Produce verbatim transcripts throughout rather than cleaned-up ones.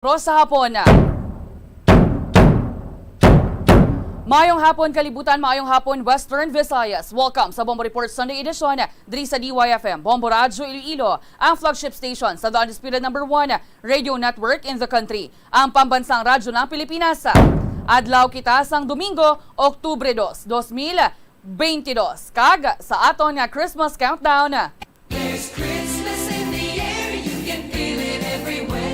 Ros sa hapon. Mayong hapon, kalibutan. Mayong hapon, Western Visayas. Welcome sa Bombo Report Sunday Edition diri sa D Y F M, Bombo Radyo Iloilo, ang flagship station sa The Undisputed Number One Radio Network in the country, ang pambansang radyo ng Pilipinas. Adlaw kita sang Domingo, Oktubre dos, dos mil beintidos, kag sa aton nga Christmas countdown. There's Christmas in the air, you can feel it everywhere.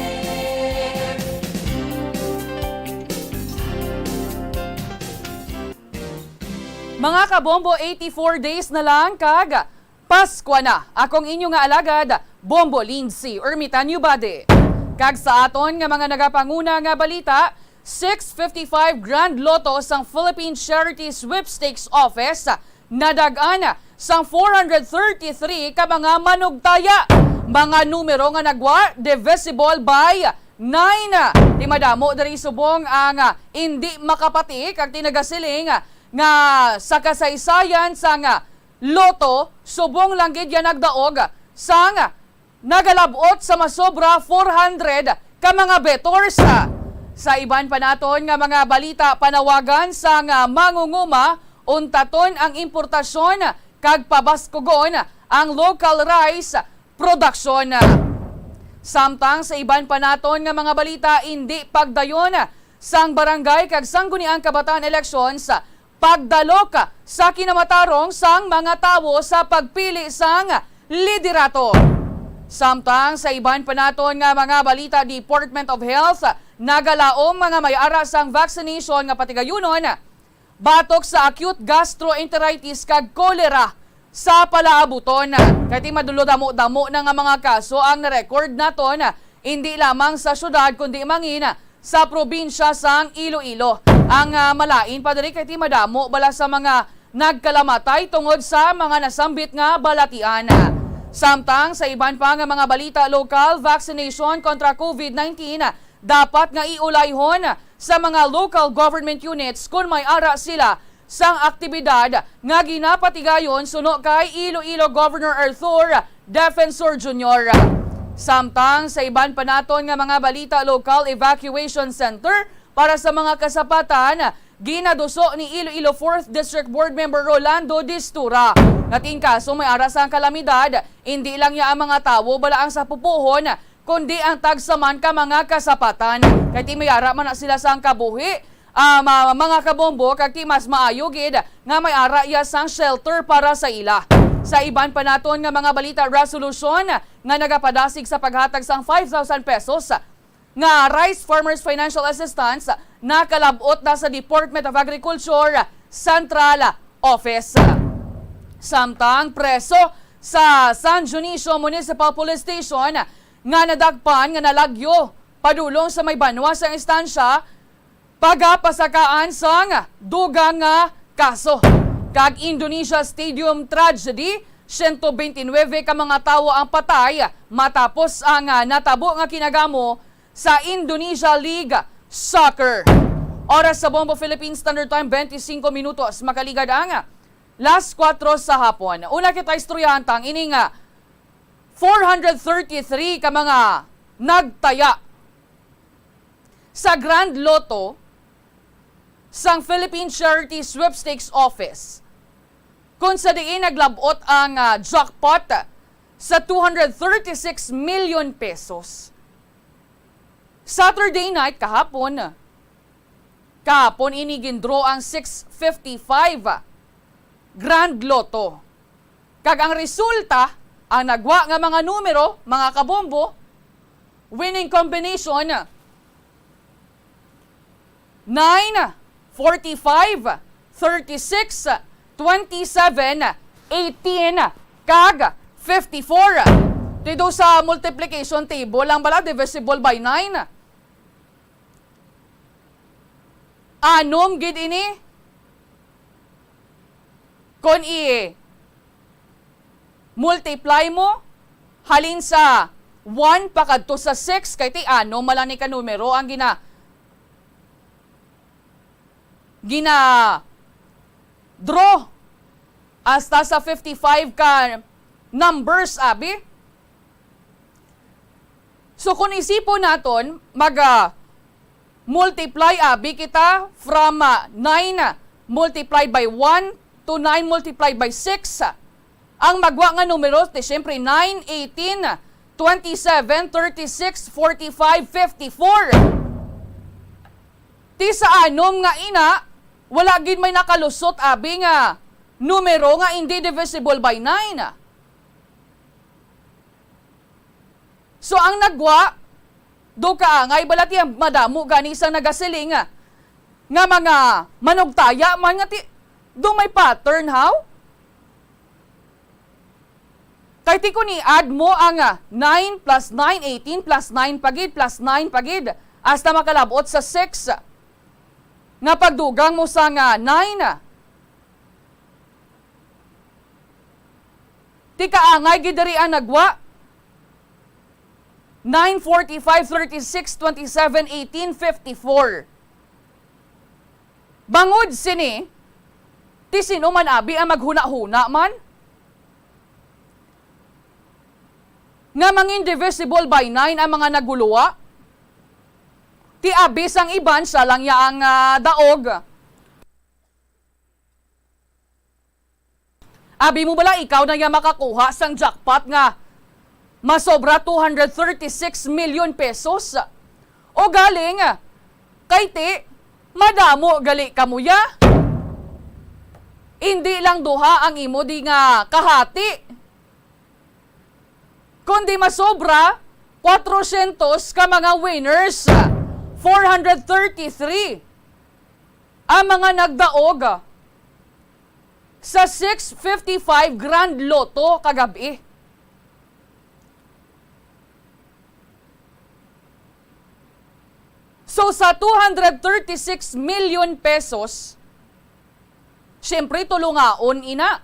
Mga kabombo, eighty-four days na lang kag Paskwa na. Akong inyo nga alagad, Bombo Lindsay Ermitanio Bade. Kag sa aton nga mga nagapanguna nga balita, six fifty-five Grand Lotto sang Philippine Charity Sweepstakes Office nadag-an sang four hundred thirty-three ka mga manugtaya. Mga numero nga nagwa divisible by nine. Ti madamo diri subong ang, ah, indi makapati kag ti nagasiling, ah, nga sa kasaysayan sang, ah, Lotto, subong lang gid ya nagdaog sang nagalab-ot sa masobra four hundred ka mga bettors. Sa iban pa naton nga mga balita, panawagan sang mangunguma, untaton ang importasyon kag pabaskugon ang local rice production. Samtang sa iban pa naton nga mga balita, indi pagdayon sang barangay kag sangguniang kabataan elections, pagdalok sa kinamatarong sang mga tawo sa pagpili sang liderato. Samtang sa iban pa naton nga mga balita, Department of Health nagalaom nga may ara sang vaccination nga patigayunon batok sa acute gastroenteritis kag cholera sa palaabuton. Kay ti madulodamo-damo na nga mga kaso ang na-record naton, hindi lamang sa syudad kundi mangin sa probinsya sang Iloilo. Ang, ah, malain pa diri kay ti madamo bala sa mga nagkalamatay tungod sa mga nasambit nga balatian. Samtang sa iban pa nga mga balita, lokal, vaccination kontra COVID nineteen dapat nga iulayhon sa mga local government units kon may ara sila sang aktibidad nga ginapatigayon suno kay Iloilo Governor Arthur Defensor Junior. Samtang sa iban pa naton nga mga balita, lokal evacuation center para sa mga kasapatan ginaduso ni Iloilo Fourth District Board Member Rolando Distura. Nga ti ang kaso may ara sang kalamidad, indi lang ya ang mga tawo bala ang sa pupuhon, kundi ang tagsa man ka mga kasapatan. Kay ti may ara man na sila sang kabuhi, ah, ma-, mga kabombo, kag ti mas maayo gid nga may ara ya sang shelter para sa ila. Sa iban pa naton nga mga balita, resolusyon nga nagapadasig sa paghatag sang five thousand pesos nga Rice Farmers Financial Assistance nakalab-ot na sa Department of Agriculture Central Office. Samtang preso sa San Dionisio Municipal Police Station nga nadakpan nga nalagyo padulong sa may banwa sang istansya, pagapasakaan sang dugang nga kaso. Kag Indonesia Stadium tragedy, siyento bente nuwebe ka mga tawo ang patay matapos ang, ah, natabo nga kinagamo sa Indonesia League Soccer. Oras sa Bombo Philippine Standard Time, bente singko minutos. Makaligad ang last kuwatro sa hapon. Una kita istoryahan tang ining, ah, four hundred thirty-three ka mga nagtaya sa Grand Lotto sang Philippine Charity Sweepstakes Office, kung sa diin naglab-ot ang, ah, jackpot sa two hundred thirty-six million pesos. Saturday night, kahapon, kahapon ini gindraw ang six fifty-five Grand Lotto. Kag ang resulta, ang nagwa nga mga numero, mga kabombo, winning combination, nine, forty-five, thirty-six, twenty-seven, eighteen, kag fifty-four. Dito sa multiplication table lang bala, divisible by nine. Anom gid ini. Kon i-multiply mo, halin sa one pakadto sa six, kay ti anom man lang ni ka numero ang gina-, gina-draw hasta sa fifty-five ka numbers, abi. So, kung isipon naton, mag, ah, multiply, abi, kita from, ah, nine multiplied by one to nine multiplied by six. Ang magwa nga numero, ti, siyempre, nine, eighteen, twenty-seven, thirty-six, forty-five, fifty-four. Ti sa anom nga ina, wala gid may nakalusot, abi, nga numero nga indi divisible by nine. So, ang nagwa, do kaangay bala ti madamo gani sang nagasiling nga, nga mga manugtaya man nga ti, do may pattern, how? Kay ti kun i-add mo ang, ah, nine plus nine, eighteen plus nine pa gid, plus nine pa gid, hasta makalab-ot sa six nga pagdugang mo sang nine. Ti kaangay gid diri ang nagwa. Nine, forty-five, thirty-six, twenty-seven, eighteen, fifty-four. Bangod sini, ti sino man abi ang maghuna-huna man nga mangin-divisible by nine ang mga naguluwa? Ti abi sang iban, sia lang ya ang, ah, daog. Abi mo bala ikaw na ya makakuha sang jackpot nga masobra two hundred thirty-six million pesos? O galing, kay ti, madamo gali kamo ya. Indi lang duha ang imo di nga kahati, kundi masobra kwatrosyentos ka mga winners, four hundred thirty-three ang mga nagdaog sa six fifty-five Grand Lotto kagab-i. So, sa two hundred thirty-six million pesos, siyempre, tulungaon ina.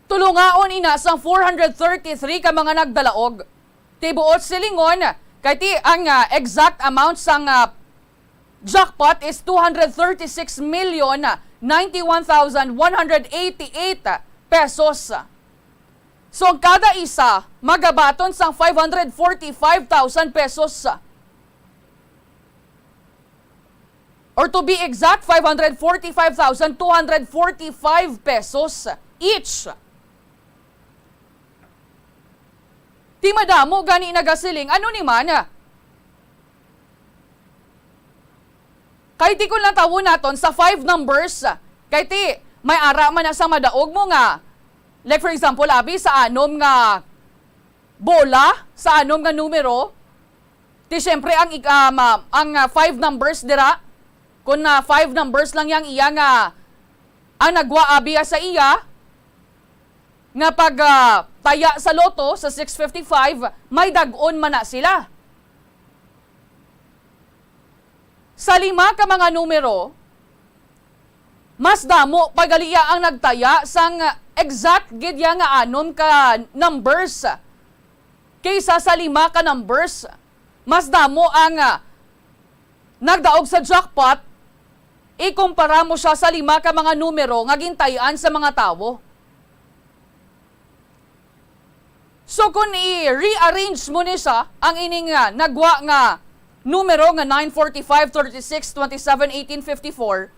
Tulungaon ina sang four hundred thirty-three ka mga nagdalaog. Tibuot silingon, kay ti ang, ah, exact amount sang, ah, jackpot is two hundred thirty-six million ninety-one thousand one hundred eighty-eight pesos. So, ang kada isa magabaton sang five hundred forty-five thousand pesos. Or to be exact, five hundred forty-five thousand two hundred forty-five pesos each. Ti madamo gani nagasiling, ano ni man? Kay ti kun lang tawon naton sa five numbers, kay ti may ara man na sa madaog mo nga, like, for example, abi, sa anom nga bola, sa anom nga numero, ti siyempre ang ik-, ah, ma-, ang, ah, five numbers dira, kun na five numbers lang yang iya nga ang nagwa, abi, sa iya nga pag, ah, taya sa lotto sa six fifty-five, may dag-on man na sila. Sa lima ka mga numero, mas damo pa gali ya ang nagtaya sang exact gid ya nga anom ka numbers kaysa sa lima ka numbers. Mas damo ang, ah, nagdaog sa jackpot ikumpara mo sia sa lima ka mga numero nga gintayan sa mga tawo. So, kung i-rearrange mo ni siya, ang ining, ah, nagwa nga numero nga nine, forty-five, thirty-six, twenty-seven, eighteen, fifty-four,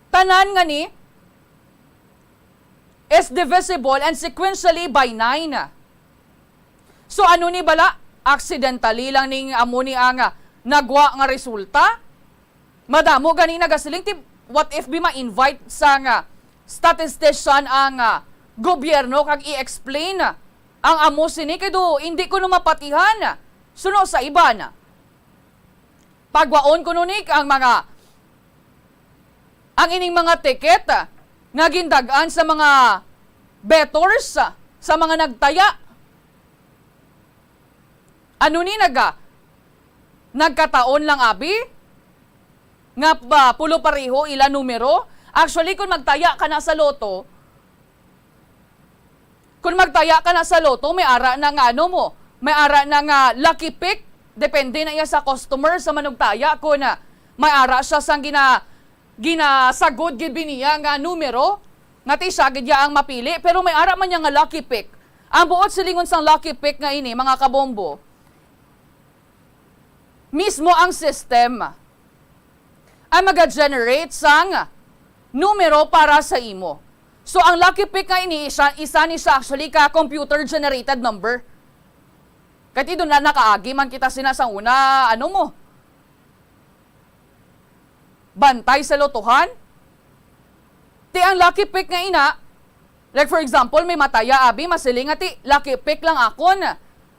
tanan nga ni is divisible and sequentially by nine. So, ano ni bala? Accidentally lang ning amo ni ang, ah, nagwa nga resulta? Madamo gani nagasiling, ti, what if bi ma-invite sang statistician ang, ah, gobyerno kag i-explain ang amo sini, kay do indi kuno mapatihan suno sa iban. Pagwaon kuno ni ang mga, ang ining mga ticket nga gindag-an sa mga bettors, sa mga nagtaya. Ano ni, naga-, nagkataon lang abi nga ba pulo pareho ila numero? Actually, kung magtaya ka na sa lotto, kung magtaya ka na sa lotto, may ara na nga ano mo, may ara na nga lucky pick, depende na iya sa customer, sa manugtaya, kung, ah, may ara siya sang gina-, ginasagod gid bi niya nga numero. Nga ti siya gid ya ang mapili, pero may ara man niya nga lucky pick. Ang buot silingon sang lucky pick nga ini, mga kabombo, mismo ang system ang maga-generate sang numero para sa imo. So, ang lucky pick nga ini, isa, isa ni siya actually ka computer-generated number. Kay ti doon na nakaagi man kita sina sa una, ano mo? Bantay sa lotohan? Ti ang lucky pick nga ina, like for example, may mataya abi, masiling nga ti lucky pick lang akon.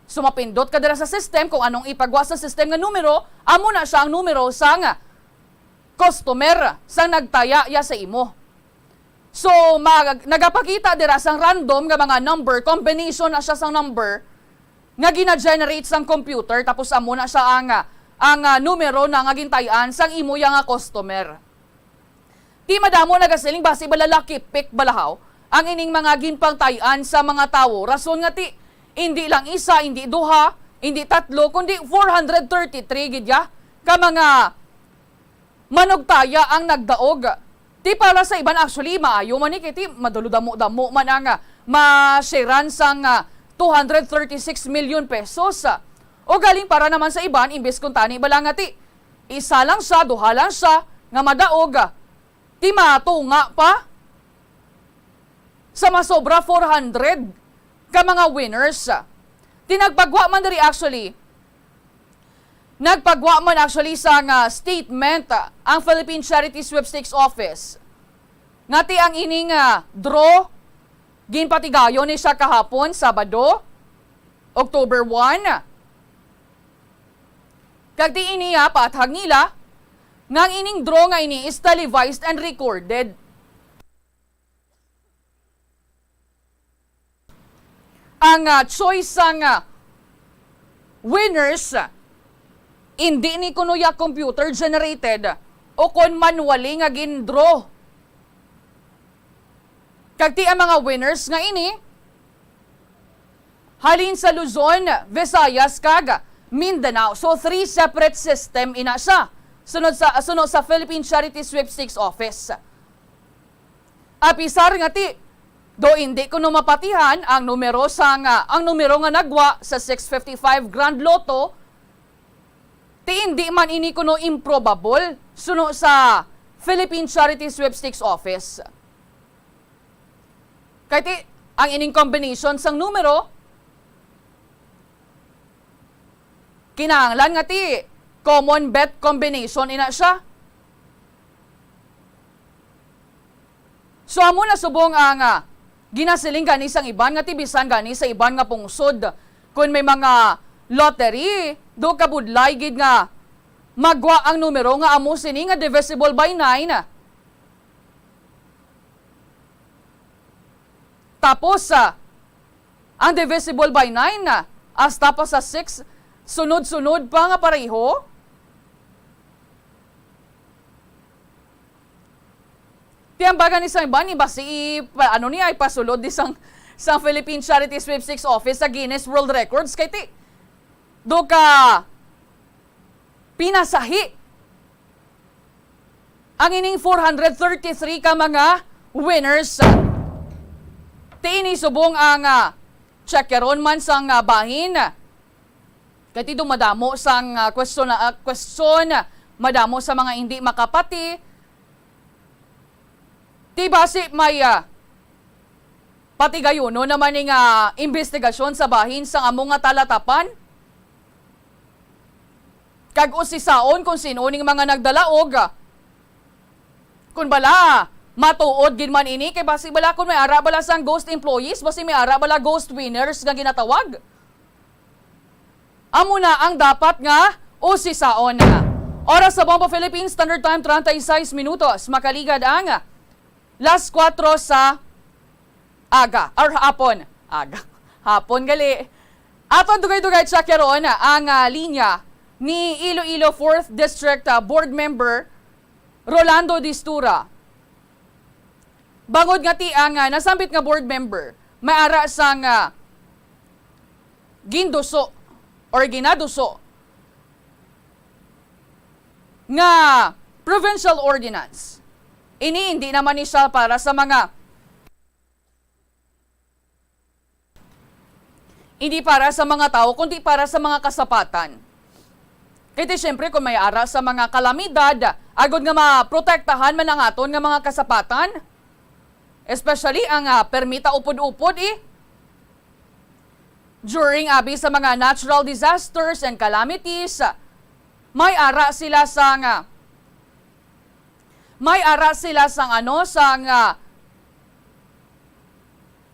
So mapindot ka dira sa system kung anong ipagwa sa system nga numero, amo na siya ang numero sang customer sang nagtaya ya sa imo. So, mag-, nagapakita dira sang random nga mga number, combination na siya sang number nga gina-generate sang computer, tapos amo na siya ang, ang, ah, numero na nga gintay-an sang imo ya nga customer. Ti madamo nagasiling basi bala lucky pick balahaw ang ining mga ginpangtay-an sa mga tawo. Rason nga ti, indi lang isa, indi duha, indi tatlo, kundi four hundred thirty-three gid ya ka mga manugtaya ang nagdaog. Ti para sa iban, actually, maayo man ni, kay ti madulodamo-damo man ang, ah, ma-sharean sang, ah, two hundred thirty-six million pesos. O galing para naman sa iban, imbes kung tani bala nga ti isa lang siya, duha lang siya nga madaog, ah, ti matunga pa sa masobra four hundred ka mga winners. Ti nagpagwa man diri actually, nagpagwa man actually sang statement, ah, ang Philippine Charity Sweepstakes Office nga ti ang ining, ah, draw ginpatigayon ni siya kahapon, Sabado, October one. Kag ti ini, ah, paathag nila nga ang ining draw nga ini is televised and recorded. Ang, ah, choice sang, ah, winners, ah, indi ni kuno ya computer generated o kon manually nga gin-draw. Kag ti ang mga winners nga ini halin sa Luzon, Visayas, kag Mindanao. So, three separate system ina siya. Sunod sa, sunod sa Philippine Charity Sweepstakes Office. Apisar nga ti, do indi kuno mapatihan ang numero sang, ah, ang numero nga nagwa sa six fifty-five Grand Lotto, ti indi man ini kuno improbable suno sa Philippine Charity Sweepstakes Office. Kay ti, ang ining combination sang numero, kinahanglan nga ti common bet combination ina siya. So, amo na subong ang, ah, ginasiling gani sang iban nga ti bisan gani sa iban nga pungsod, kun may mga lottery, do kabudlay gid nga magwa ang numero nga amo sini nga divisible by nine. Tapos, ah, ang divisible by nine, ah, hasta pa sa six, sunod-sunod pa nga pareho. Ti ang baga ni sang iban, iba si, pa, ano ni, ay pasulod di sang, sang Philippine Charity Sweepstakes Office sa Guinness World Records. Kay ti, do ka pinasahi ang ining four hundred thirty-three ka mga winners. Ti ini subong ang, ah, checkeron man sang, ah, bahin. Kay ti do madamo sang, ah, question, ah, question, madamo sa mga hindi makapati. Ti basi may, ah, patigayunon naman ni nga imbestigasyon sa bahin sang amo nga talatapan. Kag usisaon kung sin-o ning mga nagdalaog. Kun bala, matuod gid man ini, kay basi bala kun may ara bala sang ghost employees, basi may ara bala ghost winners nga ginatawag. Amo na ang dapat nga usisaon. Oras sa Bombo Philippines Standard Time, treinta y seis minutos. Makaligad ang las kuwatro sa aga, or hapon. Aga. Hapon gali. Aton dugay-dugay check karon ang, ah, linya ni Iloilo fourth District, ah, Board Member Rolando Distura. Bangod nga ti ang, ah, nasambit nga board member may ara sang, ah, ginduso or ginaduso nga provincial ordinance. Ini hindi naman ni siya para sa mga Hindi para sa mga tawo, kundi para sa mga kasapatan. Kay ti, siyempre, kung may ara sa mga kalamidad, agod nga maprotektahan man ang aton nga mga kasapatan, especially ang, ah, permi ta upod-upod, eh. During, abi, sa mga natural disasters and calamities, may ara sila sang, ah, may ara sila sang, ano, sang, ah,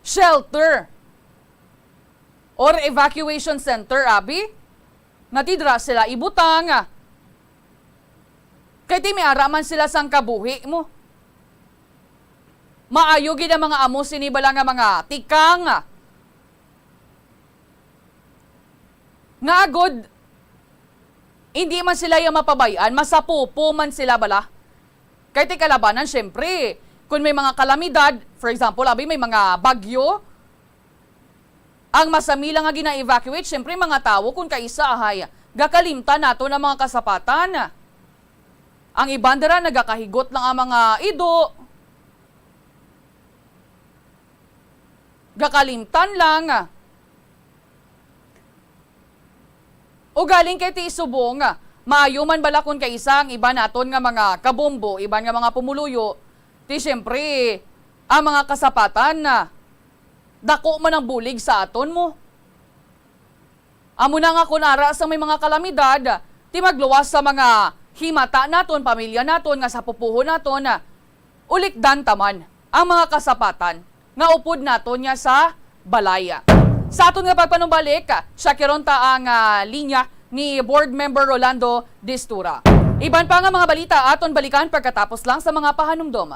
shelter or evacuation center, abi, nga ti dira sila ibutang. Kay ti may ara man sila sang kabuhi mo. Maayo gid ang mga amo sini bala nga mga tikang. Nga agod, hindi man sila iya mapabay-an, masapupo man sila bala. Kay ti kalabanan, syempre, kung may mga kalamidad, for example, abi, may mga bagyo, ang masami lang nga gina-evacuate, syempre, mga tawo, kung kaisa, ahay, gakalimtan naton ang mga kasapatan. Ang iban dira nagakahigot lang ang mga ido. Gakalimtan lang. Ugaling kay ti subong, maayo man bala kon kaisa ang iban naton nga mga kabombo, iban nga mga pumuluyo, ti siyempre, ang mga kasapatan na dako man ang bulig sa aton mo. Amo na nga, kun ara sang may mga kalamidad, ti magluwas sa mga himata naton, pamilya naton, nga sapupuhon naton, ulikdan ta man ang mga kasapatan nga upod naton niya sa balay. Sa aton nga pagpanumbalik, syakiron ta ang, ah, linya ni Board Member Rolando Distura. Iban pa nga mga balita aton balikan pagkatapos lang sa mga pahanumdom.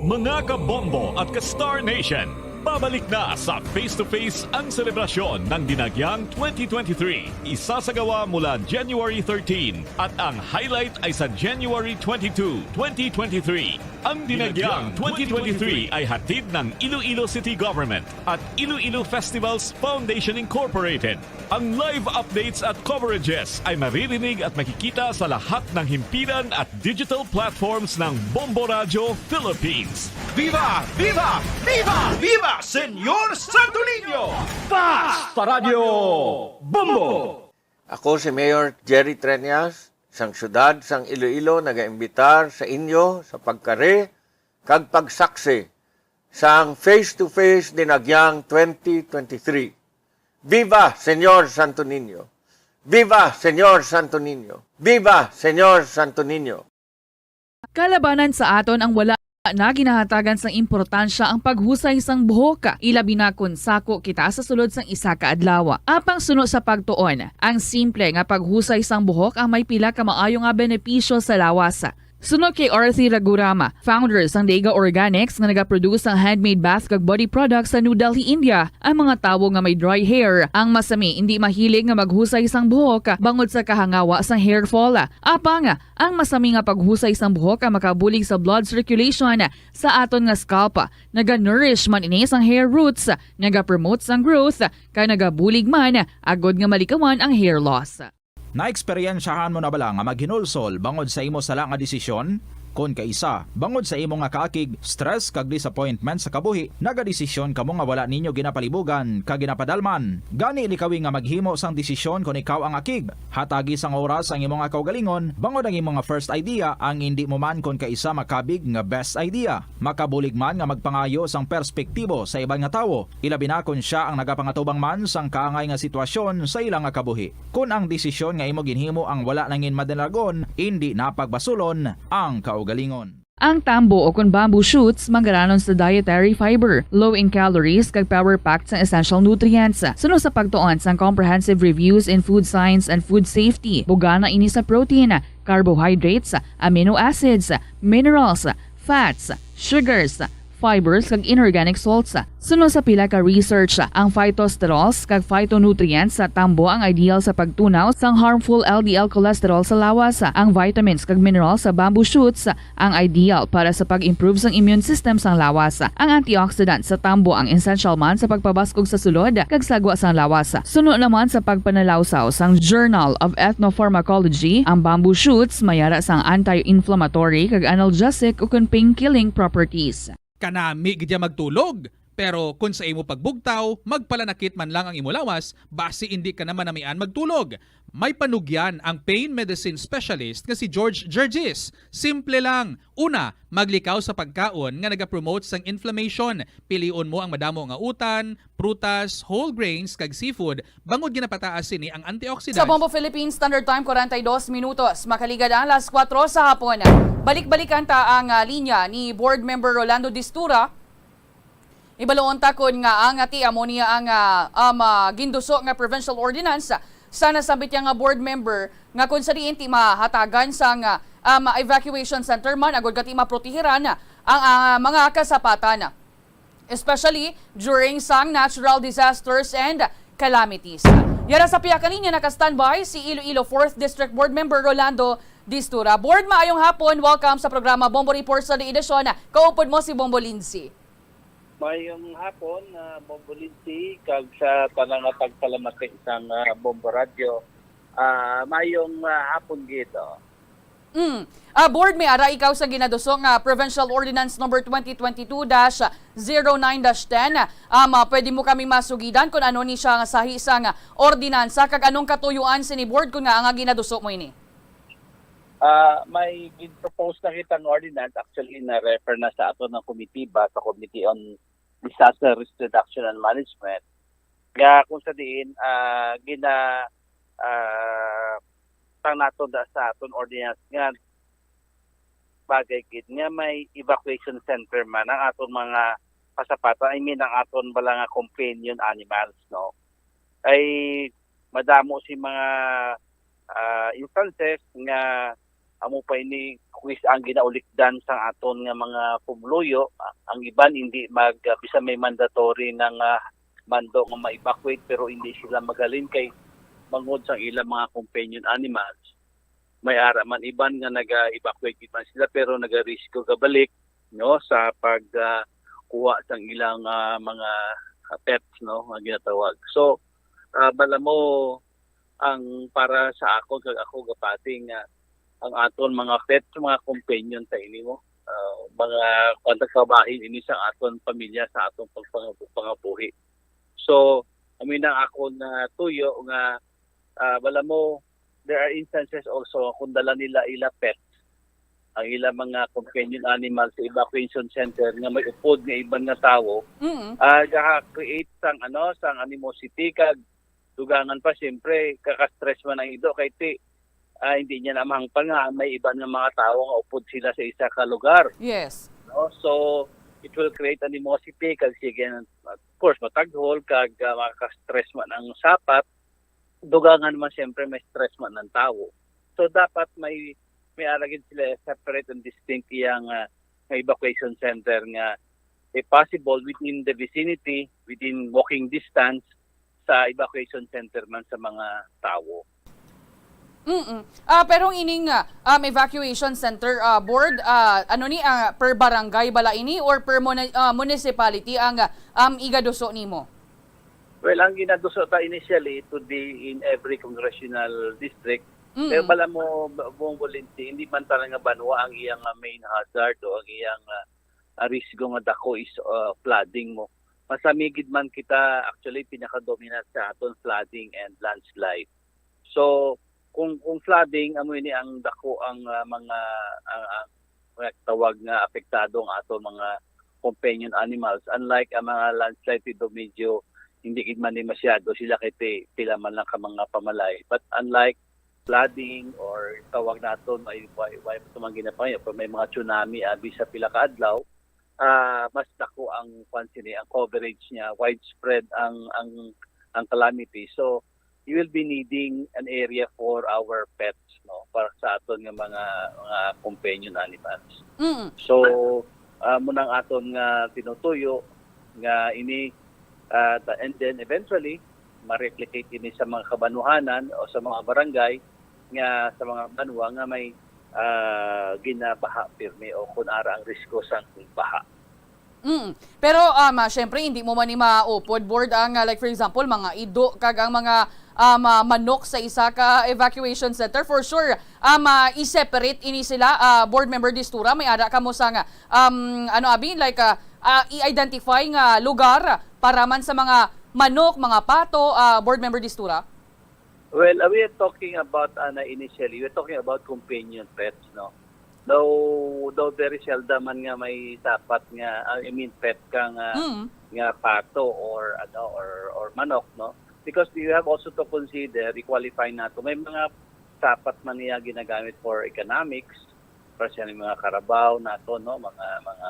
Mga kabombo at ka-Star Nation, pabalik na sa Face to Face ang selebrasyon ng Dinagyang twenty twenty-three. Isasagawa mula January thirteen at ang highlight ay sa January twenty-two, twenty twenty-three. Ang Dinagyang twenty twenty-three ay hatid ng Iloilo City Government at Iloilo Festivals Foundation Incorporated. Ang live updates at coverages ay maririnig at makikita sa lahat ng himpilan at digital platforms ng Bombo Radyo Philippines. Viva! Viva! Viva! Viva, Senyor Santo Niño! Fast! Sa Radyo Bombo! Ako si Mayor Jerry Treñas, sang siyudad sang Iloilo, nagaimbitar sa inyo sa pagkari kag pagsaksi sang Face to Face Dinagyang twenty twenty-three. Viva, Senyor Santo Niño! Viva, Senyor Santo Niño! Viva, Senyor Santo Niño! Kalabanan sa aton ang wala na ginahatagan sang importansya ang paghusay sang buhok, ilabi na kon sako kita sa sulod sang isa ka adlaw. Apang suno sa pagtuon, ang simple nga paghusay sang buhok ang may pila ka maayo nga benepisyo sa lawas. Suno kay Arthi Ragurama, founder sang Dega Organics nga nagaproduce sang handmade bath kag body products sa New Delhi, India, ang mga tawo nga may dry hair ang masami indi mahilig nga maghusay sang buhok bangod sa kahangawa sang hair fall. Apang, ang masami nga paghusay sang buhok ang makabulig sa blood circulation sa aton nga scalp. Naga-nourish man ini sang hair roots, nagapromote sang growth, kag nagabulig man agod nga malikawan ang hair loss. Naeksperyensyahan mo na bala nga maghinulsol bangod sa imo sala nga desisyon? Kon kaisa, bangod sa imo nga kaakig, stress, kag disappointment sa kabuhi, nagadesisyon kamo nga wala ninyo ginapalibugan kag ginapadalman. Gani, likawi nga maghimo sang desisyon kon ikaw ang akig. Hatagi sang oras ang imo nga kaugalingon, bangod ang imo nga first idea ang indi mo man kon kaisa makabig nga best idea. Makabulig man nga magpangayo sang perspektibo sa iban nga tawo, ilabi na kon sia ang nagapangatubang man sang kaangay nga sitwasyon sa ila nga kabuhi. Kon ang desisyon nga imo ginhimo ang wala nangin madalagon, indi na pagbasulon ang kaugalingon. Ang tambo o kon bamboo shoots manggaranon sa dietary fiber, low in calories, kag power-packed sang essential nutrients. Suno sa pagtuon sang Comprehensive Reviews in Food Science and Food Safety, bugana ini sa protein, carbohydrates, amino acids, minerals, fats, sugars, fibers, kag inorganic salts. Suno sa pila ka research, ang phytosterols kag phytonutrients sa tambo ang ideal sa pagtunaw sang harmful L D L cholesterol sa lawas. Ang vitamins kag minerals sa bamboo shoots ang ideal para sa pag-improve sang immune system sang lawas. Ang antioxidant sa tambo ang essential man sa pagpabaskog sa sulod kag sagwa sang lawas. Suno naman sa pagpanalawsaw sang Journal of Ethnopharmacology, ang bamboo shoots may ara sang anti-inflammatory kag analgesic ukon pain-killing properties. Kanami gid ya magtulog, Pero kon sa imo pagbugtaw, magpalanakit man lang ang imo lawas, basi indi ka na manamian magtulog. May panugyan ang pain medicine specialist nga si George Gergis. Simple lang. Una, maglikaw sa pagkaon nga nagapromote sang inflammation. Pilion mo ang madamo nga utan, prutas, whole grains, kag seafood, bangod ginapataas sini ang antioxidants. Sa Bombo Philippines Standard Time, forty-two minutos makaligad ang alas kuwatro sa hapon. Balik-balikan ta ang, ah, linya ni Board Member Rolando Distura. Ibaluon ta kon nga ang ati amo niya ang, ah, um, ah, ginduso nga provincial ordinance sa nasambit niya nga board member nga kung sa diin ti mahatagan sang, ah, um, evacuation center man agud kati maprotehiran ang, ah, mga kasapatan, especially during sang natural disasters and calamities. Yara sa pihak niya naka-standby si Iloilo fourth District Board Member Rolando Distura. Board, maayong hapon. Welcome sa programa Bombo Report sa edisyon. Kaupod mo si Bombo Lindsay. Mayong hapon, ah, Bombo Lindsay, kag sa tanan nga tagpalamati sang, ah, Bombo Radyo. Ah, mayong, ah, hapon gid, oh. Mm. Ah, Board, may ara ikaw sa ginaduso nga Provincial Ordinance Number twenty twenty-two dash zero nine dash ten. Um, ah, pwede mo kami masugidan kung ano ni siya nga sahi sang ordinansa kag anong katuyuan sini, Board, kung nga nga ginaduso mo ini? Ah, may gin-propose na kita nga ordinance, actually na-refer na sa ato ng komitiba sa Committee on Disaster Risk Reduction and Management, nga kung sa diin, ah, gina ah, tang naton da sa aton ordinance nga bagay gid nga may evacuation center man ang aton mga kasapatan, I mean, ang aton bala nga companion animals, no? Ay madamo si mga, ah, instances nga amo pa ini quiz ang ginaulikdan sang aton nga mga pumuluyo. Ang iban hindi mag, ah, bisan may mandatory na nga mando nga ma-evacuate, pero hindi sila magalin kay bangod sang ilang mga companion animals. May ara man iban nga naga-evacuate gid man sila pero nagarisgo gabalik, no, sa pag, ah, kuha sang ilang, ah, mga, ah, pets, no, nga ginatawag. So, ah, bala mo, ang para sa akon kag ako gapati nga ang aton mga pets, mga companion ta ini mo, ah, mga kuwan ta, kabahin ini sa aton pamilya, sa aton pagpangab-, pangabuhi. So, amo na ang akon nga tuyo nga, ah, bala mo, there are instances also kung dala nila ila pets, ang ila mga companion animal sa evacuation center nga may upod nga iban nga tawo, Mm. ah, gaha-create sang, ano, sang animosity kag dugangan pa, siyempre, kaka-stress man ang ido kay ti, ah, hindi niya na mahangpan nga may iban nga mga tawo nga upod sila sa isa ka lugar. Yes. No? So, it will create animosity kag sige, of course, mataghol kag, ah, makaka-stress man ang sapat, dugangan man siyempre may stress man ang tawo. So, dapat may, may ara gid sila separate and distinct iyang, ah, nga evacuation center nga, if possible, within the vicinity, within walking distance sa evacuation center man sa mga tawo. Mm. Ah, pero ang ining, ah, um, evacuation center, ah, board, ah, ano ni, ah, per barangay bala ini or per muni-, ah, municipality ang, ah, um, igaduso nimo? Well, ang ginaduso ta initially, it would be in every congressional district. Mm. Pero bala mo, Bongo Lindsay, hindi man talaga banwa ang iyang, ah, main hazard o ang iyang, ah, ah, risgo nga dako is, ah, flooding mo. Masamigid man kita, actually, pinaka-dominant sa aton flooding and landslide. So, kung, kung flooding, amo ini ang dako ang, ah, mga, ang, ang mga tawag nga apektado ang ato mga companion animals. Unlike ang mga landslide, dito medyo hindi gid man ni masyado sila kay ti-, pila man lang ka mga pamalay. But unlike flooding or tawag naton, may, may, may, ito man ginapangayo, pero may mga tsunami, abi sa pila ka adlaw, ah, mas dako ang, kwan sini, ang coverage niya, widespread ang, ang, ang calamity. So, you will be needing an area for our pets, no, para sa aton nga mga, mga companion animals. Mm. So, ah, mo nang aton nga tinutuyo nga ini, ah, ta-, and then eventually ma-replicate ini sa mga kabanwahanan o sa mga barangay nga sa mga banwa nga may, ah, ginabaha pirmi o kun ara ang risko sang baha. Mm. Pero, um, ah, syempre, hindi mo man ni maupod, board, ang, ah, like, for example, mga ido kag ang mga, um, ah, manok sa isa ka evacuation center. For sure, um, ah, i-separate ini sila, ah, board member Distura. May ara kamo sa nga, um, ano, abi, like, ah, ah, i-identify nga lugar para man sa mga manok, mga pato, ah, Board Member Distura? Well, uh, we are talking about, uh, na initially, we're talking about companion pets, no? Though, though very seldom man nga may sapat nga, uh, I mean, pet ka nga, Mm. nga pato or, ano, or, or manok, no? Because you have also to consider, i-qualify nato, may mga sapat man niya ginagamit for economics, para siya ng mga karabaw nato, no? Mga, mga,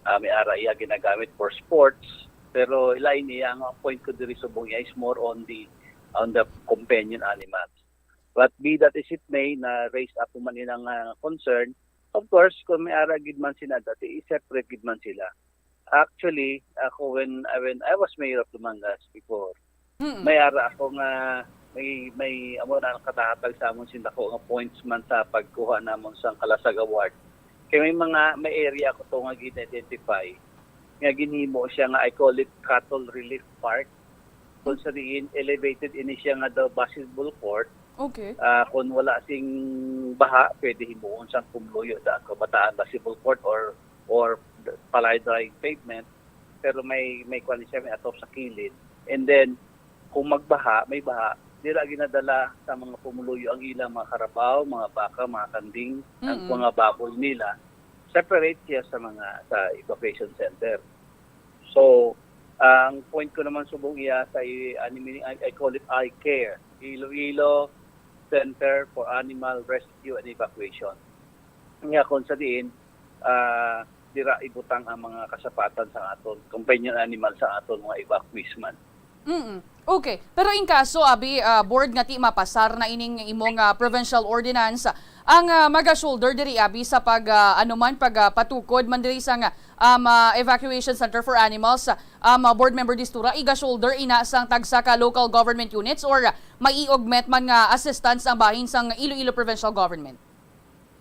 ah, may ara iya ginagamit for sports. Pero lain niya, ang point ko diri subong iya is more on the, on the companion animals. But be that as it may, na raise up man ilang, ah, concern, of course, kung may ara gid man sila, dati i-separate gid man sila. Actually, ako, when, ah, when I was mayor of Dumangas before, Mm. may ara ako nga may, may amo na ang katahatag sa amon sing dako nga points man sa pagkuha namon sang Kalasag Award. Kay may mga, may area ako to nga gin-identify nga ginhimo siya nga, I call it, cattle relief park. Kung sa diin, elevated ini siya nga daw basketball court. Okay. Ah, kung wala sing baha, pwede himuon sang pumuluyo da ang kabataan basketball court or, or palay dry pavement. Pero may, may kwan siya, may atop sa kilid. And then, kung magbaha, may baha, dira ginadala sa mga pumuluyo ang ilang mga karabaw, mga baka, mga kanding, ang Mm. mga baboy nila. Separate siya sa mga, sa evacuation center. So, ang point ko naman subong iya sa i-, ani, meaning, I, I call it I care, Iloilo Center for Animal Rescue and Evacuation. Nga kung sa diin, ah, dira ibutang ang mga kasapatan sa aton, companion animal sa aton mga evacuees man. Mm. Okay. Pero in kaso, abi, ah, board, nga ti mapasar na ining imong, ah, provincial ordinance, ang, ah, maga-shoulder diri, abi, sa pag, ah, ano man, pag, ah, patukod man diri sa nga, um, ah, evacuation center for animals, um, ah, Board Member Distura, iga-shoulder ina sang tagsa ka local government units or, ah, mai-augment man nga assistance ang bahin sang Iloilo Provincial Government?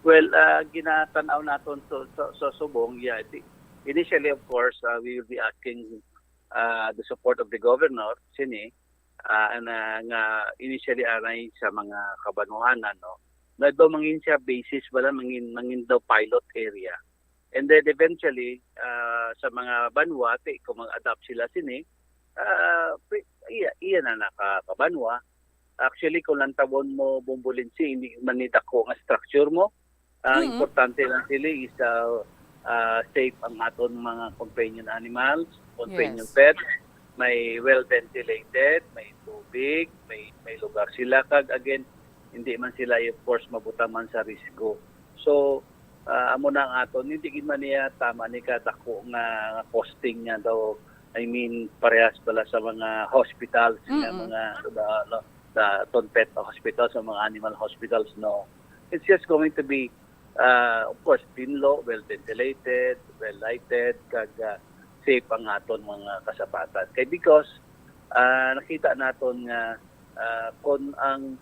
Well, ah, ginatan-aw naton sa, sa, sa subong, yeah, I think initially, of course, ah, we will be asking, ah, the support of the governor, sini, ah, na, nga initially aray sa mga kabanwahanan, no? Na daw mangin siya basis, wala, mangin, mangin daw pilot area. And then eventually, ah, sa mga banwa, ti, kung mag-adapt sila sini, ah, pi-, iya, iya na naka-, kabanwa. Actually, kung lantawon mo, Bombolinsi, hindi man ni dako nga structure mo. Ang Mm. importante lang sila is, ah, ah, safe ang aton mga companion animals, companion Yes. pets. May well ventilated, may tubig, may, may lugar sila. Kag again, hindi man sila, of course, mabutang man sa risgo. So, ah, amo na ang aton. Hindi gid man niya tama ni kadako nga costing niya daw. I mean, parehas pala sa mga hospitals, nga Mm-mm. mga, the, the, the aton pet hospital, sa mga animal hospitals, no. It's just going to be, uh, of course, tinlo, well ventilated, well lighted, kag, uh, safe ang aton mga kasapatan. Kay because, uh, nakita naton nga, uh, kon ang,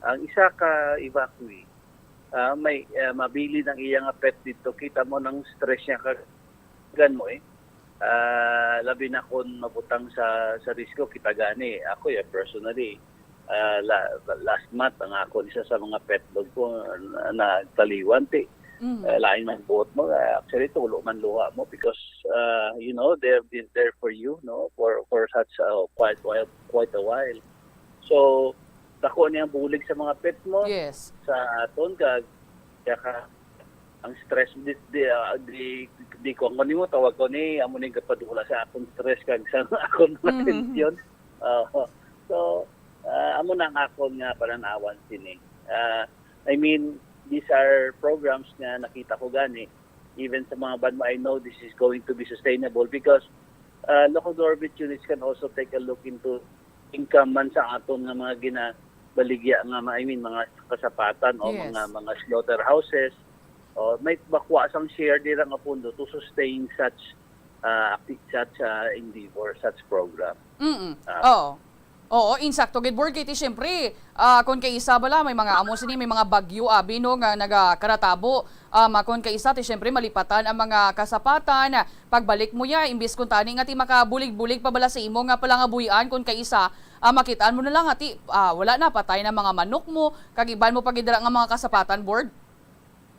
ang isa ka evacuee, uh, may, uh, mabilin ang iya nga pet didto, kita mo nang stress niya kag gan mo, eh. Ah, labi na kon mabutang sa, sa risgo, kita gani. Ako, yeah, personally, ah, la-, last month, ang akon isa sa mga pet dog ko, na, nagtaliwan, ti. Mm. Ah, lain man buot mo, ah, actually, tulo man luha mo because, ah, you know, they've been there for you, no, for, for such a quite while, quite a while. So, dako ni ang bulig sa mga pet mo, Yes. sa aton, kag, kaya ka, ang stress, di, di, ah, di, di ko, ang nimo, tawag ko ni, amo ni gapadula sa akon stress kag sa akon mga Mhm. tensyon. Oo. So, ah, amo na ang akon nga pananawan sini. Ah, I mean, these are programs nga nakita ko gani, even sa mga banwa, I know this is going to be sustainable because, ah, local government units can also take a look into income man sa aton nga mga ginabaligya nga ma-, I mean, mga kasapatan o Yes. mga, mga slaughterhouses, o may makuha sang share dira nga pondo to sustain such, ah, acti-, such, ah, endeavor, such program. Mm-mm. Ah. Oo. Oo, insakto gid, Board, kay ti siyempre, ah, kon kay isa bala, may mga amo sini, may mga bagyo, abi, no, nga nagakaratabo. Ah, ma-, kon kay isa, ti siyempre, malipatan ang mga kasapatan. Pagbalik mo ya, imbis kun tani nga ti makabulig-bulig pa bala sa imo nga palangabuhian, kon kay isa, ah, makitaan mo na lang nga ti, ah, wala na, patay na mga manok mo, kag iban mo pa gid dira nga mga kasapatan, Board.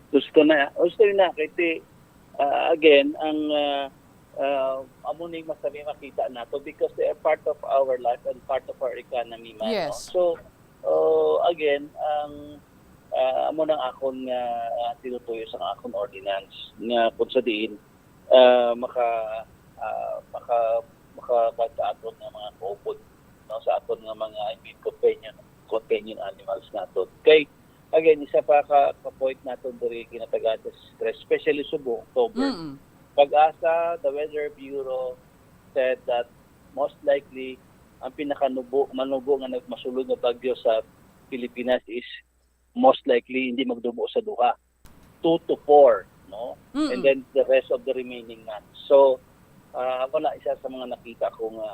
Gusto na, gusto na, kay ti, ah, again, ang, ah, Ah, amo ni mas sabi makita nato because they are part of our life and part of our economy man, no? Yes. So, uh, again, ang ah, amo nang akon nga ah, tinutuyo sa akon ordinance nga kung sa diin ah, maka ah, maka maka sa aton nga mga kaupod, no, sa aton nga mga, I mean, companion companion animals naton. Kay again, isa pa ka, ka point naton diri ginatagaan sa stress, especially Subo, October. Mm. Pag-asa, the Weather Bureau said that most likely ang pinakanubo manubo nga nagmasulod nga bagyo sa Pilipinas is most likely hindi magdubo sa duha, two to four, no? Mm. And then the rest of the remaining months. So, ah, wala isa sa mga nakita ko nga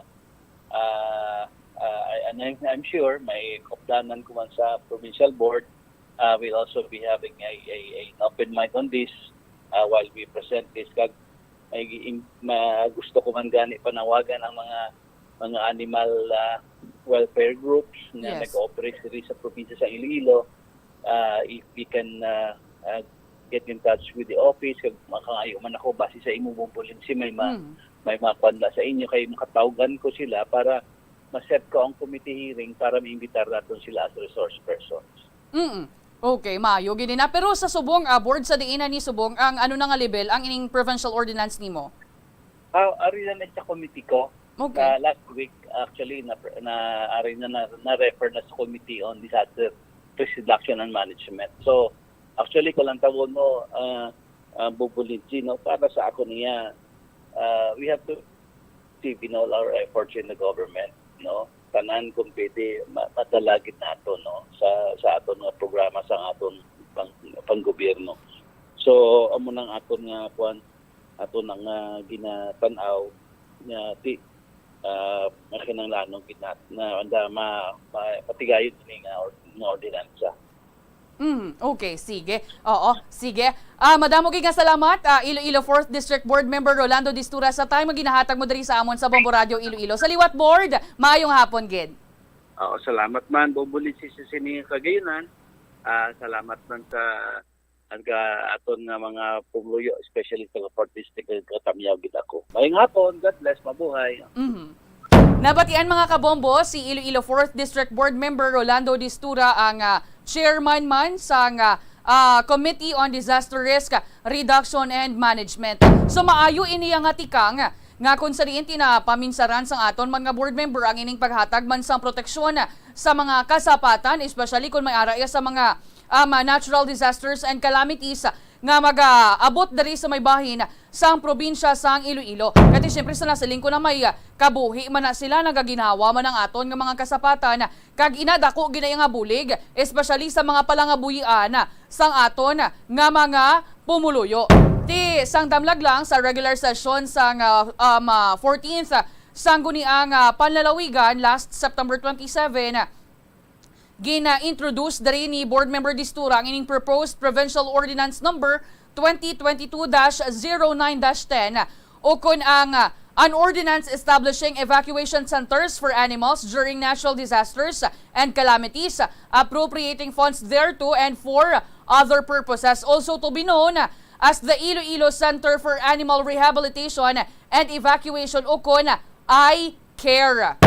ah, ah, I- and I'm, I'm sure may kaupdanan ko man sa provincial board. Uh, we'll also be having a, a, a open mind on this uh, while we present this. Kag may gi- ma, gusto ko man gani panawagan ang mga mga animal ah, welfare groups nga Yes. nag-operate diri sa probinsya sa Iloilo. Uh, if we can uh, uh, get in touch with the office, kag makangayo man ako base sa imo, Bombolinsi, may ma, Mm. may makuan na sa inyo, kay makatawgan ko sila para ma-set ko ang committee hearing para maimbitar naton sila as resource persons. Mm. Okay, maayo gid na. Pero sa subong, ah, board, sa diin na ni subong ang ano na nga level ang ining provincial ordinance nimo? Ah, ari na na sa committee ko. Okay. Na last week, actually, na, na, ari na, na, na-refer na sa Committee on Disaster Risk Reduction and Management. So, actually, kung lang tawon mo, uh, uh, Bombolinsi, no, para sa ako niya, uh, we have to give in all our efforts in the government, no? Tanan kung pwede ma- madala gid nato, no, sa sa aton nga programa sa aton pang, panggobyerno. So amo nang aton nga kuan, aton ang uh, ginatan-aw nga ti uh, nga kinahanglanon gid nat na anda ma, ma patigayon ini nga, or, nga ordinansa. Mm, okay, sige. Oo, sige. Ah, madamo gid nga salamat, ah, Iloilo fourth District Board Member Rolando Distura, sa time nga ginahatag mo diri sa amon sa Bombo Radio Iloilo. Sa liwat, board, maayong hapon gid. Oo, salamat man, Bombolinsi, sa sini nga kagayunan. Ah, salamat man sa ang aton nga mga pumuluyo, especially sa fourth District, nga katamyaw gid ako. Maayong hapon, God bless, mabuhay. Mhm. Nabatian, mga kabombo, si Iloilo fourth District Board Member Rolando Distura, ang ah, chairman man sang ah, ah, Committee on Disaster Risk Reduction and Management. So maayo ini nga tikang nga kung sa diin tinapaminsaran sang aton mga board member ang ining paghatag man sang proteksyon sa mga kasapatan, especially kung may ara iya sa mga um, natural disasters and calamities nga mag-aabot diri sa may bahin sang probinsya sang Iloilo. Kay ti, siyempre, sa nasiling ko na may, ah, kabuhi man na sila, nagaginhawa man ang aton nga mga kasapatan, kag ina dako gid na iya nga bulig, especially sa mga palangabuhian sang aton nga mga pumuluyo. Ti, sang damlag lang sa regular session sang, ah, um, ah, fourteenth, ah, sangguniang, ah, panlalawigan last September twenty-seven, gina-introduce diri ni Board Member Distura ang ining proposed Provincial Ordinance Number twenty twenty-two dash zero nine dash ten, ukon ang, ah, an ordinance establishing evacuation centers for animals during natural disasters and calamities, appropriating funds thereto and for other purposes, also to be known as the Iloilo Center for Animal Rehabilitation and Evacuation, ukon I care.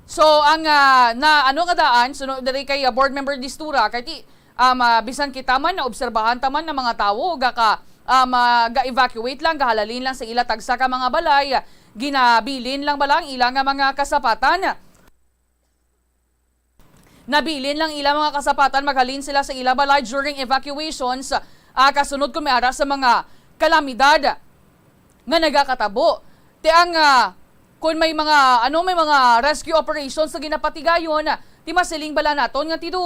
So ang, ah, na ano nga daan, suno diri kay, ah, Board Member Distura, kay ti, um, ah, bisan kita man, naobserbahan ta man ng mga tawo ga ka, um, ah, ga-evacuate lang, gahalalin lang sa ila tagsa ka mga balay, ginabilin lang ba lang ila nga mga kasapatan? Nabilin lang ila mga kasapatan maghalin sila sa ila balay during evacuations, ah, kasunod kung may ara sa mga kalamidad nga nagakatabo. Ti ang, ah, kung may mga, ano, may mga rescue operations na ginapatigayon, ti masiling bala naton nga tido,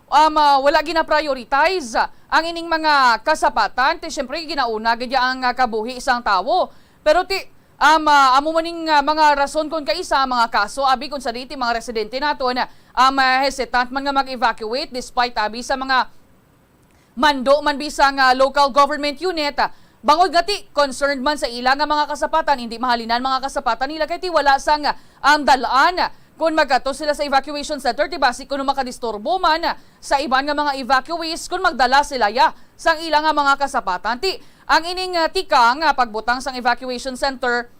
um, ah, wala gina-prioritize ang ining mga kasapatan, ti siyempre ginauna gid ang, ah, kabuhi sang tawo. Pero ti, um, ah, amo man ning, ah, mga rason kon kaisa ang mga kaso, abi, kung sa diin ti mga residente naton, um, ah, hesitant man nga mag-evacuate despite, abi, sa mga mando man bisan nga local government unit, ah, bangod nga ti concerned man sa ila nga mga kasapatan, hindi mahalinan mga kasapatan nila kay ti wala sang, ah, um, dalaan Kon magkadto sila sa evacuation center, ti basi kuno makadisturbo man sa iban nga mga evacuees kon magdala sila ya sang ila nga mga kasapatan. Ti ang ining, ah, tikang, ah, pagbutang sang evacuation center,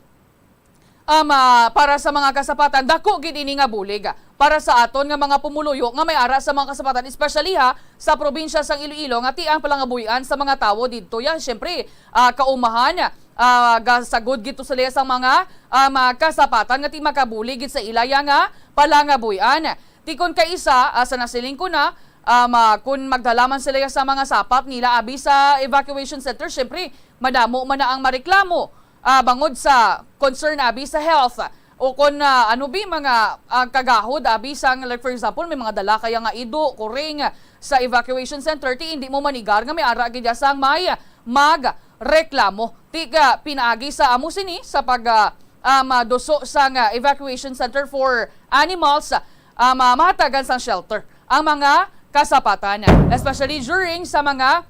um, ah, para sa mga kasapatan, dako gid ini nga bulig para sa aton nga mga pumuluyo nga may ara sa mga kasapatan, especially ha sa probinsya sang Iloilo, nga ti ang palangabuy-an sa mga tawo didto ya, syempre, ah, kaumahan, ah, gasagod gid to sila sang mga, ah, mga kasapatan nga ti makabulig gid sa ila ya nga palangabuy-an. Ti kon kaisa, ah, sa nasiling ko na, ah, ma-, kun magdala man sila sa mga sapat nila abi sa evacuation center, syempre, madamo man na ang mareklamo, ah, bangod sa concern abi sa health. O kon, ah, ano bi, mga, ah, kagahod abi sang, like, for example, may mga dala kaya nga ido, kuring, sa evacuation center, ti hindi mo manigar nga may ara gid sang may magreklamo. Ti ka pinaagi sa amo sini sa pag, ah, ah, maduso sang, ah, evacuation center for animals, ah, ma-, mahatagan sang shelter ang mga kasapatan, especially during sa mga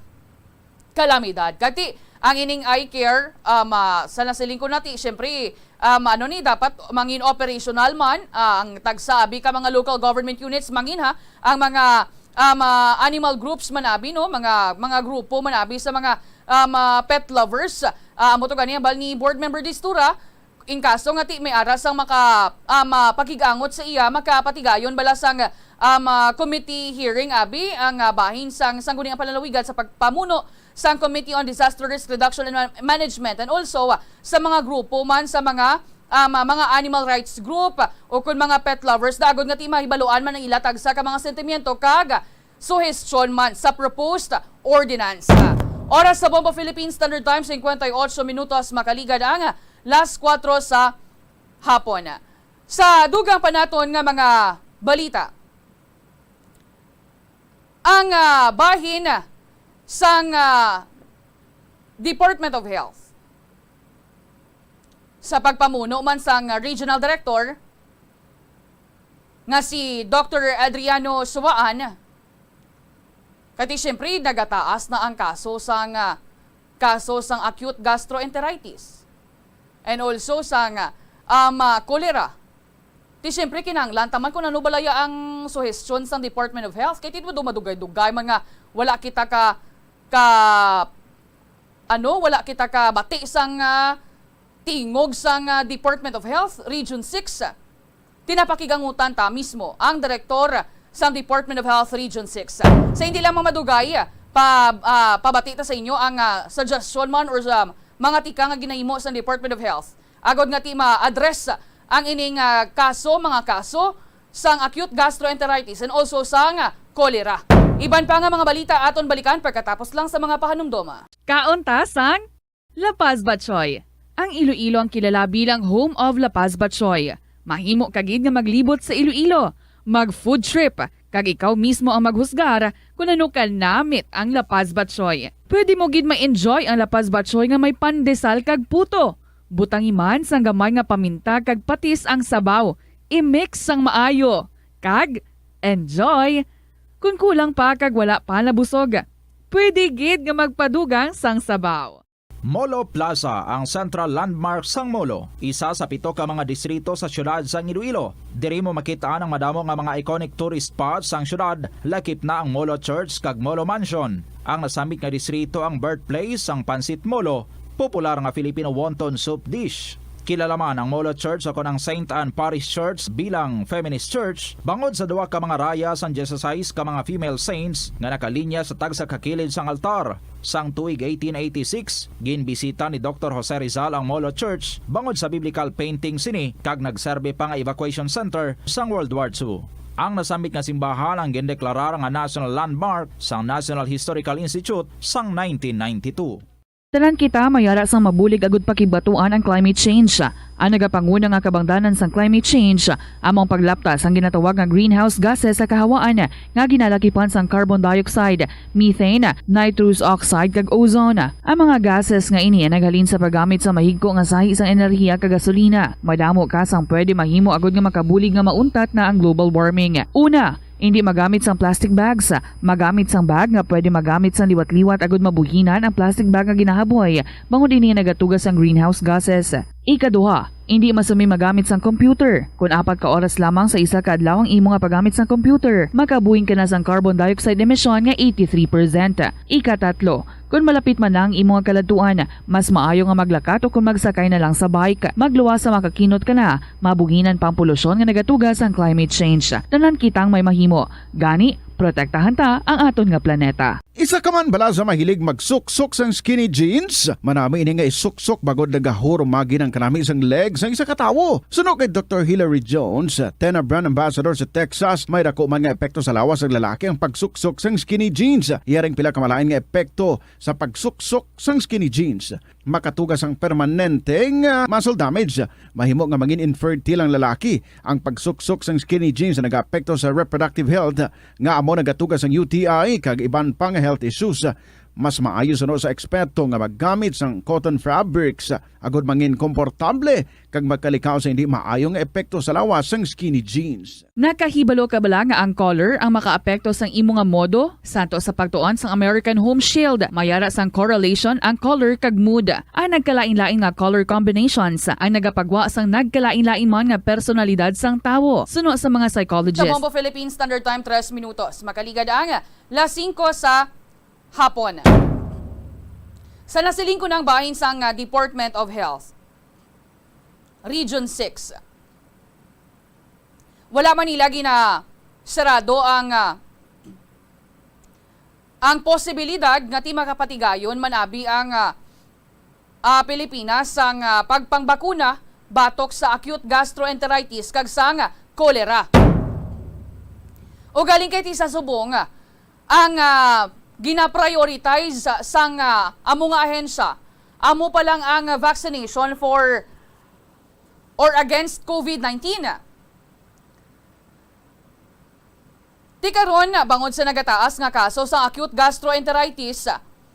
kalamidad. Kag ti ang ining eye care, um, ah, sa nasiling ko na ti, syempre, um, ano ni, dapat mangin operational man, ah, ang tagsa abi ka mga local government units, mangin ha, ang mga, um, ah, animal groups man abi, no, mga, mga grupo man abi sa mga, um, ah, pet lovers. Ah, amo to gani ang bal ni board member Distura, in kaso nga ti may ara sang maka, ah, mapakig-angot sa iya, makapatigayon bala sang, ah, ma-, committee hearing abi ang, ah, bahin sang Sangguniang Panlalawigan sa pagpamuno sang Committee on Disaster Risk Reduction and Ma-, Management, and also, ah, sa mga grupo man sa mga, ah, ma-, mga animal rights group, ah, o kun mga pet lovers, dagod nga ti mahibaluan man ang ila tagsa ka mga sentimiento kag suhestyon man sa proposed ordinance. Oras sa Bombo Philippine Standard Time, singkwenta y ocho minutos, makaligad ang las kuwatro sa hapon. Sa dugang pa naton nga mga balita, ang, ah, bahin sang, ah, Department of Health sa pagpamuno man sang Regional Director nga si Doktor Adriano Suwaan, kay ti siyempre nagataas na ang kaso sang, ah, kaso sang acute gastroenteritis and also sang, ah, um, ah, cholera. Ti siyempre kinahanglan taman kung ano balaya ang suhestyon sang Department of Health, kay ti madugay-dugay man nga wala kita ka, ka ano, wala kita ka bati sang, ah, tingog sang, ah, Department of Health Region six. Tinapakigangutan ta mismo ang direktor sang Department of Health Region six. Sa hindi lamang madugay, pa, ah, pabati ta sa inyo ang, ah, suggestion man or sa mga tika nga ginahimo sang Department of Health agod nga ti ma-address ang ining, ah, kaso, mga kaso sang acute gastroenteritis and also sang, ah, cholera. Iban pa nga mga balita aton balikan pagkatapos lang sa mga pahanumdoma. Kaon ta sang La Paz Batchoy. Ang Iloilo ang kilala bilang home of La Paz Batchoy. Mahimo ka gid nga maglibot sa Iloilo, mag food trip, kag ikaw mismo ang maghusgar kon ano ka namit ang La Paz Batchoy. Pwede mo gid ma-enjoy ang La Paz Batchoy nga may pandesal kag puto. Butangi man sang gamay nga paminta kag patis ang sabaw. I-mix sang maayo. Kag enjoy! Kon kulang pa kag wala pa nabusog, pwede gid nga magpadugang sang sabaw. Molo Plaza, ang central landmark sang Molo, isa sa pito ka mga distrito sa siyudad sang Iloilo. Diri mo makit-an ang madamo nga mga iconic tourist spots sang siyudad, lakip na ang Molo Church kag Molo Mansion. Ang nasambit nga distrito ang birthplace sang Pancit Molo, popular nga Filipino wonton soup dish. Kilala man ang Molo Church o kon ang Saint Anne Parish Church bilang feminist church bangod sa duha ka mga raya sang dieciséis ka mga female saints nga nakalinya sa tagsa ka kilid sang altar. Sang tuig eighteen eighty-six, ginbisita ni Doktor Jose Rizal ang Molo Church bangod sa biblical painting sini kag nagserbi pa nga evacuation center sang World War Two. Ang nasambit nga simbahan ang gindeklarar nga national landmark sang National Historical Institute sang nineteen ninety-two. Tanan kita may ara sang mabulig agud pakigbatuan ang climate change. Ang nagapanguna nga kabangdanan sang climate change amo ang paglapta sang ginatawag nga greenhouse gases sa kahawaan nga ginalakipan sang carbon dioxide, methane, nitrous oxide, kag ozone. Ang mga gases nga ini ang naghalin sa paggamit sa mahigko nga sahi sang enerhiya kag gasolina. Madamo ka sang pwede mahimo agud nga makabulig nga mauntat na ang global warming. Una, indi magamit sang plastic bags. Magamit sang bag nga pwede magamit sang liwat-liwat agud mabuhinan ang plastic bag nga ginahaboy, bangod ini nagatuga sang greenhouse gases. Ikaduha, indi masumi magamit sang computer. Kon apat ka oras lamang sa isa ka adlaw ang imo nga paggamit sang computer, makabuhin ka na sang carbon dioxide emission nga eighty-three percent. Ikatatlo, kon malapit man na ang imo nga kaladtuan, mas maayo nga maglakat o kon magsakay na lang sa bike. Magluwas sa makakinot ka na, mabuhinan pa ang polusyon nga nagatuga sang climate change. Tanan kitang may mahimo. Gani, protektahan ta ang aton nga planeta. Isa ka man bala sa mahilig magsuksok sang skinny jeans? Manami ini nga isuksok bangod nagahurumagi ang kanami sang leg sang isa ka tawo. Suno kay Doktor Hilary Jones, Tena Brand Ambassador sa Texas, may dako man nga epekto sa lawas sang lalaki ang pagsuksok sang skinny jeans. Iya ring pila ka malain nga epekto sa pagsuksok sang skinny jeans. Makatuga sang permanente nga muscle damage. Mahimo nga mangin infertile ang lalaki. Ang pagsuksok sang skinny jeans nagaapekto sa reproductive health, nga amo nagatuga sang U T I kag iban pa nga health issues. Mas maayo suno sa eksperto nga maggamit sang cotton fabrics agod mangin komportable kag magkalikaw sa hindi maayo nga epekto sa lawas sang skinny jeans. Nakahibalo ka bala nga ang color ang makaapekto sang imo nga modo? Santo sa pagtuon sang American Home Shield, may ara sang correlation ang color kag mood. Ang nagkalain-lain nga color combinations ang nagapagwa sang nagkalain-lain man nga personalidad sang tawo, suno sa mga psychologist. Sa Bombo Philippine Standard Time, tres minutos. Makaligad ang las singko sa hapon. Sa nasiling ko ng bahin sang, ah, Department of Health, Region six. Wala man nila ginasarado ang, ah, ang posibilidad nga ti makapatigayon man abi ang, ah, ah, Pilipinas sang, ah, pagpangbakuna batok sa acute gastroenteritis kag sang cholera. Ugaling kay ti sa subong, ah, ang, ah, gina-prioritize sang, ah, amo nga ahensya, amo pa lang ang vaccination for or against COVID nineteen. Ti karon, bangod sa nagataas nga kaso sa acute gastroenteritis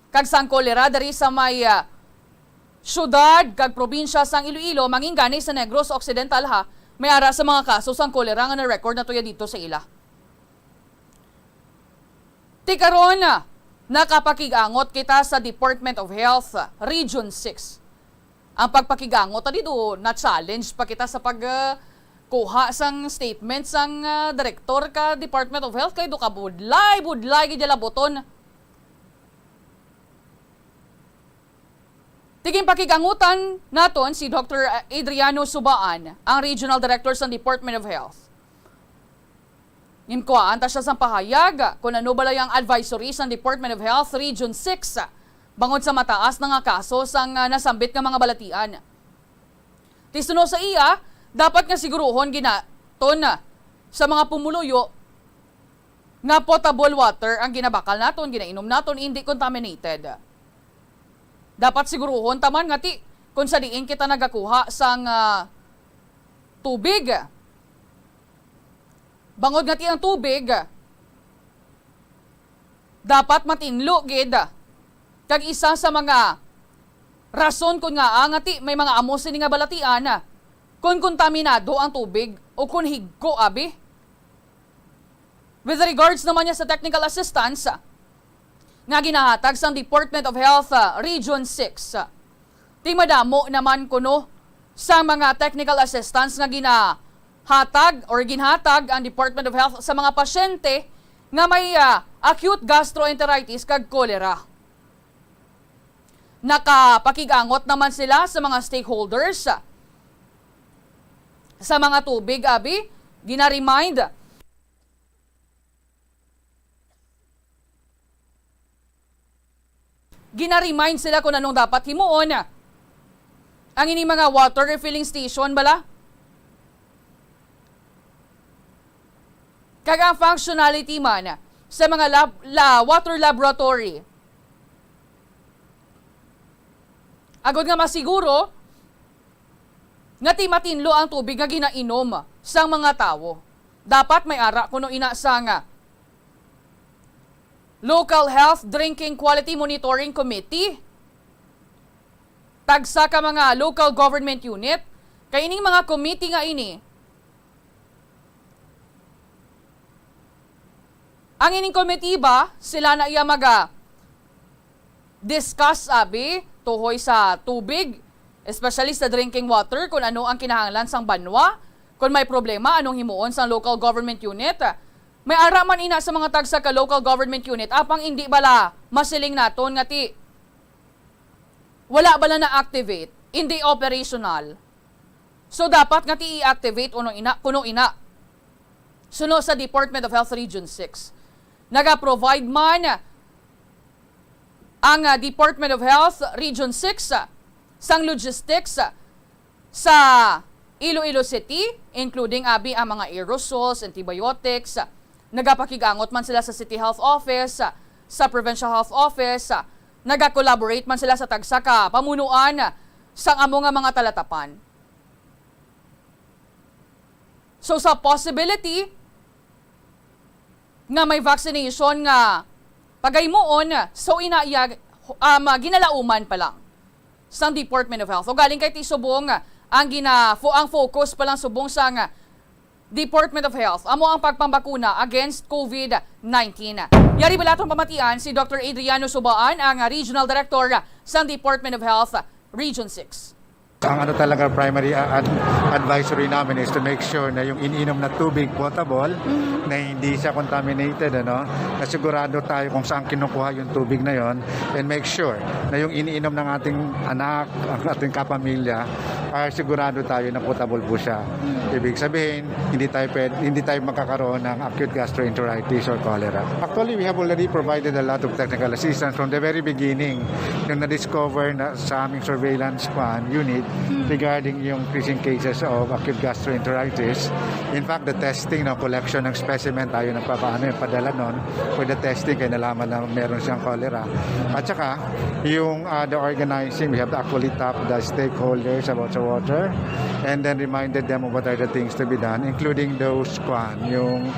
kag sang cholera diri sa may, ah, syudad kag probinsya sang Iloilo, manginggani sa Negros Occidental, ha, may ara sa mga kaso sang cholera nga na-record na tuya dito sa ila. Ti karon, nakapakig-angot kita sa Department of Health, Region six. Ang pagpakig-angot ta dito, na-challenge pa kita sa pag, ah, kuha sang statement sang, ah, direktor ka Department of Health kay do ka budlay, budlay gid labuton. Ti ginpakig-angutan naton si Doktor Adriano Subaan, ang Regional Director sa Department of Health. Ginkuhaan ta siya sang pahayag kon ano balay ang advisory sang Department of Health Region six bangod sa mataas na nga kaso sang, ah, nasambit nga mga balatian. Ti suno sa iya, dapat nga siguruhon ginaton sa mga pumuluyo nga potable water ang ginabakal naton, ginainom naton, hindi contaminated. Dapat siguruhon ta man nga ti kung sa diin kita nagakuha sang, ah, tubig. Bangod nga ti ang tubig dapat matinlo gid. Kag isa sa mga rason kon ngaa nga ti may mga amo sini nga balatian, kon kontaminado ang tubig o kon higko, abi. With regards naman niya sa technical assistance nga ginahatag sang Department of Health, ah, Region six, ah, ti madamo naman kuno sa mga technical assistance nga ginahatag or ginhatag ang Department of Health sa mga pasyente nga may, ah, acute gastroenteritis kag cholera. Nakapakig-angot naman sila sa mga stakeholders, ah, sa mga tubig, abi, gina-remind Gina-remind sila kung anong dapat himuon. Ang ini mga water refilling station bala, kag ang functionality man sa mga lab-, la-, water laboratory. Agod nga masiguro nga ti matinlo ang tubig nga ginainom sang mga tawo. Dapat may ara kuno ina sang Local Health Drinking Quality Monitoring Committee, tagsa ka mga local government unit, kay ining mga committee nga ini, ang ining komitiba, sila na iya maga-discuss, abi, tuhoy sa tubig, especially sa drinking water, kung ano ang kinahanglan sang banwa, kung may problema, anong himuon sang local government unit. May ara man ina sa mga tagsa ka local government unit, apang indi bala masiling naton nga ti wala bala na-activate, indi operational. So, dapat nga ti i-activate uno ina, kuno ina. Suno sa Department of Health Region six, naga-provide man ang, ah, Department of Health Region six, ah, sang logistics, ah, sa Iloilo City, including abi ang mga aerosols, antibiotics, ah, nagapakig-angot man sila sa City Health Office, ah, sa Provincial Health Office, ah, naga-collaborate man sila sa tagsa ka pamunuan, ah, sang amo nga mga talatapan. So, sa possibility nga may vaccination nga pagaymuon, so ina iya, um, ginalauman pa lang sang Department of Health. O galing kay ti subong ang gina-, fo-, ang focus pa lang subong sang Department of Health amo ang pagpambakuna against COVID nineteen. Yari bala aton pamatian si Doctor Adriano Subaan, ang Regional Director sang Department of Health Region six. Ang ano talaga, primary, ah, ad-, advisory namin is to make sure na yung iniinom na tubig potable, Mhm. na hindi siya contaminated, ano, na sigurado tayo kung saan kinukuha yung tubig na yon, and make sure na yung iniinom ng ating anak, ang ating kapamilya, ay sigurado tayo na potable po siya. Mhm. Ibig sabihin, hindi tayo pwed-, hindi tayo magkakaroon ng acute gastroenteritis or cholera. Actually, we have already provided a lot of technical assistance from the very beginning. Yung na-discover na sa aming surveillance plan unit Hmm. regarding yung increasing cases of acute gastroenteritis. In fact, the testing, no, collection ng specimen, tayo nagpapaano yung padala nun for the testing, kaya nalaman na meron siyang cholera. At saka, yung, ah, the organizing, we have to actually tap the stakeholders about the water and then reminded them of what are the things to be done, including those, kwan, yung,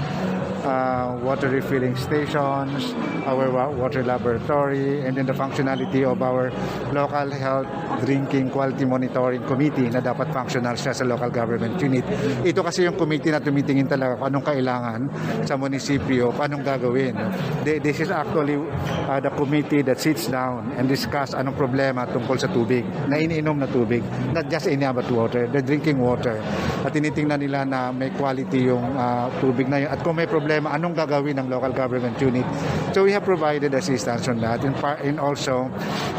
ah, water refilling stations, our wa-, water laboratory, and then the functionality of our local health drinking quality monitoring committee na dapat functional siya sa local government unit. Ito kasi yung committee na tumitingin talaga kung anong kailangan sa munisipyo, kung anong gagawin. Thi-, this is actually, uh, the committee that sits down and discuss anong problema tungkol sa tubig, na iniinom na tubig, not just any other water, the drinking water. At tinitingnan nila na may quality yung, uh, tubig na yun. At kung may problema, anong gagawin ng local government unit? So we have provided assistance on that. In par-, and also,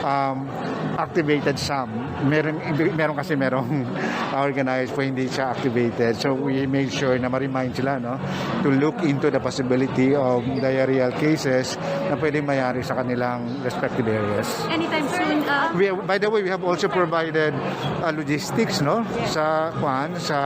um, activated some. Meron, meron kasi merong organized po, hindi siya activated. So we made sure na ma-remind sila, no, to look into the possibility of diarrheal cases na pwedeng mayari sa kanilang respective areas. Anytime soon, uh, We have, by the way, we have also provided, uh, logistics, no, Yes. sa, kwan, sa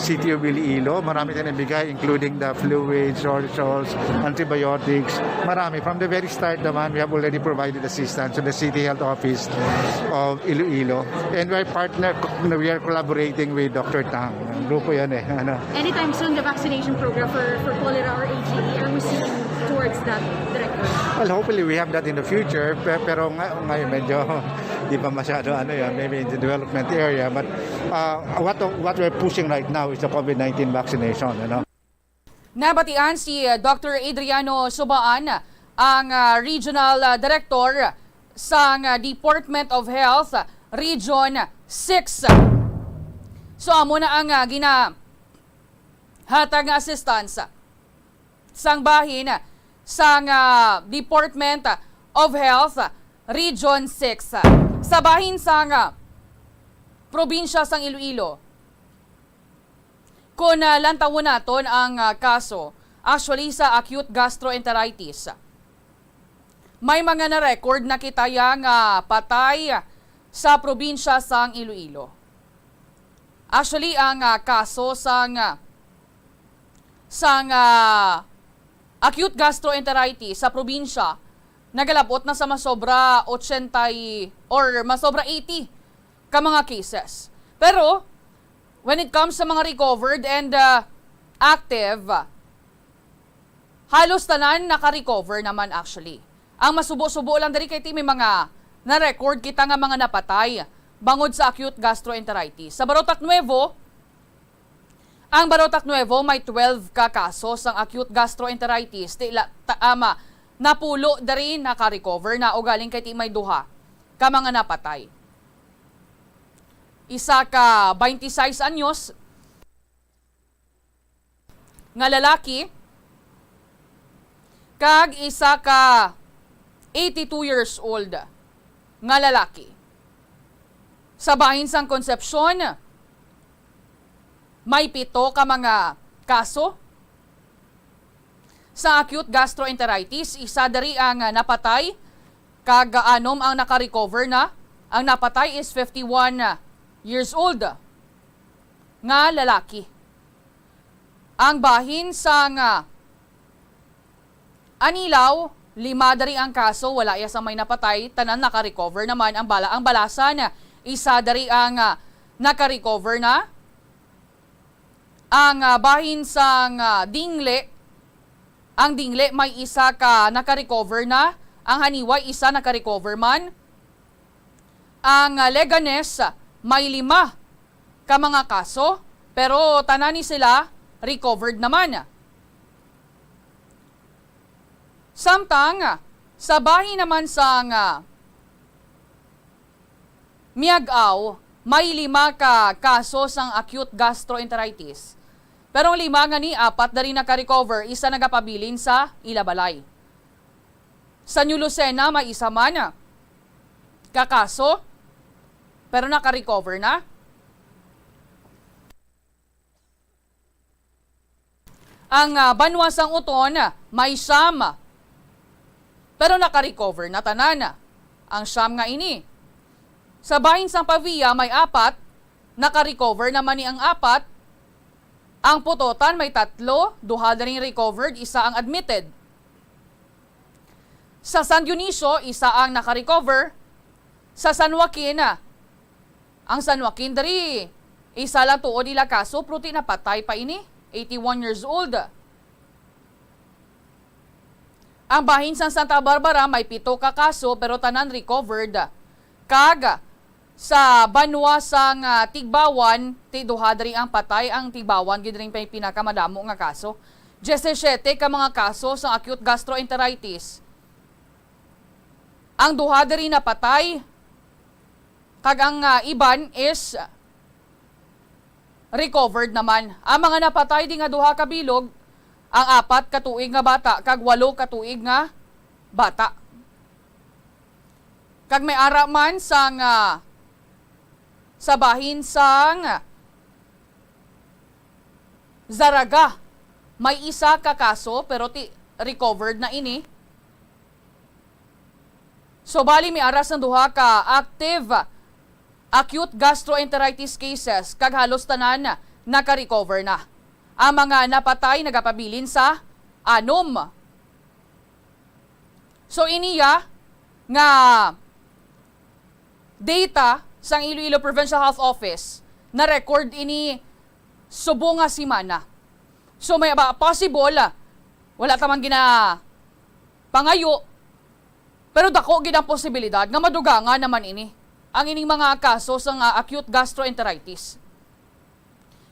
City of Iloilo. Marami tayong ibigay, including the fluids, aerosols, antibiotics. Marami. From the very start naman, we have already provided assistance to the City Health Office of Iloilo. And we're partner, we are collaborating with Doctor Tang. Grupo yan eh. Ano? Anytime soon, the vaccination program for, for cholera or A G E, are we seeing towards that, Director? Well, hopefully we have that in the future, pe-, pero nga-, ngayon medyo di pa masyado ano yun, maybe in the development area, but, uh, what, what we're pushing right now is the COVID nineteen vaccination, you know? Nabatian si, uh, Doctor Adriano Subaan, ang, uh, Regional, uh, Director sang, uh, Department of Health, Region six. So, amo na ang, uh, ginahatag nga assistance sang bahin sang, uh, Department of Health, Region six. Sa bahin sang, uh, probinsya sang Iloilo, Kon, ah, lantawon naton ang, ah, kaso, actually, sa acute gastroenteritis, may mga na-record na kita ya nga patay sa probinsya sang Iloilo. Actually, ang, ah, kaso sang, ah, sang, ah, acute gastroenteritis sa probinsya nagalabot na sa masobra ochenta y, or masobra eighty ka mga cases. Pero, when it comes sa mga recovered and, ah, active, halos tanan naka-recover naman actually. Ang masubo-subo lang diri kay ti may mga na-record kita nga mga napatay bangod sa acute gastroenteritis. Sa Barotac Nuevo, ang Barotac Nuevo may twelve ka kaso sang acute gastroenteritis. Ti la-, ta-, ama, napulo diri naka-recover na, ugaling kay ti may duha ka mga napatay. isa ka twenty-six anyos nga lalaki kag isa ka eighty-two years old nga lalaki. Sa bahin sang Concepcion, may pito ka mga kaso sa acute gastroenteritis. Isa diri ang napatay, kag anom ang naka-recover na. Ang napatay is fifty-one years old nga lalaki. Ang bahin sang Anilao, lima diri ang kaso, wala iya sang may napatay, tanan naka-recover naman. Ang bala, ang Balasan, isa diri ang, ah, naka-recover na. Ang, ah, bahin sang, ah, Dingle, ang Dingle may isa ka naka-recover na, ang Janiuay isa naka-recover man. Ang, ah, Leganes may lima ka mga kaso, pero tanan ni sila recovered naman. Samtang, sa bahin naman sang Miag-ao, may lima ka kaso sang acute gastroenteritis. Pero ang lima nga ni, apat na rin naka-recover, isa nagapabilin sa ila balay. Sa New Lucena, may isa man ka kaso, pero naka-recover na. Ang, ah, banwa sang Oton, may siyam, pero naka-recover na tanan ang siyam nga ini. Sa bahin sang Pavia, may apat, naka-recover naman ni ang apat. Ang Pototan may tatlo, duha na rin recovered, isa ang admitted. Sa San Dionisio, isa ang naka-recover. Sa San Joaquin, ah, ang San Joaquin diri, isa lang tuod ila kaso, pero ti napatay pa ini, eighty-one years old. Ang bahin sang Santa Barbara may pito ka kaso, pero tanan recovered. Kag sa banwa sang, ah, Tigbauan, ti duha diri ang patay. Ang Tigbauan gid rin may pinakamadamo nga kaso. Diyesisiyete ka mga kaso sang acute gastroenteritis. Ang duha diri napatay, kag ang, ah, iban is recovered naman. Ang mga napatay di nga duha ka bilog, ang apat ka tuig nga bata kag walo ka tuig nga bata. Kag may ara man sang, ah, sa bahin sang Zarraga, may isa ka kaso, pero ti recovered na ini. So, bali, may ara sang duha ka active acute gastroenteritis cases, kag halos tanan naka-recover na. Ang mga napatay nagapabilin sa anom. So, iniya nga data sang Iloilo Provincial Health Office, na-record ini subong nga semana. So, may ba possible, ah, wala ta man ginapangayo, pero dako gid ang posibilidad nga madugangan naman ini, ang ining mga kaso sang, ah, acute gastroenteritis.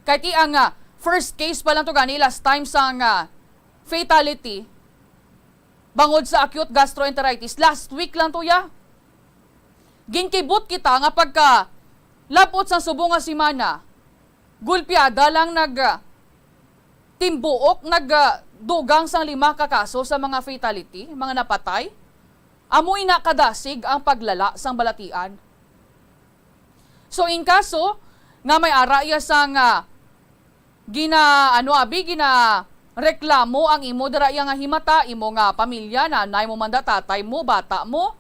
Kay ti ang, ah, first case pa lang to gani last time sang, ah, fatality bangod sa acute gastroenteritis. Last week lang to ya. Ginkibot kita nga pagka labot sang subong nga semana, gulpiada lang nag, ah, timbuok, nag, ah, dugang sang lima ka kaso sa mga fatality, mga napatay. Amo ina kadasig ang paglala sang balatian. So, in kaso nga may ara iya sang, ah, gina, ano, abi, ginareklamo ang imo dira iya nga himata, imo nga pamilya, nanay mo man da, tatay mo, bata mo,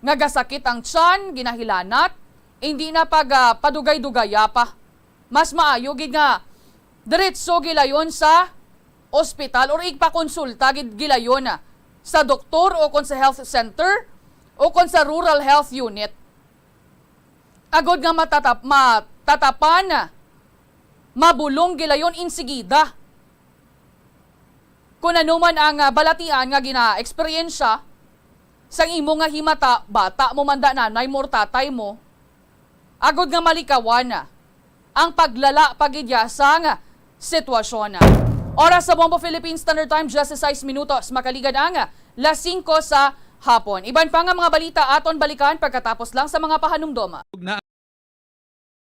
nga gasakit ang tiyan, ginahilanat, hindi na pag, ah, padugay-dugaya pa. Mas maayo gid nga diretso gilayon sa ospital or igpakonsulta gid gilayon sa doktor o kon sa health center o kon sa rural health unit. Agod nga matatap-, matatapan, mabulong gilayon insigida. Kon ano man ang, ah, balatian nga ginaeksperyensya sang imo nga himata, bata mo man da, nanay mo or tatay mo, agod nga malikawan ang paglala pa gid ya sang sitwasyon. Oras sa Bombo Philippine Standard Time, diyesisais minutos. Makaligad ang las singko sa hapon. Iban pa nga mga balita aton balikan pagkatapos lang sa mga pahanumdom.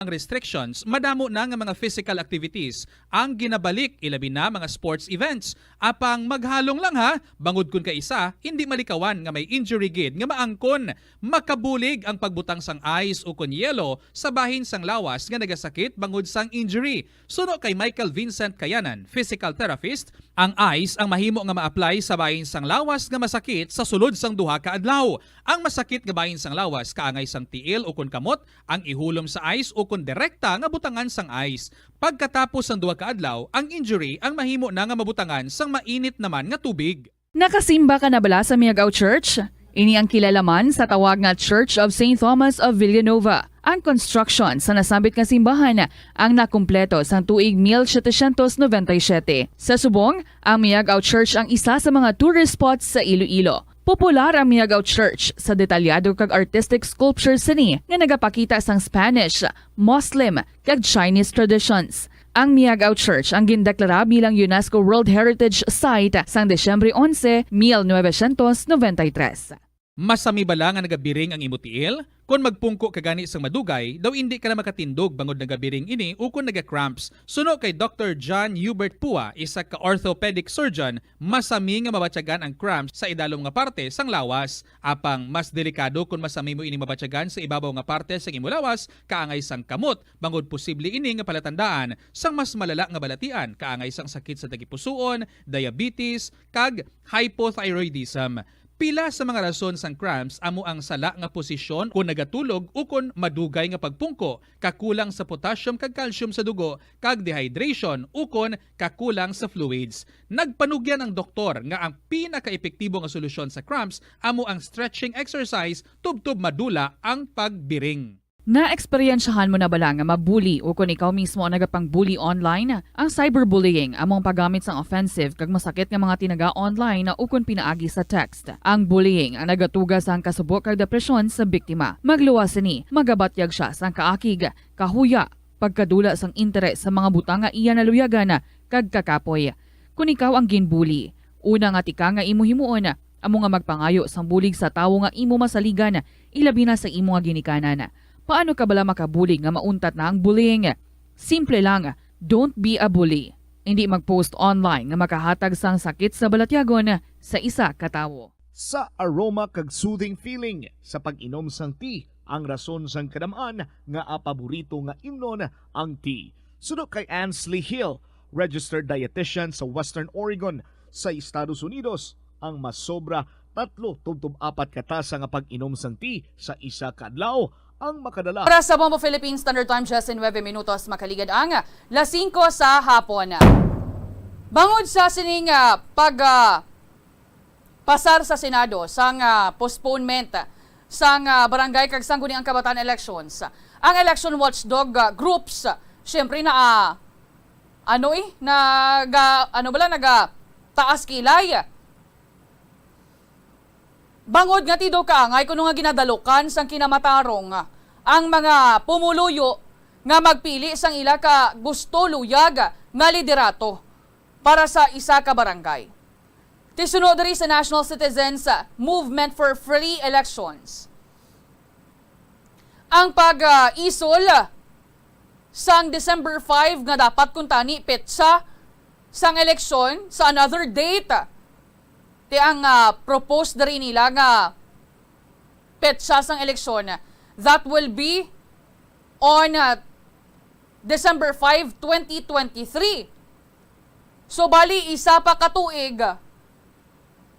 ang restrictions, madamo na nga mga physical activities ang ginabalik, ilabi na mga sports events. Apang maghalong lang ha, bangod kun kaisa, hindi malikawan nga may injury gid nga maangkon. Makabulig ang pagbutang sang ice ukon yelo sa bahin sang lawas nga nagasakit bangod sang injury. Suno kay Michael Vincent Kayanan, physical therapist, ang ice ang mahimo nga ma-apply sa bahin sang lawas nga masakit sa sulod sang duha ka adlaw. Ang masakit nga bahin sang lawas kaangay sang tiil ukon kamot, ang ihulom sa ice ukon direkta nga butangan sang ice. Pagkatapos sang duha ka adlaw, ang injury ang mahimo na nga mabutangan sang mainit naman nga tubig. Nakasimba ka na bala sa Miag-aw Church? Ini ang kilala man sa tawag nga Church of Saint Thomas of Villanova. Ang construction sa nasambit nga simbahan ang nakumpleto sang tuig mil setecientos noventa y siete. Sa subong, ang Miag-aw Church ang isa sa mga tourist spots sa Iloilo. Popular ang Miag-aw Church sa detalyado kag artistic sculpture sini nga nagapakita sang Spanish, Muslim, kag Chinese traditions. Ang Miag-aw Church ang gindeklara bilang UNESCO World Heritage Site sang Disyembre onse, mil novecientos noventa y tres. Masami bala nga nagabiring ang imo tiil? Kon magpungko ka gani sang madugay, daw indi ka na makatindog bangod nagabiring ini ukon naga-cramps. Suno kay Doktor John Hubert Pua, isa ka orthopedic surgeon, masami nga mabatyagan ang cramps sa idalom nga parte sang lawas. Apang mas delikado kon masami mo ini mabatyagan sa ibabaw nga parte sang imo lawas, kaangay sang kamot, bangod posible ini nga palatandaan sang mas malala nga balatian, kaangay sang sakit sa tagipusoon, diabetes, kag hypothyroidism. Pila sa mga rason sang cramps amo ang sala nga posisyon kon nagatulog ukon madugay nga pagpungko, kakulang sa potassium kag calcium sa dugo, kag dehydration ukon kakulang sa fluids. Nagpanugyan ang doktor nga ang pinakaepektibo nga solusyon sa cramps amo ang stretching exercise tubtob madula ang pagbiring. Naeksperyensyahan mo na bala nga mabuli ukon ikaw mismo ang nagapang-bully online? Ang cyberbullying amo ang paggamit sang offensive kag masakit nga mga tinaga online ukon pinaagi sa text. Ang bullying ang nagatuga sang kasubo kag depresyon sa biktima. Magluwas sini, magabatyag sia sang kaakig, kahuya, pagkadula sang interes sa mga butang nga iya naluyagan, kag kakapoy. Kon ikaw ang ginbuli, una nga tikang nga imo himuon amo nga magpangayo sang bulig sa tawo nga imo masaligan, ilabi na sa imo nga ginikanan. Paano ka bala makabulig nga mauntat na ang bullying? Simple lang, don't be a bully. Indi mag-post online nga makahatag sang sakit sa balatyagon sa isa ka tawo. Sa aroma kag soothing feeling sa pag-inom sang tea ang rason sang kadam-an nga paborito nga imnon ang tea. Suno kay Ansley Hill, registered dietitian sa Western Oregon sa Estados Unidos, ang masobra tatlo tubtob apat ka tasa nga pag-inom sang tea sa isa ka adlaw ang makadala. Para sa Bombo Philippine Standard Time, just in nuebe minutos, makaligad ang las singko sa hapon. Bangod sa sining, ah, pag, ah, pasar sa Senado sang, ah, postponement sang, ah, barangay kag sangguniang kabataan elections, ang election watchdog, ah, groups, siyempre na, ah, ano eh, naga-, ano bala, naga taas kilay. Bangod nga ti daw kaangay kuno nga ginadalukan sang kinamatarong ang mga pumuluyo nga magpili sang ila ka gusto luyag nga liderato para sa isa ka barangay. Ti suno diri sa National Citizens Movement for Free Elections, ang pag, ah, isol sang December five nga dapat kuntani petsa sang eleksyon sa another date. Ti ang, ah, propose diri nila nga petsa sang eleksyon, that will be on, ah, December five, twenty twenty-three. So, bali, isa pa ka tuig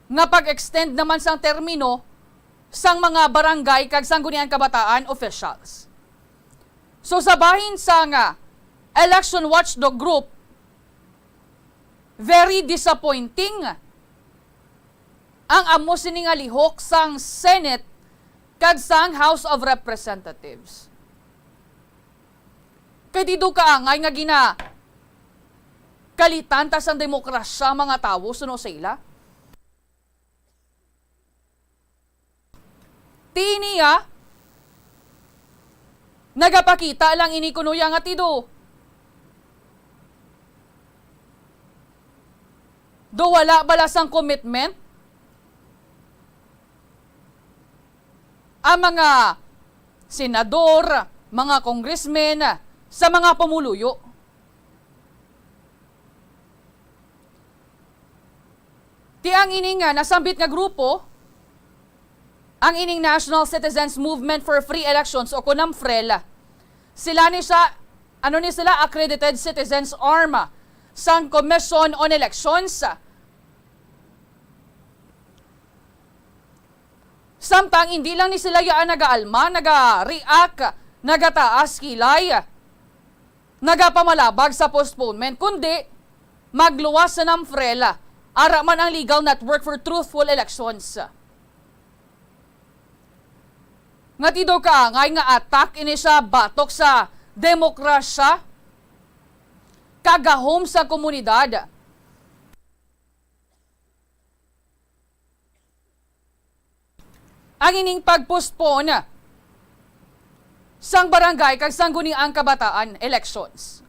nga pag-extend naman sang termino sang mga barangay kag sangguniang kabataan officials. So, sa bahin sang, ah, election watchdog group, very disappointing ang amo sini nga lihok sang Senate kag sang House of Representatives. Kay di daw kaangay nga ginakalitan ta sang demokrasya ang mga tawo suno sa ila. Ti niya, nagapakita lang ini kuno ya nga ti daw, daw wala bala sang commitment ang mga senador, mga congressmen, sa mga pumuluyo. Ti ang ining, ah, nasambit nga grupo, ang ining National Citizens Movement for Free Elections o kon NAMFREL, sila ni sa, ano ni sila, accredited citizens arm sang Commission on Elections. Samtang hindi lang ni sila yaan nagaalma, naga-react, nagataas kilay, nagapamalabag sa postponement, kundi magluwas sa NAMFREL, ara man ang Legal Network for Truthful Elections. Nga ti daw kaangay nga attack ini sa batok sa demokrasya, kagahom sa komunidad. Ang ining pag-postpone sang barangay kag sangguniang kabataan elections.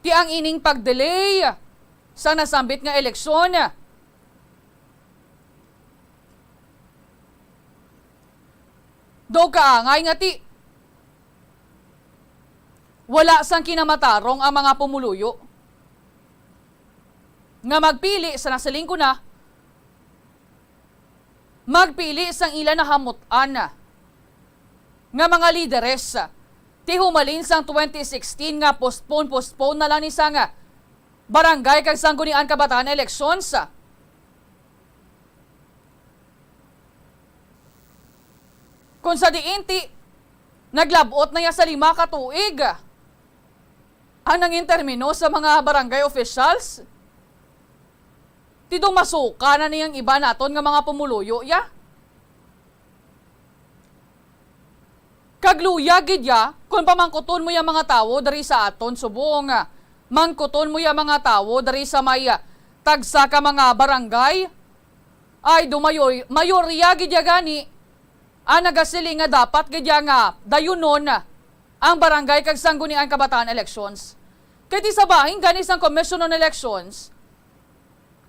Ti ang ining pag-delay sa nasambit nga eleksyon, daw kaangay nga ti wala sang kinamatarong ang mga pumuluyo nga magpili sa, nasiling ko na, magpili sang ila nahamut-an nga mga lideres, ti humalin sang twenty sixteen nga postpone, postpone na lang ni sang barangay kag sanggunian kabataan elections. Kung sa diin ti naglab-ot na ya sa lima ka tuig ang nangin termino sa mga barangay officials, ti daw masuka na niyang iba naton nga mga pumuluyo ya. Kag luya gid ya, kung pamangkuton mo ya mga tawo diri sa aton subong, mangkuton mo ya mga tawo diri sa may, ah, tagsa ka mga barangay, ay, do mayor-, mayorya gid ya gani ang nagasiling nga dapat gid ya nga dayunon ang barangay kag sanggunian kabataan elections. Kay ti sa bahin gani sang Commission on Elections,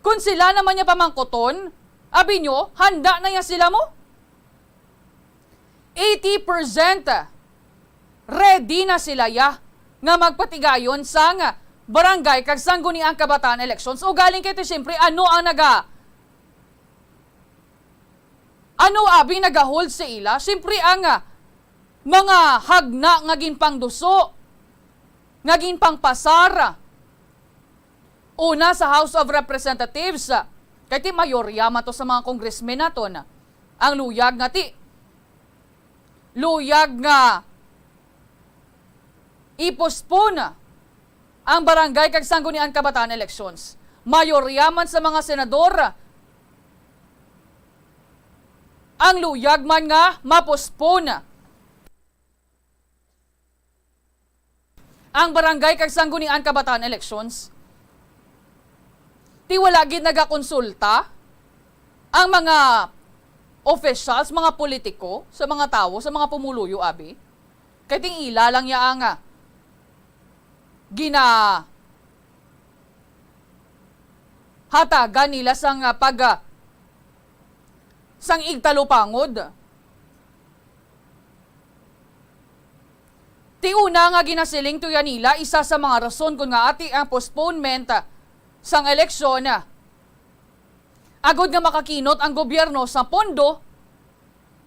kung sila naman niya pamangkuton, abi nyo, handa na ya sila mo. Eighty percent ready na sila ya nga magpatigayon sang barangay kag sangguniang kabataan elections. Ugaling kay ti, siyempre, ano ang naga-, ano abi nagahold sa ila? Siyempre, ang, ah, mga hagna nga ginpangduso, nga ginpangpasar, una sa House of Representatives, kay ti mayorya man to sa mga congressmen naton, ang luyag nga ti, luyag nga i-postpone ang barangay kag sanggunian kabataan elections. Mayorya man sa mga senador ang luyag man nga ma-postpone ang barangay kag sanggunian kabataan elections. Ti wala gid nagakonsulta ang mga officials, mga politiko, sa mga tawo, sa mga pumuluyo, abi. Kay ting ila lang ya ang, ah, ginahatagan nila sang, ah, pag, ah, sang igtalupangod. Ti una nga ginasiling tuya nila, isa sa mga rason kon ngaa ti ang postponement sang eleksyon, agod nga makakinot ang gobyerno sa pondo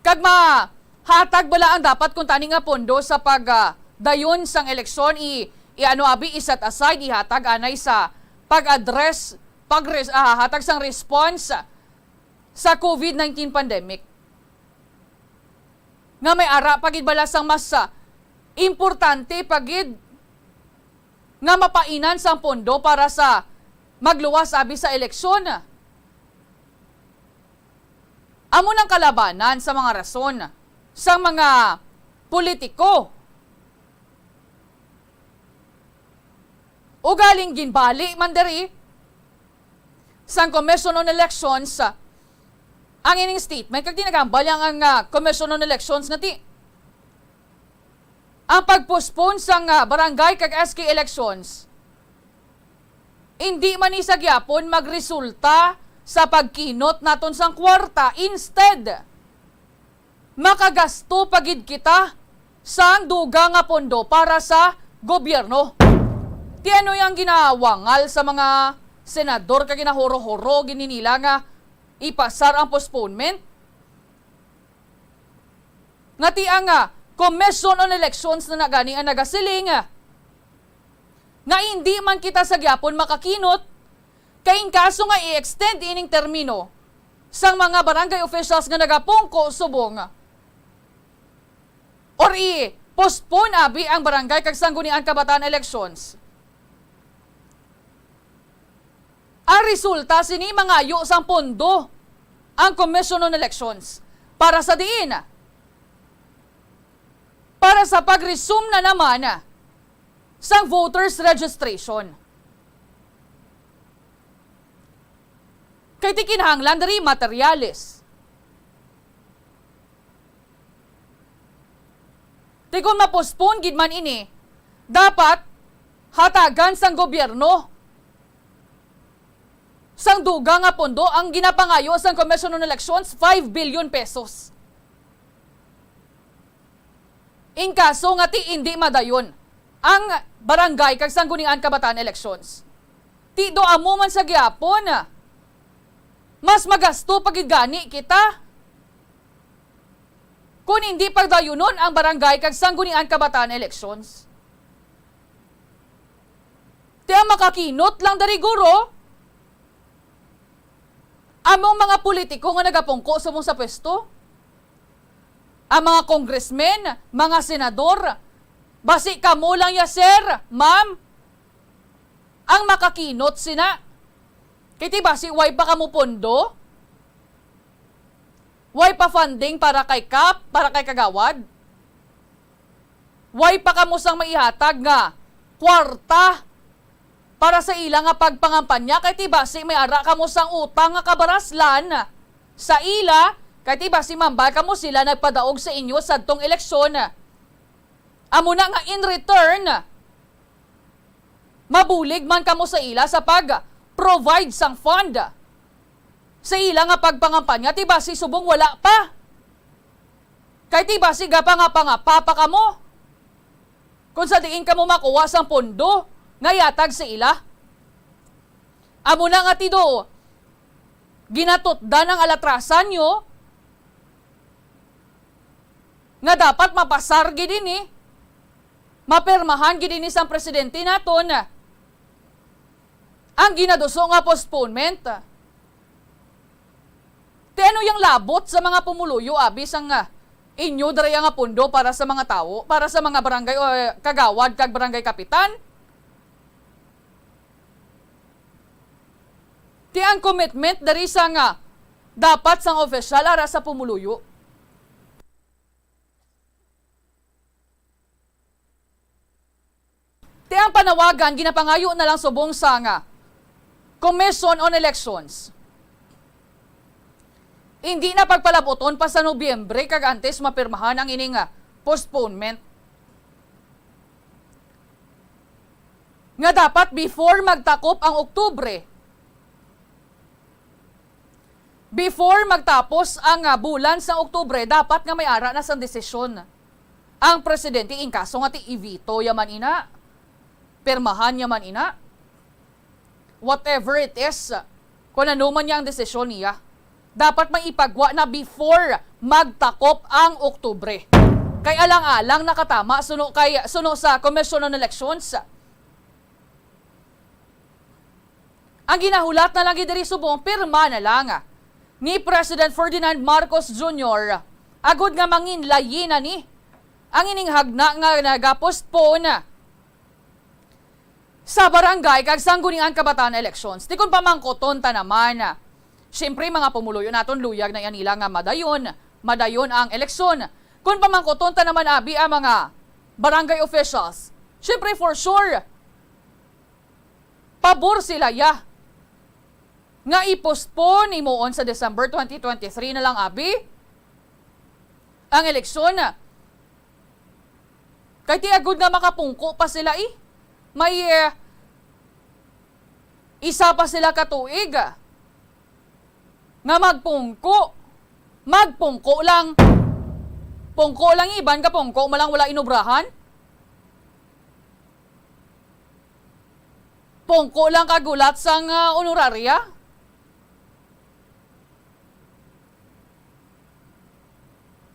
kag mahatag bala ang dapat kuntani nga pondo sa pag, ah, dayon sang eleksyon, i, i ano abi, i-set aside, ihatag anay sa pag-address, pagres-, ah, hatag sang response sa COVID nineteen pandemic. Nga may ara pa gid bala sang mas, ah, importante pa gid nga mapainan sang pondo para sa magluwas abi sa eleksyon. Amo nang kalabanan sa mga rason sang mga politiko. Ugaling ginbali man diri sang Commission on Elections ang ining statement, kag ti nagahambal ang, ang, ah, Commission on Elections nga ti ang pag-postpone sang, ah, barangay kag S K elections, indi man ni sa gyapon magresulta sa pagkinot naton sang kwarta. Instead, Makagasto pa gid kita sang dugang nga pondo para sa gobyerno. Ti ano yang ginawangal sa mga senador kag ginahuro-huro gid ni nila nga ipasar ang postponement? Nga ti ang, ah, Commission on Elections na na gani ang nagasiling, ah, nga indi man kita sa gyapon makakinot kay in kaso nga i-extend ining termino sang mga barangay officials nga nagapungko subong or i-postpone abi ang barangay kag sanggunian kabataan elections. Ang resulta sini, mangayo sang pondo ang Commission on Elections para sa diin? Para sa pag-resume na naman sang voters registration. Kay ti kinahanglan diri materyales. Ti kon ma-postpone gid man ini, dapat hatagan sang gobyerno sang dugang nga pondo. Ang ginapangayo sang Commission on Elections, five billion pesos. In kaso nga ti indi madayon ang barangay kag sanggunian kabataan elections, ti do amo man sa gihapon, mas magasto pa gid gani kita kon indi pagdayunon ang barangay kag sanggunian kabataan elections. Ti ang makakinot lang diri, guro, among mga politiko nga nagapungko subong sa pwesto, ang mga congressmen, mga senador, basi kamo lang ya, sir, ma'am, ang makakinot sina. Kay ti basi way pa kamo pondo? Way pa funding para kay kap, para kay kagawad? Way pa kamo sang maihatag nga kwarta para sa ila nga pagpangampanya, kay ti basi may ara kamo sang utang nga kabaraslan sa ila, kay ti basi mambal kamo sila nagpadaog sa inyo sadtong eleksyon. Amo na nga in return, mabulig man kamo sa ila sa pag-provide sang fund sa ila nga pagpangampanya, ti basi subong wala pa. Kay ti basi gapangapangapa pa kamo kon sa diin kamo makuha sang pondo nga yatag sa ila. Amo na nga ti do, ginatutdan ang alatrasan nyo nga dapat mapasar gid ini, mapirmahan gid ini sang presidente naton ang ginaduso nga postponement. Ti ano yang labot sa mga pumuluyo, abi, sang, ah, inyo dira nga pondo para sa mga tawo, para sa mga barangay o, eh, kagawad kag barangay kapitan? Ti ang commitment diri sang, ah, dapat sang opisyal ara sa pumuluyo. Ti ang panawagan ginapangayo na lang subong sang, ah, Commission on Elections. Indi na pagpalabuton pa sa Nobyembre kag antes mapirmahan ang ining, ah, postponement. Nga dapat before magtakop ang Oktubre, before magtapos ang, ah, bulan sa Oktubre, dapat nga may ara na sang desisyon ang presidente, in kaso nga ti i-veto ya man ina, pirmahan ya man ina. Whatever it is, kung ano man niya ang desisyon niya, dapat may ipagwa na before magtakop ang Oktubre. Kay alang-alang nakatama suno kay, suno sa Commission on Elections. Ang ginahulat na lang gid diri subong pirma na lang ni President Ferdinand Marcos Junior, agud nga manginlayi na ni ang ining hagna nga nagapostpone sa barangay kag sanggunian kabataan elections. Ti kon pamangkoton ta naman, siyempre, mga pumuluyo naton, luyag na yan nila nga madayon, madayon ang eleksyon. Kon pamangkoton ta naman, abi, ang mga barangay officials, siyempre, for sure, pabor sila, ya, nga i-postpone himuon sa December twenty twenty-three na lang, abi, ang eleksyon. Kay ti agud nga makapungko pa sila, eh. May, eh, isa pa sila ka tuig, ah, nga magpungko. Magpungko lang. Pungko lang iban ka pungko, malang wala inobrahan? Pungko lang kagulat sang, ah, honoraria?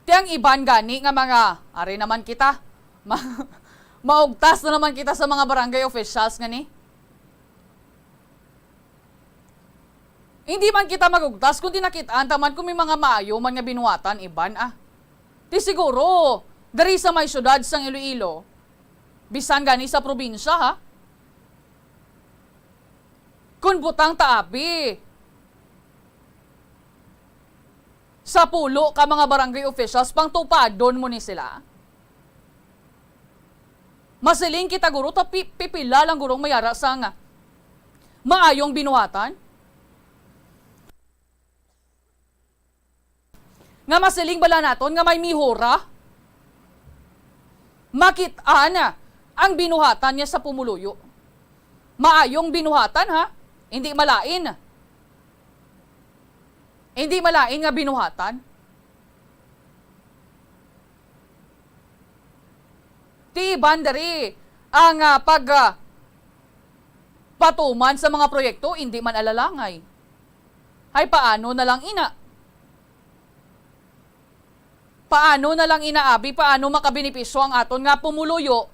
Ti ang iban gani nga mga, ari naman kita, ma-, maugtas na naman kita sa mga barangay officials nga ni. Hindi man kita magugtas kung di nakit-an ta man kung may mga maayo man nga binuhatan iban, ah. Ti siguro, diri sa may siyudad sang Iloilo, bisan gani sa probinsya, ha? Kung butang ta abi sa pulo ka mga barangay officials, pangtupadon mo ni sila. Masiling kita, guro, ta pi-, pipila lang, guro, ang mayara sang maayong binuhatan? Nga masiling bala naton nga may mihura? Makit-an ang binuhatan niya sa pumuluyo. Maayong binuhatan, ha? Hindi malain. Hindi malain nga binuhatan. Ti iban diri ang, ah, pag, ah, patuman sa mga proyekto, hindi man alalangay. Hay, paano na lang ina? Paano na lang ina, abi? Paano makabenepisyo ang aton nga pumuluyo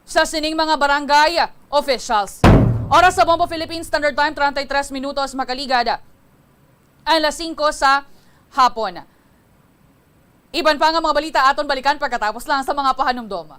sa sining mga barangay officials? Oras sa Bombo Philippines Standard Time, treinta y tres minutos makaligad ang alas singko sa hapon. Iban pa nga mga balita aton balikan pagkatapos lang sa mga pahanumdom.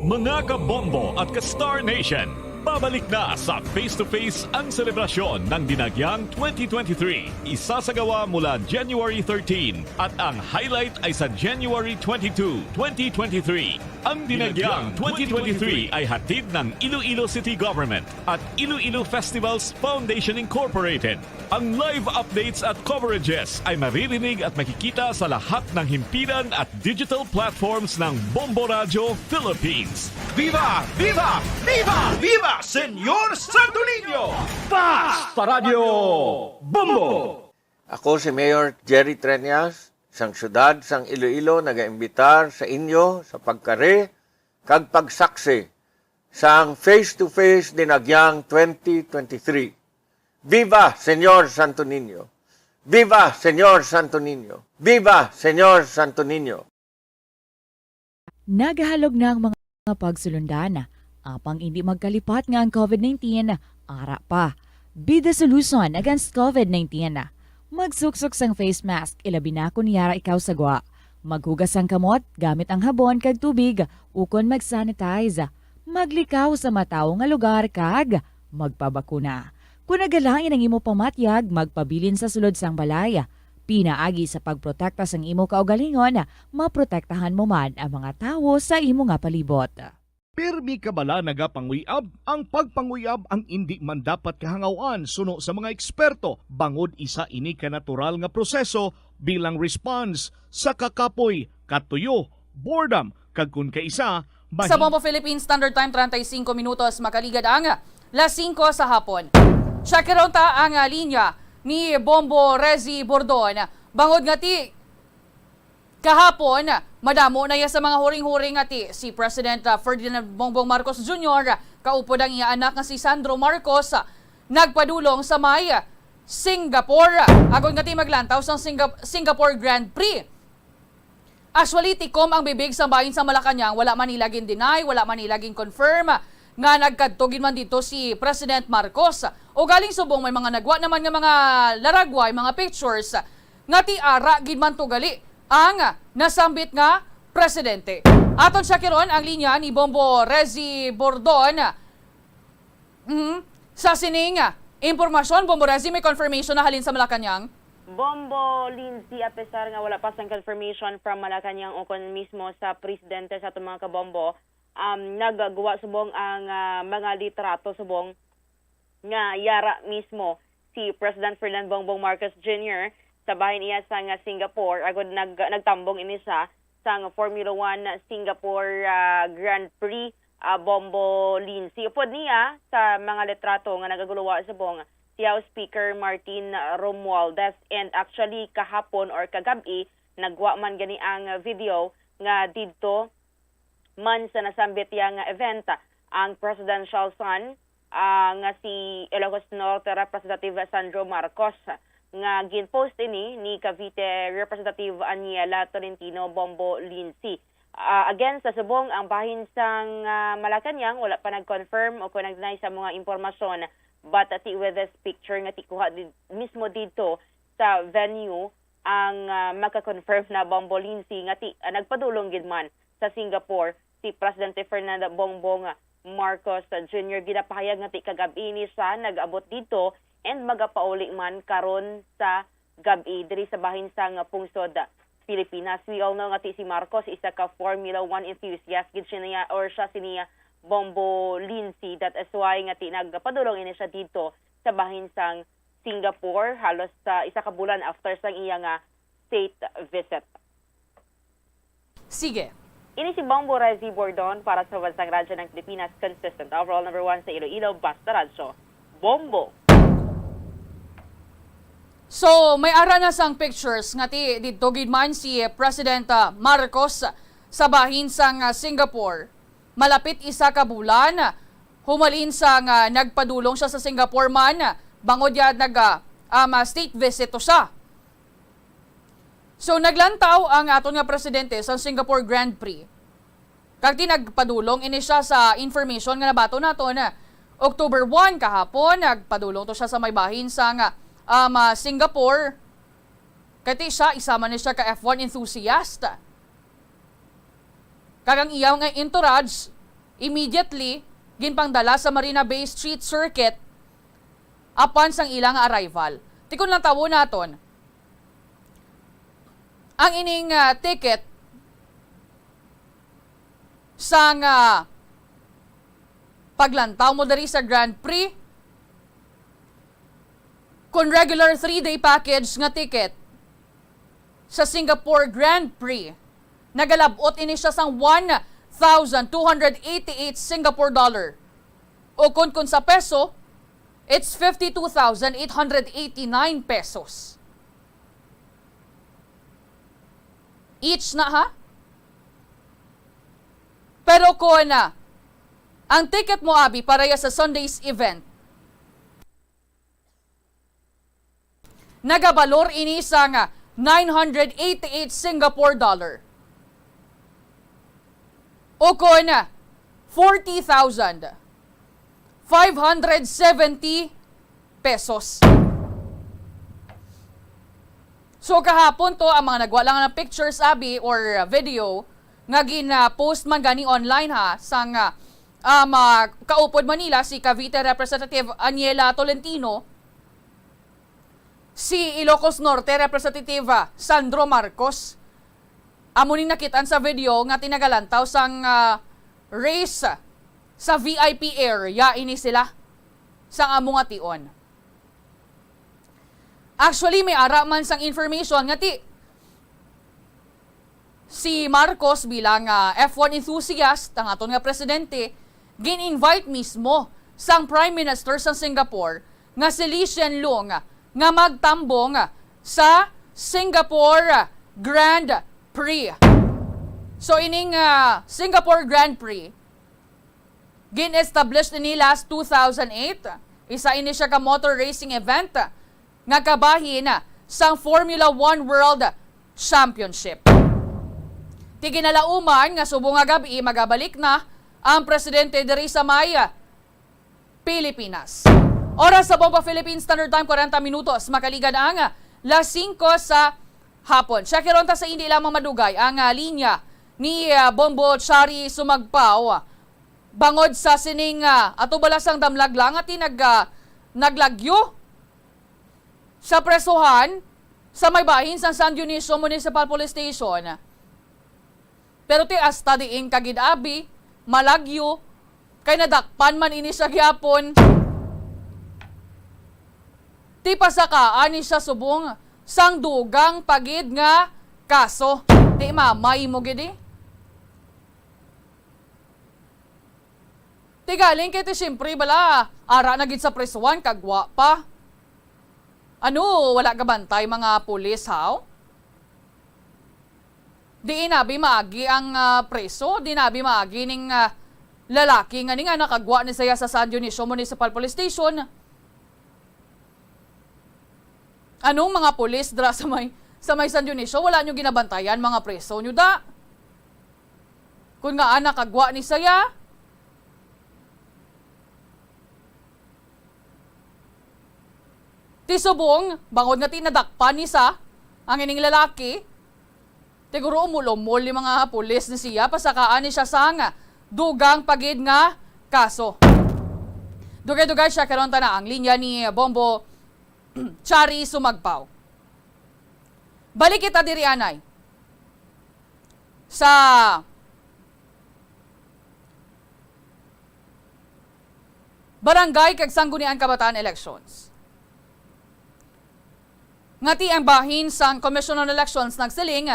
Mga kabombo at ka-Star Nation, babalik na sa Face to Face ang selebrasyon ng Dinagyang twenty twenty-three. Isasagawa mula January thirteen at ang highlight ay sa January twenty-two, twenty twenty-three. Ang Dinagyang twenty twenty-three ay hatid ng Iloilo City Government at Iloilo Festivals Foundation Incorporated. Ang live updates at coverages ay maririnig at makikita sa lahat ng himpilan at digital platforms ng Bombo Radyo Philippines. Viva! Viva! Viva! Viva, Señor Santo Niño! Basta Radyo Bombo! Ako si Mayor Jerry Treñas, sang siyudad sang Iloilo, nagaimbitar sa inyo sa pagkari kag pagsaksi sang Face to Face Dinagyang twenty twenty-three. Viva, Señor Santo Niño! Viva, Señor Santo Niño! Viva, Señor Santo Niño! Nagahalog na ang mga pagsulundan, apang indi magkalipat nga ang covid nineteen ara pa. Be the solution against covid nineteen. Magsuksok sang face mask, ilabi na kon yara ikaw sa gwa. Maghugas sang kamot gamit ang habon kag tubig, ukon mag-sanitize. Maglikaw sa matawo nga lugar kag magpabakuna. Kon nagalain ang imo pamatyag, magpabilin sa sulod sang balay. Pinaagi sa pagprotekta sang imo kaugalingon, maprotektahan mo man ang mga tawo sa imo nga palibot. Pirmi ka bala nagapanguyab? Ang pagpanguyab ang indi man dapat kahangaw-an suno sa mga eksperto, bangod isa ini ka natural nga proseso bilang response sa kakapoy, katuyo, boredom, kag kon kaisa, Sa mahi- Bombo Philippines Standard Time, treinta y cinco minutos makaligad ang las singko sa hapon. Siya karon ta ang, ah, linya ni Bombo Rezi Bordon. Bangod nga ti kahapon, madamo na ya sa mga huring-huring nga ti si President, ah, Ferdinand Bongbong Marcos Junior, kaupod ang iya anak nga si Sandro Marcos, ah, nagpadulong sa may Singapore. Agod nga ti maglantaw sang Singa-, Singapore Grand Prix. Actually, tikom ang bibig sa bahin sa Malacañang, wala man nila gin-deny, wala man nila gin-confirm nga nagkadto gid man dito si President Marcos. Ugaling subong may mga nagwa naman nga mga laragway, mga pictures nga ti ara gid man to gali ang nasambit nga presidente. Aton siya kiron ang linya ni Bombo Rezi Bordon. Mhm. Sa sining, ah, impormasyon, Bombo Rezi, may confirmation na halin sa Malacañang? Bombo Lindsay, a pesar nga wala pa sang confirmation from Malacañang ukon mismo sa presidente sa aton mga kabombo, um, nagguwa subong ang, ah, mga litrato subong nga yara mismo si President Ferdinand Bongbong Marcos Junior sa bahin iya sa nga Singapore, agud nag-, nagtambong ini siya sang Formula One Singapore, ah, Grand Prix, ah, Bombo Lindsay. Upod niya sa mga litrato nga nagaguluwa subong si House Speaker Martin Romualdez. And actually, kahapon or kagab-i, Nagwa man gani ang video nga didto man sa nasambit iya nga event ang presidential son, ah, nga si Ilocos Norte Representative Sandro Marcos, nga ginpost ini ni Cavite Representative Aniela Tolentino Bombo Lindsay. Ah, again, sa subong, ang bahin sang, ah, Malacañang wala pa nag-confirm o kon nag-deny sa mga impormasyon, but ti with this picture nga ti kuha di, mismo didto sa venue ang, ah, maka-confirm na Bombo Lindsay nga ti, ah, nagpadulong gid man sa Singapore si Presidente Fernando Bongbong Marcos Junior. Ginapahayag nga ti kagab-i ni siya nag-abot didto and magapauli man karon sa gab-i diri sa bahin sang pungsod Pilipinas. We all know nga ti si Marcos isa ka Formula One enthusiast gid siya niya, or siya si niya Bombo Lindsay. That is why nga ti nagpadulong ini siya didto sa bahin sang Singapore, halos sa isa ka bulan after sang iya nga state visit. Sige. Ini si Bombo Rezi Bordon para sa Bansang Radyo ng Pilipinas, consistent overall number one sa Iloilo, Basta Radyo. Bombo! So, may ara na sang pictures nga ti didto gid man si President, ah, Marcos sa bahin sang, ah, Singapore. Malapit isa ka bulan, humalin sa nga nagpadulong siya sa Singapore man, bangod ya nag, ah, um, ah, state visit to siya. So, naglantaw ang aton nga presidente sa Singapore Grand Prix. Kag ti nagpadulong ini siya sa information nga nabaton naton, October one kahapon, nagpadulong to siya sa may bahin sa nga, um, ah, Singapore. Kay ti siya, isa man ni siya ka F one enthusiast. Kag ang iya nga entourage, immediately, ginpangdala sa Marina Bay Street Circuit apan sang ila nga arrival. Ti kon lantawon naton, ang ining, ah, ticket sang, ah, paglantaw mo diri sa Grand Prix, kon regular three-day package nga ticket, sa Singapore Grand Prix. Nagalab-ot ini siya sang one thousand two hundred eighty-eight Singapore dollar. O kon, kon sa peso, it's fifty-two thousand eight hundred eighty-nine pesos. Each na, ha? Pero kon, ah, ang ticket mo, abi, para ya sa Sunday's event, nagabalor ini sang nine hundred eighty-eight Singapore dollar. O kon, forty thousand five hundred seventy pesos. So, kahapon to, ang mga nagwa lang ng pictures, abi, or, uh, video, nga gin-, uh, post man gani online, ha, sang, uh, um, uh, kaupod Manila, si Cavite Representative Aniela Tolentino, si Ilocos Norte Representative, ah, Sandro Marcos. Amo ning nakit-an sa video nga ti nagalantaw sang, ah, race sa V I P area ini sila sang amo nga tion. Actually, may ara man sang information nga ti Si Marcos bilang, ah, F one enthusiast, ang aton nga presidente, gin-invite mismo sang Prime Minister sang Singapore nga si Lee Hsien Loong nga magtambong sa Singapore Grand Prix. So, ining, ah, Singapore Grand Prix, gin-establish ini last two thousand eight. Isa ini siya ka motor racing event nga kabahin sang Formula One World Championship. Ti ginalauman nga subong nga gab-i magabalik na ang presidente diri sa may Pilipinas. Oras sa Bombo Philippine Standard Time, kwarenta minutos, makaligan ang las singko sa hapon. Check ron ta sa hindi lamang madugay ang, ah, linya ni, ah, Bombo Chari Sumagpaw. Bangod sa sining, ah, ato bala sang damlag lang, ati nag-, ah, naglagyo sa presohan sa may bahin sang San Dionisio Municipal Police Station. Pero ti hasta diin ka gid, abi, malagyo, kay nadakpan man ini siya gihapon. Ti pasakaan ni siya subong sang dugang pa gid nga kaso. Ti mamay mo gid, eh. Ti galing kay ti siyempre bala, ara na gid sa presuhan kag wa pa. Ano, wala ka bantay mga pulis, haw? Diin abi maagi ang, ah, preso, diin abi maagi ning, ah, lalaki nga ni nga nakagwa ni saya sa San Dionisio Municipal Police Station. Anong mga pulis dira sa may, sa may San Dionisio, wala nyo ginabantayan mga preso nyo da? Kung nga anak kagwa ni saya, ti subong, bangod nga ti nadakpan ni sa, ang ining lalaki, siguro umul-umol ni mga pulis ni siya, pasakaan ni siya sang dugang pagid nga kaso. Dugay-dugay siya karon ta na ang linya ni Bombo Chari Sumagpaw. Balik kita diri anay sa barangay kag sanggunian kabataan elections. Nga ti ang bahin sang Commission on Elections nagsiling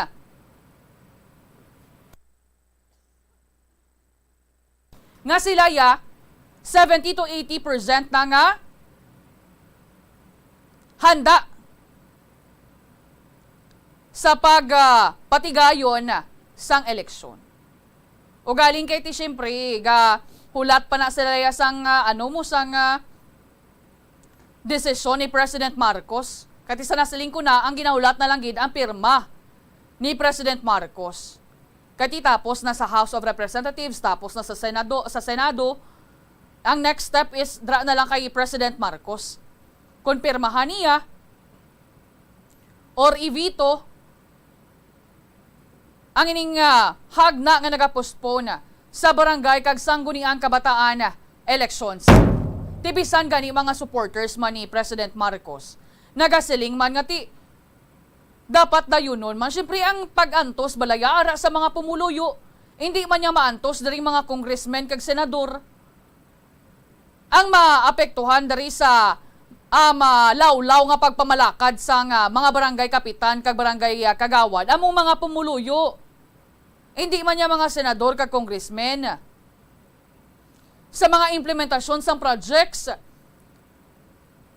nga sila ya seventy to eighty percent na nga handa sa pag, ah, patigayon sang eleksyon. Ugaling kay ti siyempre, ga hulat pa na sila ya sang, ah, ano mo, sang, ah, desisyon ni President Marcos. Kay ti sa nasiling ko na, ang ginahulat na lang gid ang pirma ni President Marcos. Kay ti tapos na sa House of Representatives, tapos na sa Senado, sa Senado, ang next step is dra na lang kay President Marcos. Kung pirmahan niya or i-veto ang ining, ah, hagna nga nagapostpone sa barangay kag sangguniang kabataan elections. Ti bisan gani mga supporters man ni President Marcos, nagasiling man nga ti dapat dayunon man. Siyempre, ang pag-antos balay ara sa mga pumuluyo, hindi man niya maantos diri mga congressmen kag senador. Ang maapektuhan diri sa, ah, malawlaw nga pagpamalakad sang, ah, mga barangay kapitan kag barangay, ah, kagawad, among mga pumuluyo. Hindi man niya mga senador kag congressmen. Sa mga implementasyon sang projects,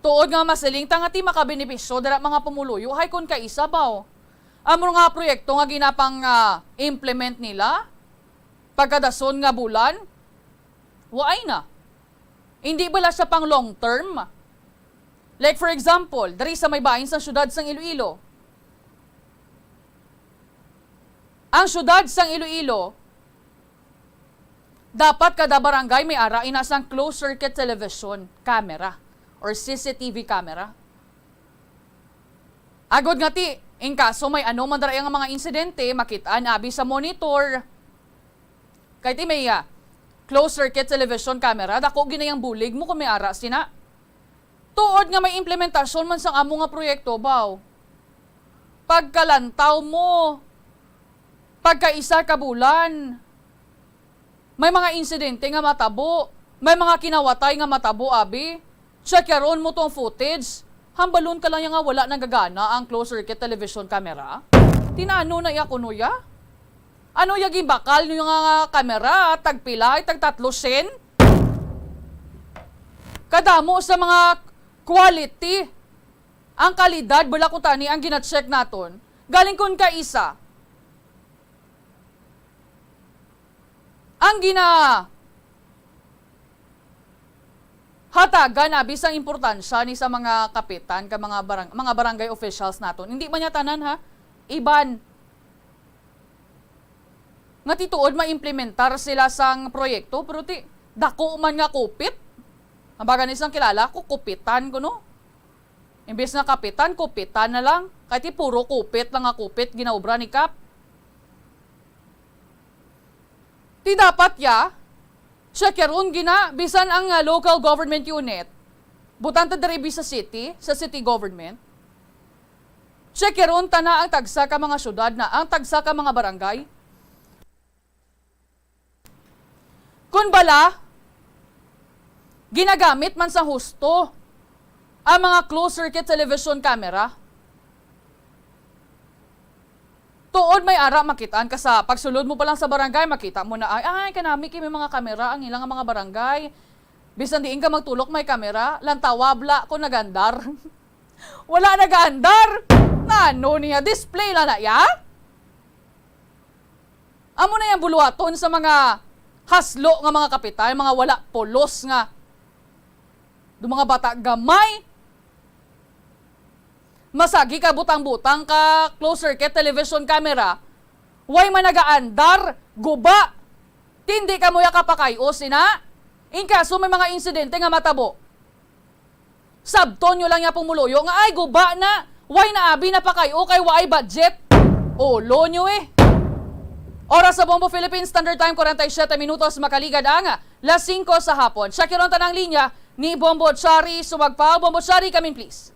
tuod nga masiling ta nga ti makabenepisyo dira mga pumuluyo, hay kon kaisa baw. Amo nga proyekto nga ginapang, ah, implement nila pagkadason nga bulan, waay na. Hindi bala siya pang long term? Like for example, diri sa may bahin sa siyudad sang Iloilo. Ang siyudad sang Iloilo, dapat kada barangay may ara ina sang closed circuit television camera or C C T V camera. Agod nga ti, in kaso may ano man dara nga mga insidente, makit-an abi sa monitor. Kay ti may, ah, closed circuit television camera, dako ginayang bulig mo kung may ara sina. Tuod nga may implementasyon man sang amo nga proyekto, baw. Pagkalantaw mo, pagkaisa ka bulan, may mga insidente nga matabo, may mga kinawatay nga matabo, abi. Check yaron mo tong footage. Hambalon ka lang ya nga wala nagagana ang closed circuit television camera. Tinano na iya kuno ya? Ano ya ginbakal niyo nga kamera? Tagpila? Tag tatlo sin? Kadamo sa mga quality, ang kalidad, bala ko tani ang gina-check naton. Galing kun kaisa. Ang gina hatagan abi sang importansya ni sa mga kapitan ka mga barang-, mga barangay officials naton. Hindi man niya tanan, ha? Iban. Nga ti tuod maimplementar sila sang proyekto, pero ti dako man nga kupit. Ang baga ni sang kilala ko, kupitan ko, no? Imbis nga kapitan, kupitan na lang. Kay ti puro kupit lang nga kupit ginaobra ni Kap. Ti dapat ya, siya karon gina, bisan ang, ah, local government unit, butang ta diri sa city, sa city government, siya karon tana ang tagsa ka mga syudad na, ang tagsa ka mga barangay. Kun bala, ginagamit man sa husto ang mga closed circuit television camera. Tuod may ara, makitaan ka sa pagsulod mo pa lang sa barangay, makita mo na, ay, ay, kanami kay may mga kamera ang ilang mga barangay. Bisan diin ka magtulok may kamera, lantawa bala ko nagandar. Wala nagaandar. Nano niya? Display lang na ya? Amo na yang buluhaton sa mga haslo nga mga kapital, mga wala pulos nga do mga bata gamay. Masagi ka butang-butang ka closed circuit television camera, way man nagaandar, guba. Tindi ka mo ya kapakay-os ina. In kaso may mga insidente nga matabo, sabton nyo lang ya pumuluyo nga, "Ay, guba na. Way na abi na pakay-o kay waay budget." Ulo nyo eh. Oras sa Bombo Philippines Standard Time, forty-seven minutos, makaligad ang las singko sa hapon. Siya kiron tanang linya ni Bombo Chari Sumagpao. Bombo Chari, come in, please.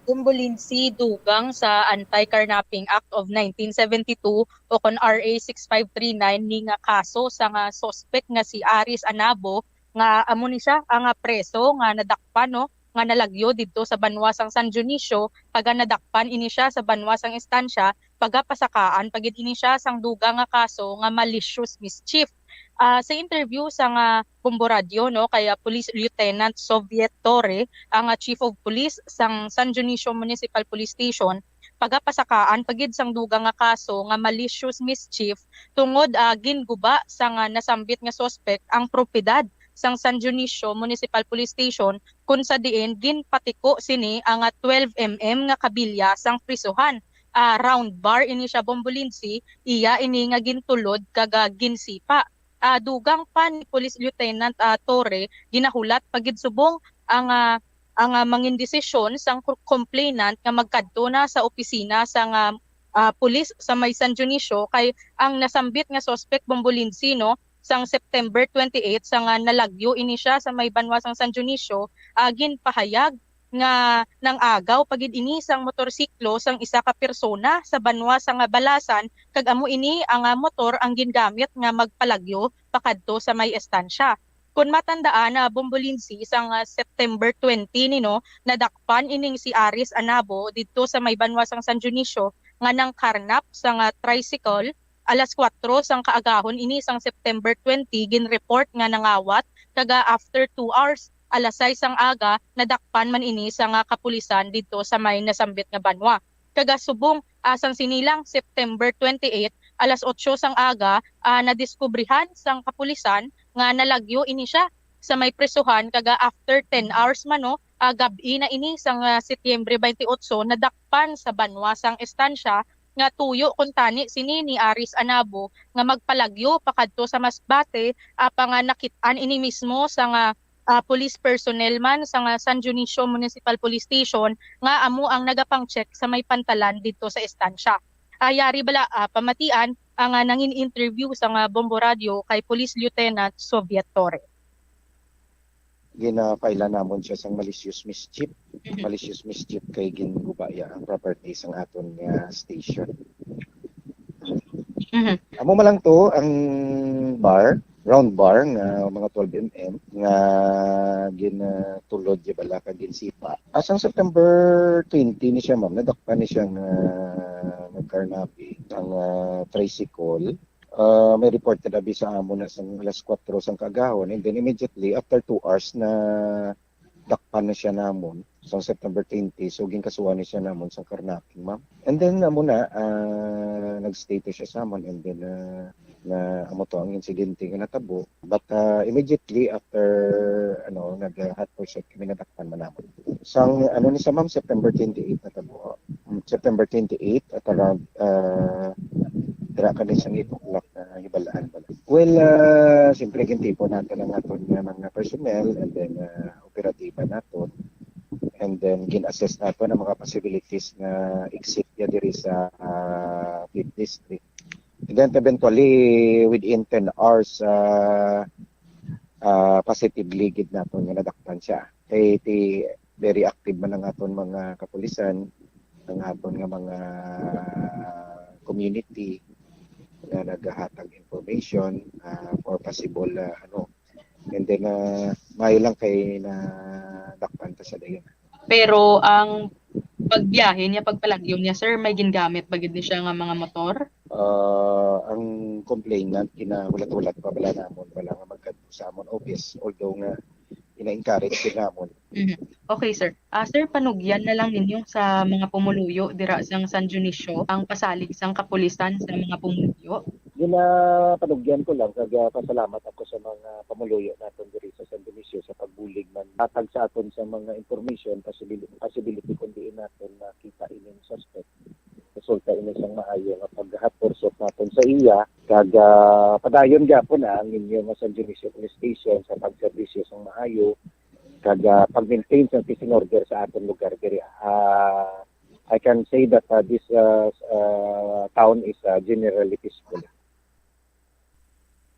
Bombo Lindsay, dugang sa Anti-Carnapping Act of nineteen seventy-two o kon R A six five three nine ni nga kaso sa nga suspect nga si Aris Anabo nga amo ni siya ang, ah, preso nga nadakpan, no, nga nalagyo didto sa banwa sang San Dionisio, kag nadakpan ini siya sa banwa sang Estancia, pagapasakaan pa gid ini siya sang dugang nga kaso nga malicious mischief. Ah, sa interview sa nga Bombo Radyo, no, kay, ah, Police Lieutenant Soviet Torre, ang, ah, Chief of Police sang San Dionisio Municipal Police Station, pagapasakaan pa gid sang dugang nga kaso nga malicious mischief tungod, ah, ginguba sang, ah, nasambit nga suspect ang propiedad sang San Dionisio Municipal Police Station, kun sa diin ginpatiko sini ang, ah, twelve M M nga kabilya sang prisuhan. Ah, round bar ini siya, Bombo Lindsay, iya ini nga gintulod kag, ah, ginsipa. Ah, dugang pa ni Police Lieutenant, ah, Torre, ginahulat pa gid subong ang, ah, ang, ah, mangindesisyon sang co-, complainant nga magkadto na sa opisina sang, ah, ah, pulis sa may San Dionisio, kay ang nasambit nga suspect, Bombo Lindsay, no, sang September twenty-eight, sang, ah, nalagyo ini siya sa may banwa sang San Dionisio, ah, ginpahayag nga nang-agaw pa gid ini sang motorsiklo sang isa ka persona sa banwa sang Balasan, kag amo ini ang, ah, motor ang gingamit nga magpalagyo pakadto sa may estansya. Kon matandaan, ah, Bombo Lindsay, sang, ah, September twenty ni, no, nadakpan ining si Aris Anabo didto sa may banwa sang San Dionisio nga nangkarnap sang, ah, tricycle alas kuwatro sang kaagahon ini sang September twenty, ginreport nga nangawat, kag, ah, after two hours, alas sais sang aga, nadakpan man ini sang, ah, kapulisan didto sa may nasambit nga banwa. Kag, ah, subong, ah, sang sini lang, September twenty-eight, alas otso sang aga, ah, nadiskubrihan sang kapulisan nga nalagyo ini siya sa may prisuhan, kag, ah, after ten hours man, no, ah, gab-i na ini sang, ah, Setyembre twenty-eight, nadakpan sa banwa sang estansya nga tuyo kuntani sini ni Aris Anabo nga magpalagyo pakadto sa Masbate, apang, ah, nakit-an ini mismo sang, ah, ah, police personnel man sang, ah, San Dionisio Municipal Police Station nga amo ang nagapang-check sa may pantalan didto sa estansya. Ah, yari bala, ah, pamatian ang, ah, nangin-interview sang, ah, Bombo Radyo kay Police Lieutenant Soviet Torre. Gina-file namon siya sang malicious mischief. Mhm. Malicious mischief kay ginguba iya ang property sang aton nga station. Mhm. Amo man lang to ang bar, round bar nga mga twelve M M nga ginatulod di bala kag ginsipa. Asang September twenty ni siya, ma'am, nadakpan ni siya nga nagkarnapi ang, ah, tricycle. Ah, may reported abi sa amo na sang alas kuwatro sang kaagahon, and then immediately after two hours na dakpan na siya namon sa September twenty, so ginkasuhan ni siya namon sa karnaping, ma'am. And then amo na, ah, nag-stay to siya sa amon, and then, ah, na amo to ang insidente nga natabo. But, ah, immediately after, ano, nag-, ah, hot pursuit kami, nadakpan man namon. Sang, ano ni sa, ma'am, September twenty-eight natabo. Mm, September twenty-eight at around, ah, dira kami sa eight o'clock na hibalaan bala. Well, ah, siyempre, gintipon nato ang aton nga mga personnel, and then, ah, operatiba naton. And then, gin-assess naton ang mga possibilities nga exit ya diri sa, ah, Fifth District. And then, eventually, within ten hours, ah, ah, positively gid naton nga nadakpan siya. Kay ti, very active man ang aton mga kapulisan, ang aton nga mga community nga naghatag information, ah, for possible, ah, ano. And then, ah, maayo lang kay nadakpan ta siya dayon. Pero ang pagbiyahe niya, pagpalagyo niya, sir, may gingamit ba gid ni siya nga mga motor? Ah, ang complainant, ginahulat-hulat pa bala namon, wala nga magkadto sa amon office, although nga ina-encourage gid namon. Mhm. Okay, sir. Ah, sir, panugyan na lang ninyo sa mga pumuluyo dira sang San Dionisio ang pasalig sang kapulisan sa mga pumuluyo. Ginapanugyan ko lang kag, ah, pasalamat ako sa mga pamuluyo naton diri sa San Dionisio sa pagbulig man hatag sa aton sa mga information, possibility, possibility kung diin naton makita ining suspect. Resulta ini sang maayo nga paghapursot naton sa iya, kag, ah, padayon gyapon na ang inyo nga San Dionisio Police Station sa pagserbisyo sang maayo kag, ah, pag-maintain sang peace and order sa aton lugar diri. Ah, I can say that, ah, this, ah, ah, town is, ah, generally peaceful.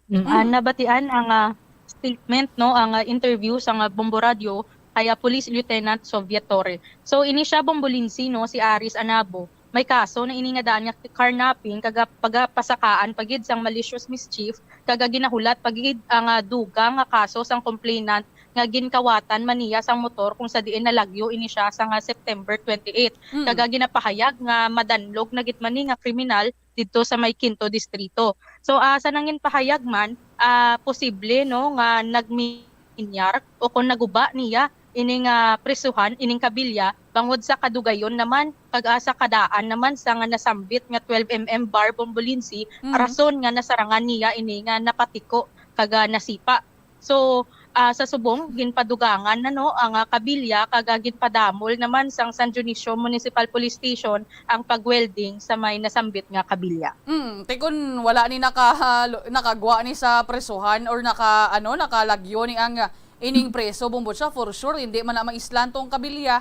Mm, ah, Mm. nabatian ang, ah, statement, no, ang, ah, interview sa nga Bombo Radio kay, ah, Police Lieutenant Soviet Torre. So, ini siya, Bombo Lindsay, no, si Aris Anabo, may kaso na ini nga daan nga carnapping, kag, ah, pagapasakaan pa gid sang malicious mischief, kag, ah, ginahulat pa gid ang, ah, dugang nga kaso sang complainant nga ginkawatan man niya sang motor kung sa diin nalagyo ini siya sa nga September twenty-eight. Mm. Kag, ah, ginapahayag nga madanlog na gid man ni nga kriminal didto sa may Quinto Distrito. So, ah, sa nangin pahayag man, ah, posible, no, nga nagminyar o kung naguba niya ining, ah, prisuhan, ining kabilya, bangod sa kadugayon naman, kag, ah, sa kadaan naman sa nga nasambit nga twelve M M bar, Bombo Lindsay, Mhm. rason nga nasarangan niya ini nga napatiko kag, ah, nasipa. So, ah, sa subong, ginpadugangan na, no, ang, ah, kabilya, kag, ah, ginpadamol naman sang San Dionisio Municipal Police Station ang pag-welding sa may nasambit nga kabilya. Mm, ti kun wala ni naka-, nakagwa ni sa presohan or naka-, ano, nakalagyo ni ang, ah, ining preso, Bombo Cha, for sure, hindi man na maislan tong kabilya,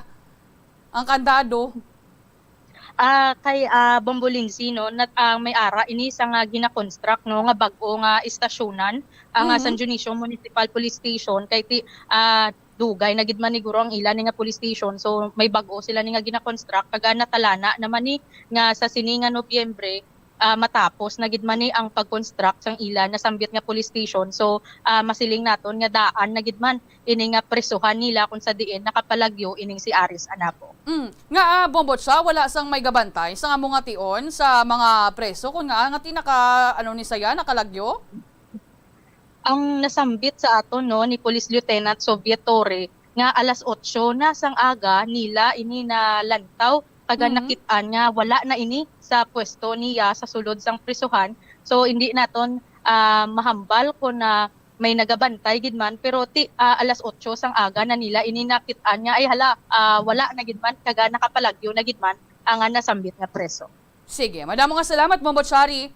ang kandado. Ah, kay, ah, Bombo Lindsay, no, nat-, ang may ara ini sa nga gina-construct, no, nga bag-o nga istasyonan, ang, ah, Mhm. San Dionisio Municipal Police Station, kay ti-, ah, dugay na gid man ni guro ang ila ni nga police station. So, may bag-o sila ni nga gina-construct, kag, ah, natalana naman ni nga sa sini nga Nobyembre, ah, matapos na gid man ni ang pag-construct sang ila nasambit nga police station. So, ah, masiling naton nga daan na gid man ini nga presohan nila kung sa diin nakapalagyo ining si Aris Anapo. Mm. Nga, ah, Bombo Cha, wala sang may gabantay sa amo nga tion sa mga preso, kun nga, nga ti naka-, ano ni saya, nakalagyo? Ang nasambit sa aton, no, ni Police Lieutenant Soviet Torre nga alas otso na sang aga nila ini nalantaw, kag Mhm. nakit-an nga wala na ini sa pwesto niya sa sulod sang prisuhan. So, hindi naton, ah, mahambal kon, ah, may nagabantay gid man, pero ti-, ah, alas otso sang aga na nila ini nakit-an nga, ay hala, ah, wala na gid man, kag, ah, nakapalagyo na gid man ang, ah, nasambit nga preso. Sige, madamo nga salamat, Bombo Chari.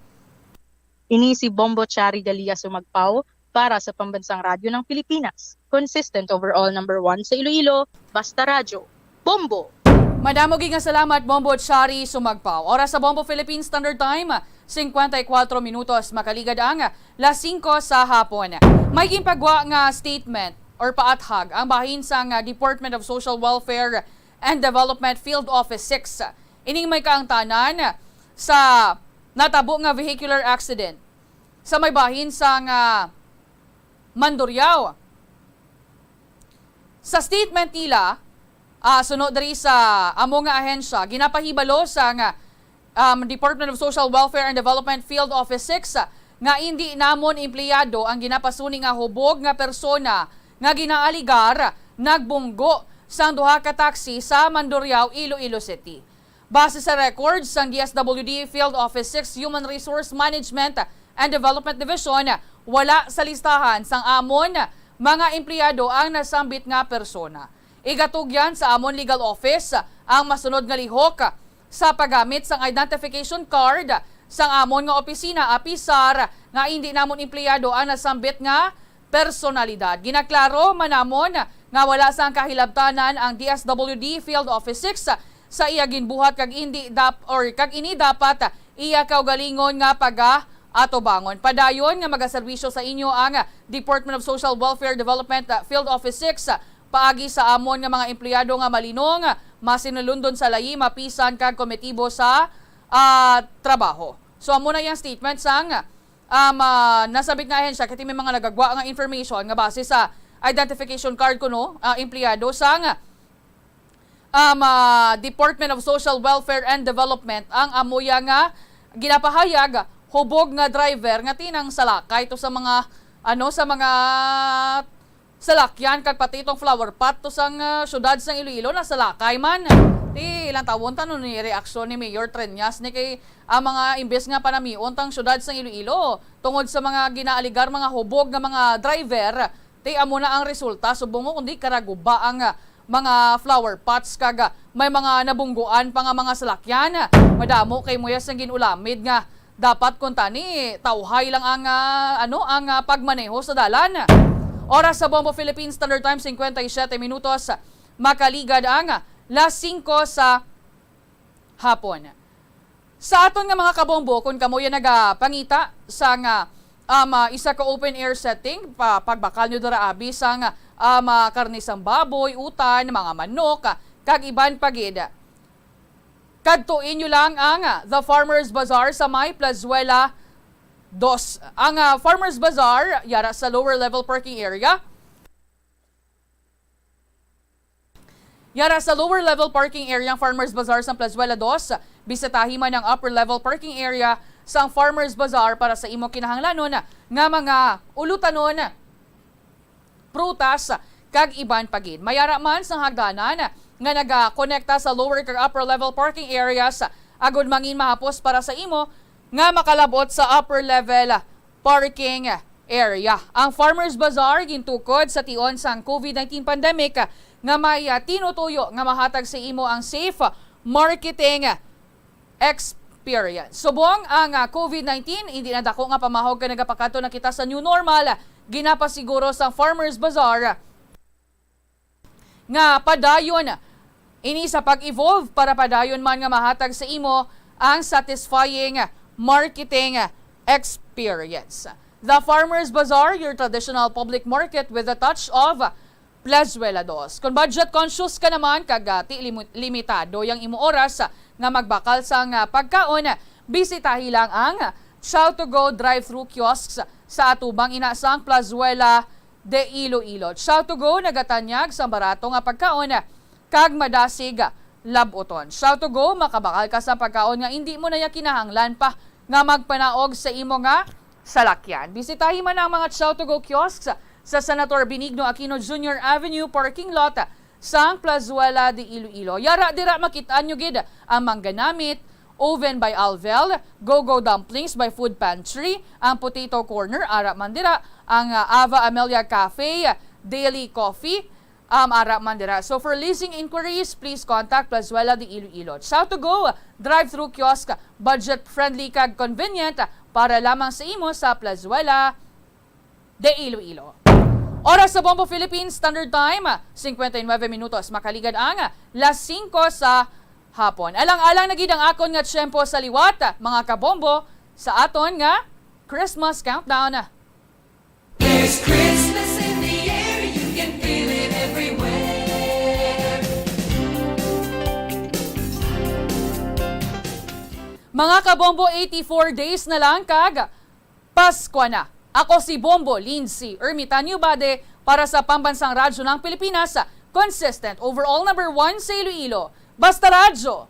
Ini si Bombo Chari Dalia Sumagpaw para sa Pambansang Radyo ng Pilipinas. Consistent overall number one sa Iloilo, basta radyo. Bombo! Madamo gid nga salamat, Bombo Chari Sumagpaw. Oras sa Bombo Philippine Standard Time, singkwenta y kuwatro minutos, makaligad ang las singko sa hapon. May ginpagwa nga statement or paathag ang bahin sang, ah, Department of Social Welfare and Development Field Office six. Ining may kaangtanan sa natabo nga vehicular accident sa may bahin sang, ah, Mandurriao. Sa statement nila, ah, suno diri sa amo nga ahensya, ginapahibalo sang, um, Department of Social Welfare and Development Field Office six nga indi namon empleyado ang ginapasuni nga hubog nga persona nga ginaaligar nagbunggo sang duha ka taxi sa Mandurriao, Iloilo City. Base sa records sang D S W D Field Office six Human Resource Management and Development Division, wala sa listahan sang amon mga empleyado ang nasambit nga persona. Igatugyan sa amon legal office ang masunod nga lihok sa paggamit sang identification card sang amon nga opisina, apisar nga indi namon empleyado ang nasambit nga personalidad. Ginaklaro man namon nga wala sang kahilabtanan ang D S W D Field Office six sa iya ginbuhat kag indi dap-, or kag ini dapat iya kaugalingon nga pagaatubangon. Padayon nga magaserbisyo sa inyo ang Department of Social Welfare Development, uh, Field Office six, uh, paagi sa amon nga mga empleyado nga malinong, uh, masinulundon sa layi, mapisan kag kometibo sa, ah, trabaho. So, amo na yang statement sang, um, ah, nasambit nga ahensya, kay may mga nagagwa nga information nga base sa identification card kuno, ah, empleyado sang, um, ah, Department of Social Welfare and Development ang amuya nga ginapahayag hubog nga driver nga ti nangsalakay to sa mga, ano, sa mga salakyan kag pati itong flower pot to sang, ah, syudad sang Iloilo nasalakay man. Ti, lantawon ta no ni reaksyon ni Mayor Treñas ni kay ang mga imbes nga panamion tang syudad sang Iloilo tungod sa mga ginaaligar mga hubog nga mga driver, ti amo na ang resulta, subong mo kundi karaguba ang, ah, mga flower pots kag, ah, may mga nabungguan pa nga mga salakyan. Madamo kay muya sang gin-ulamid nga dapat kuntani tawhay lang ang, ah, ano, ang, ah, pagmaneho sa dalan. Oras sa Bombo Philippines Standard Time, cincuenta y siete minutos, makaligad ang las singko sa hapon. Sa aton nga mga kabombo, kung kamo ya nagapangita sa nga, um, ah, isa ka open air setting, pa, pagbakal nyo dira abi sang, um, ah, karne sang baboy, utan, mga manok, kag iban pa gid. Kadtuin nyo lang ang, ah, The Farmers Bazaar sa may Plazuela dos. Ang, ah, Farmers Bazaar, yara sa lower level parking area. Yara sa lower level parking area ang Farmers Bazaar sa Plazuela dos. Bisitahi man ang upper level parking area sa Farmers Bazaar para sa imo kinahanglanon nga mga ulutanon, prutas, kag iban pa gid. May ara man sang hagdanan nga nagakonekta sa lower kag upper level parking areas, agud mangin mahapos para sa imo nga makalabot sa upper level parking area. Ang Farmers Bazaar gintukod sa tion sang covid nineteen pandemic nga may, ah, tinutuyo nga mahatag sa imo ang safe marketing experience. Subong ang, ah, covid nineteen, hindi na dako nga pamahog kay nagapakadto na kita sa new normal, ginapasiguro sang Farmers Bazaar nga padayon ini sa pag-evolve para padayon man nga mahatag sa imo ang satisfying marketing experience. The Farmers Bazaar, your traditional public market with a touch of Plazuela dos. Kung budget conscious ka naman kag, ah, ti limu-, limitado yang imo oras, ah, nga magbakal sang, ah, pagkaon, bisitahi lang ang Chow to Go drive-thru kiosks sa atubang ina sang Plazuela de Iloilo. Chow to Go nagatanyag sang barato nga pagkaon kag madasig lab-oton. Chow to Go, makabakal ka sa pagkaon nga indi mo na ya kinahanglan pa nga magpanaog sa imo nga salakyan. Bisitahi man ang mga Chow to Go kiosks sa Senator Benigno Aquino Junior Avenue parking lot sang Plazuela de Iloilo. Yara dira makit-an nyo gid ang Mangganamit Oven by Alvel, Go-Go Dumplings by Food Pantry, ang Potato Corner, ara man dira ang, ah, Ava Amelia Cafe, Daily Coffee, um, ara man dira. So for leasing inquiries, please contact Plazuela de Iloilo. Chow to Go, drive-thru kiosk, budget-friendly kag convenient para lamang sa imo sa Plazuela de Iloilo. Oras sa Bombo Philippines Standard Time, cincuenta y nueve minutos. Makaligad ang las singko sa hapon. Alang-alang na gid ang akon nga tiyempo sa liwat, mga kabombo, sa aton nga Christmas countdown. There's Christmas in the air, you can feel it everywhere. Mga kabombo, eighty-four days na lang kag Pasko na. Ako si Bombo Lindsay Ermitanio Bade para sa Pambansang Radyo ng Pilipinas, consistent overall number one sa Iloilo. Basta Radyo,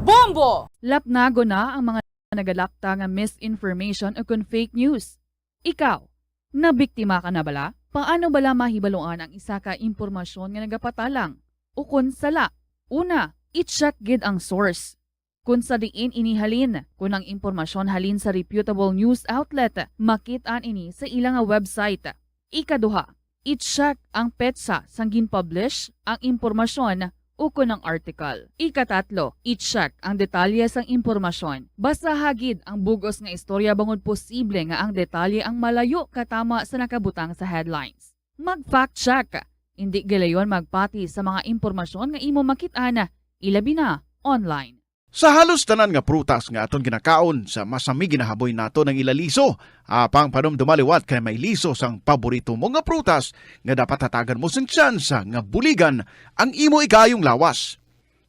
Bombo! Lapnago na ang mga nagalakta nga misinformation o kon fake news. Ikaw, nabiktima ka na bala? Paano bala mahibaluan ang isa ka impormasyon nga nagapatalang o kon sala? Una, i-check gid ang source. Kon sa diin ini halin, kon ang impormasyon halin sa reputable news outlet, makit-an ini sa ila nga website. Ikaduha, i-check ang petsa sang gin-publish ang impormasyon ukon ang article. Ikatatlo, i-check ang detalye sang impormasyon. Basaha gid ang bug-os nga istorya bangod posible nga ang detalye ang malayo katama sa nakabutang sa headlines. Mag-fact check. Indi gilayon magpati sa mga impormasyon nga imo makit-an, ilabi na online. Sa halos tanan nga prutas nga aton ginakaon, sa masami ginahaboy naton ang ila liso. Apang panumduma liwat kay may liso sang paborito mo nga prutas nga dapat hatagan mo sing tsansa nga buligan ang imo ikaayong lawas.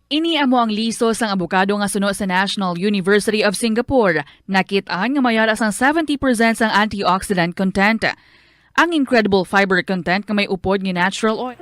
Ini amo ang liso sang abokado nga suno sa National University of Singapore. Nakit-an nga may ara sang seventy percent sang antioxidant content. Ang incredible fiber content nga may upod nga natural oil.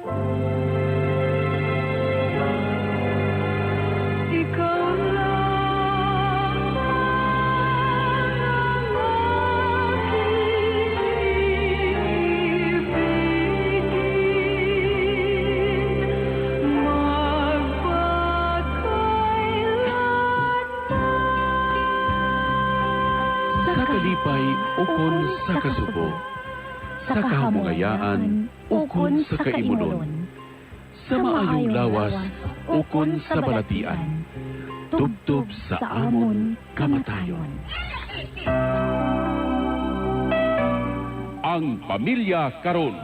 subo, sa kahamungayaan ukon sa kaimunon, sa maayong lawas ukon sa balatian, tubtob sa amon kamatayon. Ang pamilya karon.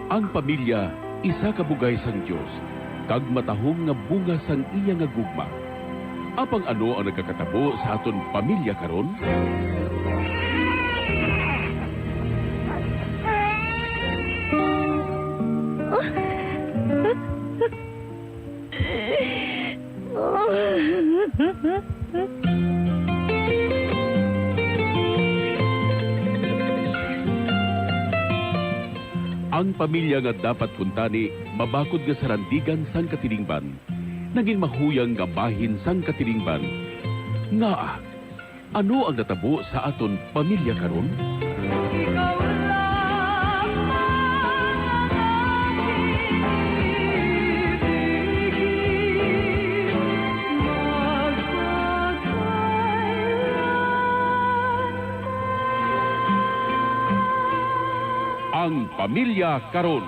Ang pamilya isa ka bugay sang Dios, kag matahom nga bunga sang iya nga gugma. Apang ano ang nagakatabo sa aton pamilya karon? Ang pamilya nga dapat kuntani mabakod nga sarandigan sang katilingban, nagin mahuyang nga bahin sang katilingban. Ngaa? Ano ang natabo sa aton pamilya karon? Ang pamilya karon.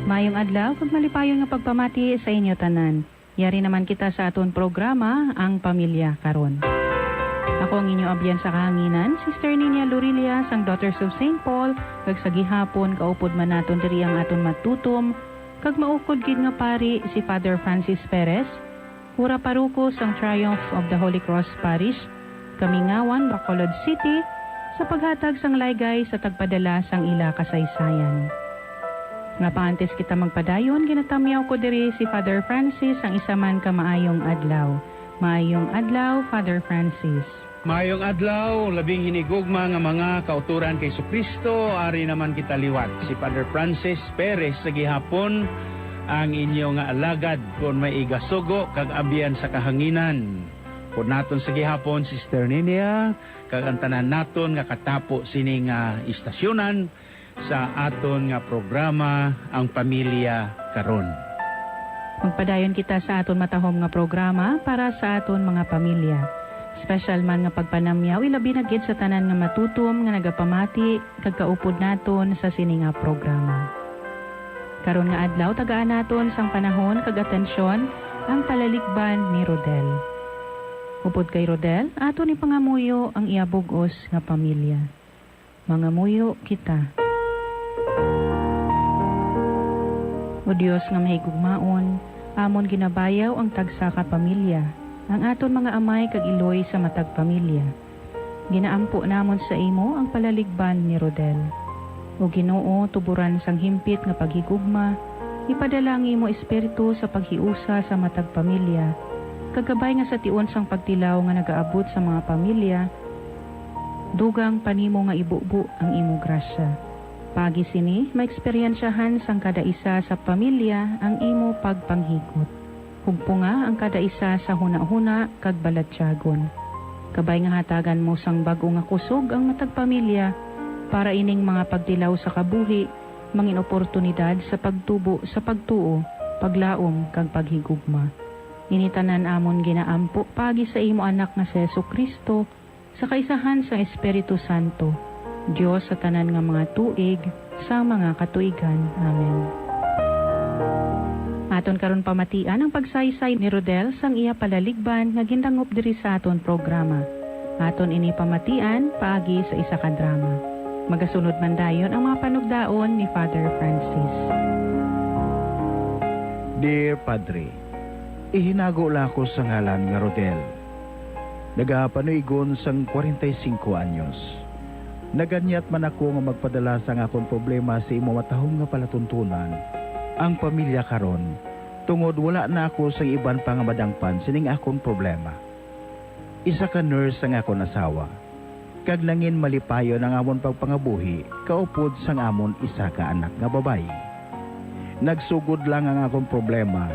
Maayong adlaw kag malipayon nga pagpamati sa inyo tanan. Yari naman kita sa aton programa, Ang Pamilya Karon. Ako ang inyo abyan sa kahanginan, Sister Ninia Lorilia sang Daughters of Saint Paul, kag sa gihapon kaupod man naton diri ang aton matutom kag maukod gid nga pari, si Father Francis Perez, Ura Paroko sang Triumph of the Holy Cross Parish, Kamingawan, Bacolod City, sa paghatag sang laygay sa tagpadala sang ila kasaysayan. Nga pa antes kita magpadayon, ginatamyaw ko diri si Father Francis ang isa man ka maayong adlaw. Maayong adlaw, Father Francis. Maayong adlaw, labing hinigugma nga mga kauturan kay Jesu-Cristo, ari naman kita liwat. Si Father Francis Perez sa gihapon, ang inyo nga alagad, kon may igasugo kag abyan sa kahanginan. Kon naton sa gihapon, Sister Ninia, kag ang tanan naton nga katapo sini nga istasyonan, sa aton nga programa, Ang Pamilya Karon. Magpadayon kita sa aton matahom nga programa para sa aton mga pamilya. Special man nga pagpanamyaw, ilabi na gid sa tanan nga matutom nga nagapamati kag kaupod naton sa sini nga programa. Karon nga adlaw, tagaan naton sang panahon kag atensyon ang palaligban ni Rodel. Upod kay Rodel, aton ipangamuyo ang iya bug-os nga pamilya. Mangamuyo kita. O Dios nga mahigugmaon, amon ginabayaw ang tagsa ka pamilya, ang aton mga amay kag iloy sa matag pamilya. Ginaampo namon sa imo ang palaligban ni Rodel. O Ginoo, tuboran sang himpit nga paghigugma, ipadala ang imo Espiritu sa paghiusa sa matag pamilya, kag kabay nga sa tion sang pagtilaw nga nagaabot sa mga pamilya, dugang pa nimo nga ibubo ang imo grasya. Paagi sini, maeksperiensyahan sang kada isa sa pamilya ang imo pagpanghigot. Hugpunga ang kada isa sa hunahuna kag balatyagon. Kabay nga hatagan mo sang bag-o nga kusog ang matag pamilya, para ining mga pagtilaw sa kabuhi mangin oportunidad sa pagtubo sa pagtuo, paglaom, kag paghigugma. Ini tanan amon ginaampo paagi sa imo Anak nga si Jesu-Cristo, sa kaisahan sang Espiritu Santo, Dios sa tanan nga mga tuig, sa mga katuigan. Amen. Aton karon pamatian ang pagsaysay ni Rodel sang iya palaligban nga gindangop diri sa aton programa. Aton ini pamatian paagi sa isa ka drama. Magasunod man dayon ang mga panugdaon ni Father Francis. Dear Padre, ihinago la ako sa ngalan nga Rodel. Nagapanuigon sang kwarenta y singko anyos. Naganyat man ako nga magpadala sang akon problema sa imo matahom nga palatuntunan, ang pamilya karon, tungod wala na ako sang iban pa nga madangpan sining akon problema. Isa ka nurse ang akon asawa, kag nangin malipayon ang amon pagpangabuhi kaupod sang amon isa ka anak nga babayi. Nagsugod lang ang akon problema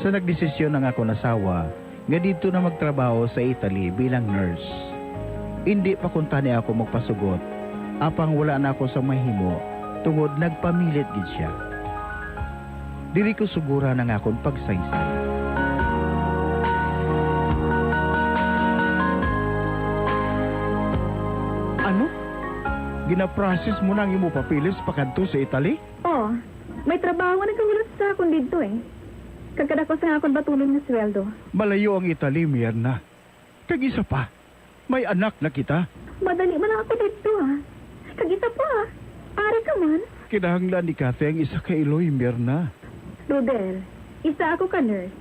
sa nagdesisyon ang akon asawa nga didto na magtrabaho sa Italy bilang nurse. Indi pa kuntani ako magpasugot, apang wala na ako sa mahimo tungod nagpamilit gid sia. Diri ko suguran ang akon pagsaysay. Ano? Ginaprocess mo na ang imo papeles pakadto sa Italy? Oh, may trabaho nga nagahulot sa akon didto, eh. Kag kadako sa akon batunon nga sweldo. Malayo ang Italy, Mirna. Kag isa pa, may anak na kita. Madali man lang ako didto, ah. Kag isa pa, ah. Ari ka man. Kinahanglan ni Kathy ang isa ka iloy, Mirna. Rodel, isa ako ka nurse.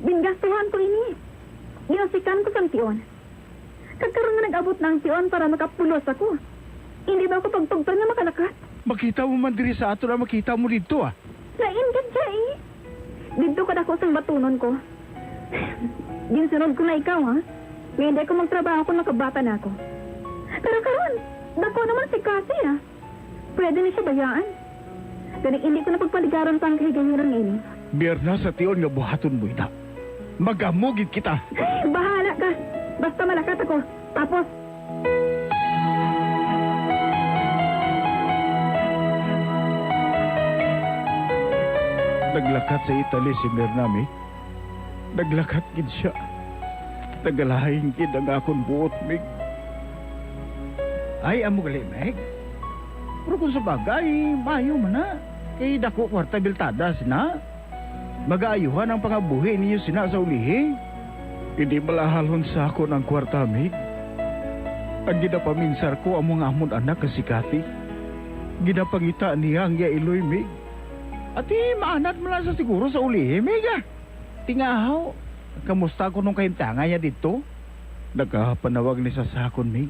Gingastuhan ko ini. Ginasikan ko sang tion. Kag karon nga nag-abot na ang tion para makapulos ako, hindi ba ako pagtugtan nga makalakat? Makita mo man diri sa aton ang makita mo didto, ah. Lain gid siya, eh. Didto ka dako sang batunon ko. Ginsunod ko na ikaw, ha? Nga hindi ako magtrabaho kung makabata na ako. Pero karon, dako naman si Cassie, ha? Pwede na siya bayaan. Gani, hindi ko na pagpaligaron pa ang kahigayonan ini. Mirna, sa tion nga buhaton mo ina, mag-amo gid kita. Bahala ka. Basta malakat ako. Tapos, naglakat sa Italy si Mirna, mi. Naglakat gid sia. Nagalain gid ang akon buot, Mig. Ay, amo gali, Meg. Pero kung sa bagay, maayo man na. Kay dako kwarta biltada sina. Magaayuhan ang pangabuhi ninyo sina sa ulihi. Hindi malahalon sa akon ang kwarta, Mig. Ang ginapaminsar ko amo nga amon anak nga si Cathy. Ginapangita niya ang iya iloy, Mig. Ati, maanad man lang sa siguro sa ulihi, Mig, ah. Tingahaw, kamusta kuno ang kahimtangan niya didto? Nagapanawag ni sa sakon, Mig.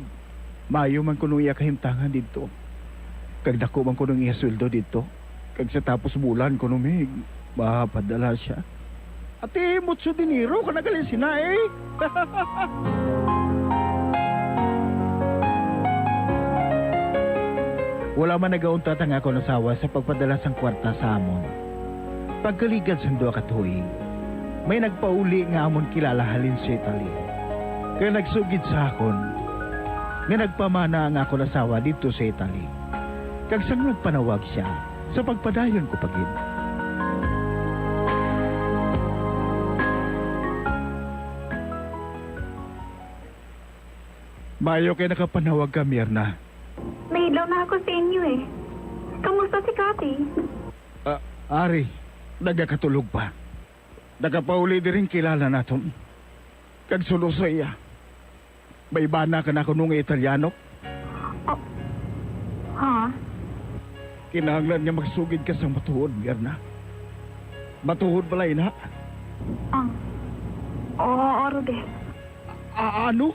Maayo man kuno iya kahimtangan didto. Kag dako man kuno ang iya sweldo didto. Kag sa tapos bulan kuno, Mig, mapadala siya. Ati, mucho dinero ka na gali sina, eh. Wala man nagauntat ang akon asawa sa pagpadala sang kwarta sa amon. Pagkaligad sang duha ka tuig, may nagpauli nga amon kilala halin sa Italy, kag nagsugid sa akon nga nagpamana ang akon asawa didto sa Italy, kag sang nagpanawag sia sa pagpadayon ko pa gid. Maayo kay nakapanawag ka, Mirna. Nahidlaw na ako sa inyo, eh. Kamusta si Cathy? Ah, ari, nagakatulog pa. Nakapauli diri ang kilala naton. Kag suno sa iya, may bana ka na kuno nga Italiano. Oh. Ha? Kinahanglan nga magsugid ka sang matuod, Mirna. Matuod bala ina? Ah. Oo, Rodel. A-, ano?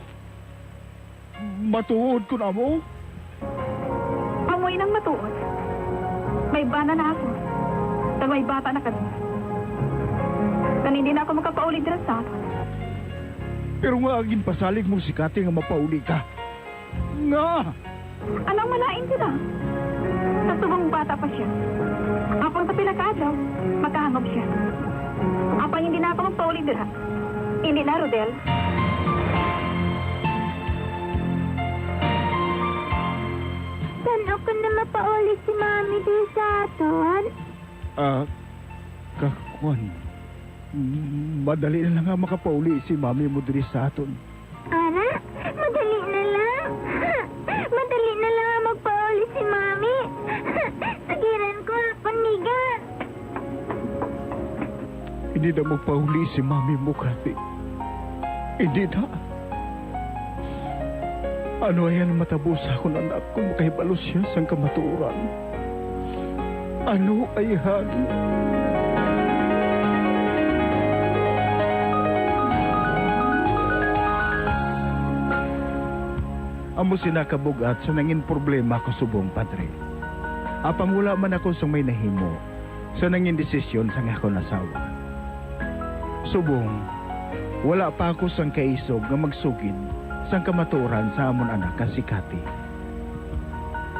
Matuod ko na mo? Amoy nang matuod. May bana na ako. Kag may bata na kami. Kag hindi na ako makapauli dira sa aton. Pero nga ginpasalig mo si Cathy nga mapauli ka. Nga! Anong malain sila? Sa subong bata pa siya. Apang sa pila ka adlaw, makahangop siya. Apang hindi na ako magpauli dira. Hindi na, Rodel. San-o ko na mapauli si Mami diri sa aton? Ah, ka-, kuwan. Madali na lang nga makapauli si Mami mo diri sa aton. Ara, madali na lang. Madali na lang nga magpauli si Mami. Sagiran ko akon, Miga. Hindi na magpauli si Mami mo, Cathy. Hindi na. Ano ay ang matabo sa akon anak kung makahibalo siya sang kamatuoran? Ano ay han? Amo sina kabug-at sa nangin problema ko subong, Padre. Apang wala man ako sang may nahimo sa nangin desisyon sang akon asawa. Subong, wala pa ako sang kaisog nga magsugid sang kamatuoran sa amon anak nga si Cathy.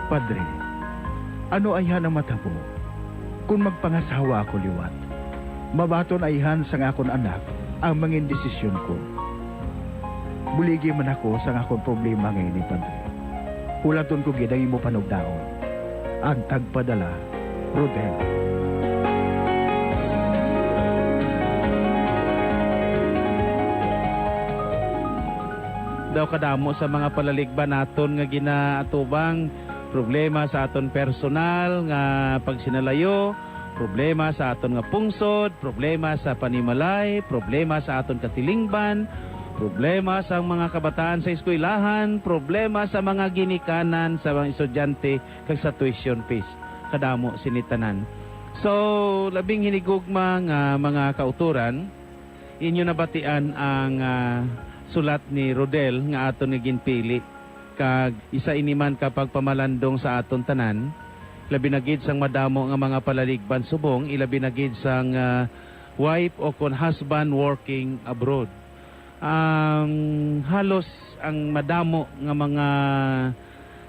Padre, ano ayhan ang matabo kon magpangasawa ako liwat? Mabaton ayhan sang akon anak ang mangin desisyon ko. Buligi man ako sang akon problema nga ini, Padre. Hulaton ko gid ang imo panugdaon. Ang tagpadala, Rodel. Daw kadamo sa mga palaligban naton nga ginaatubang, problema sa aton personal nga pagsinalayo, problema sa aton nga pungsod, problema sa panimalay, problema sa aton katilingban, problema sa mga kabataan sa eskwelahan, problema sa mga ginikanan sa mga estudyante kag sa tuition fees. Kadamo sini tanan. So, labing hinigugma nga mga kautoran, inyo nabatian ang, ah, sulat ni Rodel nga aton nga ginpili, kag isa ini man ka pagpamalandong sa aton tanan, labi na gid sang madamo nga mga palaligban subong, ilabi na gid sang, ah, wife o kon husband working abroad. Ang halos ang madamo nga mga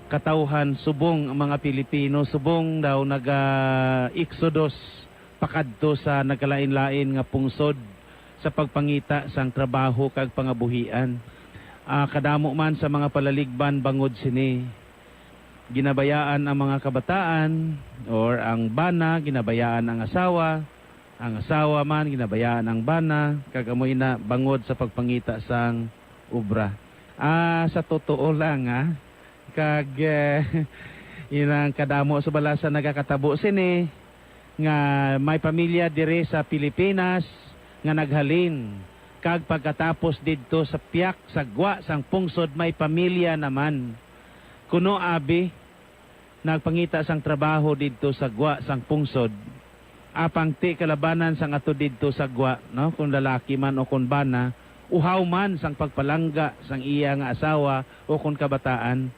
katawhan subong ang mga Pilipino, subong daw naga-exodus pakadto sa nagkalain-lain nga pungsod sa pagpangita sang trabaho kag pangabuhian. Ah, kadamo man sa mga palaligban bangod sini. Ginabayaan ang mga kabataan or ang bana, ginabayaan ang asawa, ang asawa man, ginabayaan ang bana, kag amo ina bangod sa pagpangita sang obra. Ah, sa totoo lang, ah, kag, eh, inang kadamo sa bala sa nagakatabo sini, nga may pamilya diri sa Pilipinas nga naghalin, kag pagkatapos didto sa piyak sa gwa sang pungsod may pamilya naman. Kuno abi, nagpangita sang trabaho didto sa gwa sang pungsod, apang ti kalabanan sang ato didto sa gwa, no, kon lalaki man o kon bana, uhaw man sang pagpalangga sang iya nga asawa o kon kabataan.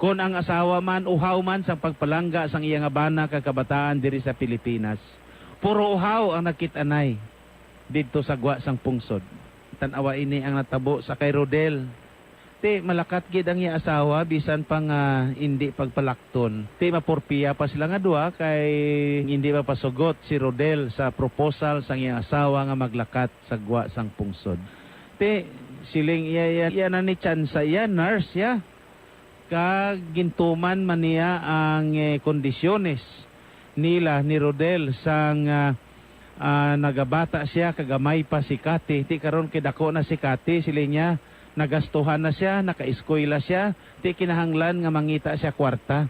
Kon ang asawa man, uhaw man sang pagpalangga sang iya nga bana kag kabataan diri sa Pilipinas. Puro uhaw ang nakit-anay didto sa gwa sang pungsod. Tan-awa ini ang natabo sa kay Rodel. Ti, malakat gid ang iya asawa, bisan pa nga indi pagpalakton. Ti, mapurpiya pa sila nga duha kay indi mapasugot si Rodel sa proposal sang iyang asawa nga maglakat sa gwa sang pungsod. Ti, siling iya, iya, iya na ni tsansa, iya nurse, ya. Kag gintuman man niya ang, eh, kondisyones nila ni Rodel sang, ah, ah, nagabata siya kag gamay pa si Cathy. Ti karon kay dako na si Cathy, siling niya, nagastuhan na siya, nakaeskwela siya, ti kinahanglan nga mangita siya kwarta.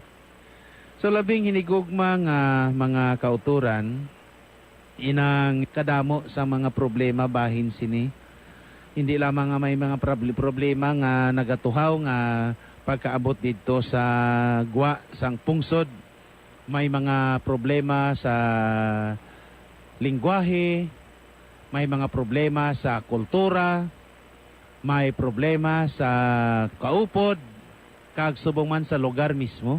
So, labing hinigugma nga mga kautoran, inang kadamo sa mga problema bahin sini. Hindi lamang nga may mga proble-, problema nga nagatuhaw nga pagkaabot didto sa gwa sang pungsod, may mga problema sa lingwahe, may mga problema sa kultura, may problema sa kaupod, kag subong man sa lugar mismo.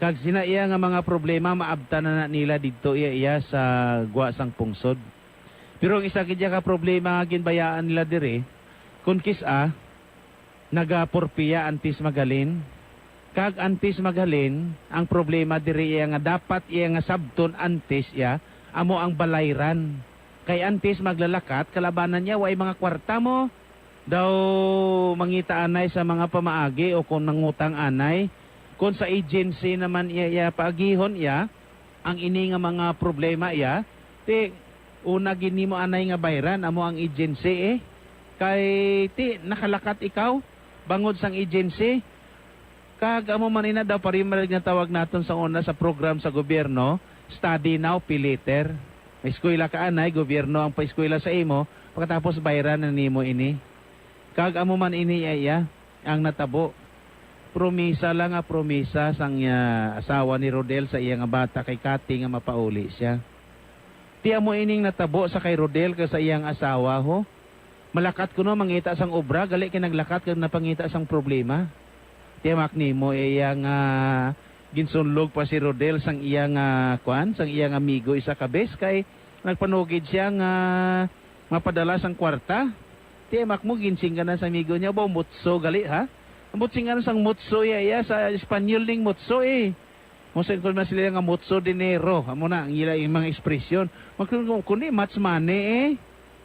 Kag sina iya nga mga problema maabtan na, na nila didto iya, iya sa gwa sang pungsod. Pero ang isa gid iya ka problema nga ginbayaan nila diri, kun kis-a, nagapurpiya antes maghalin. Kag antes maghalin, ang problema diri iya nga dapat iya nga sabton antes iya, amo ang balayran. Kay antes maglalakat, kalabanan niya, way mga kwarta mo. Daw mangita anay sa mga pamaagi o kung nangutang anay. Kung sa agency naman iya, iya paagihon iya, ang ini nga mga problema iya, ti una gid nimo anay nga bayran amo ang agency, eh. Kay ti nakalakat ikaw bangod sang agency. Kag amo man ina daw, parimarig nga tawag naton sa una sa program sa gobyerno, study now, pay later. May eskwela ka anay, gobyerno ang paeskwela sa imo, pagkatapos bayran na nimo ini. Kag amo man ini, iya, iya, ang natabo. Promisa lang nga promisa sang, ah, asawa ni Rodel sa iya nga bata kay Cathy nga mapauli siya. Ti amo ining natabo sa kay Rodel kag sa iyang asawa, ho. Malakat kuno mangita sang obra, gali kay naglakat kag napangita sang problema. Ti hamak nimo, iya nga ginsunlog pa si Rodel sang iya nga, kuan, sang iya nga amigo isa ka bes kay nagpanugid siya nga mapadala sang kwarta. Ti hamak mo, ginsingganan sa amigo niya, ba, mutso gali, ha? Ang butsing ano sang mutso, iya, iya, sa Espanyol ning mutso, eh. Mo sa kon sila nga mutso dinero, amo na ang ila yung mga ekspresyon. Mag-, kun-, kundi much money, eh.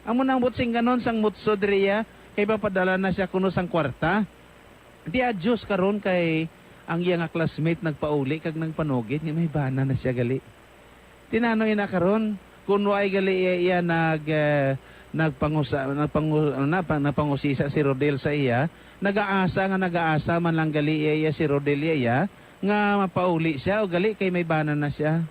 Amo na ang butsing ganon sang mutso diri, iya, kay papadala na siya kuno sang kwarta. Di adyos karon kay ang iya nga classmate nagpauli kag nagpanugid nga may bana na siya gali. Tinano ina karon, kun way gali iya, iya nag, eh, Nagpangusa-, nagpangu-, na, pa-, nagpangusisa si Rodel sa iya. Nagaasa nga nagaasa man lang gali iya, iya si Rodel iya, iya, nga mapauli siya o gali kay may bana na siya.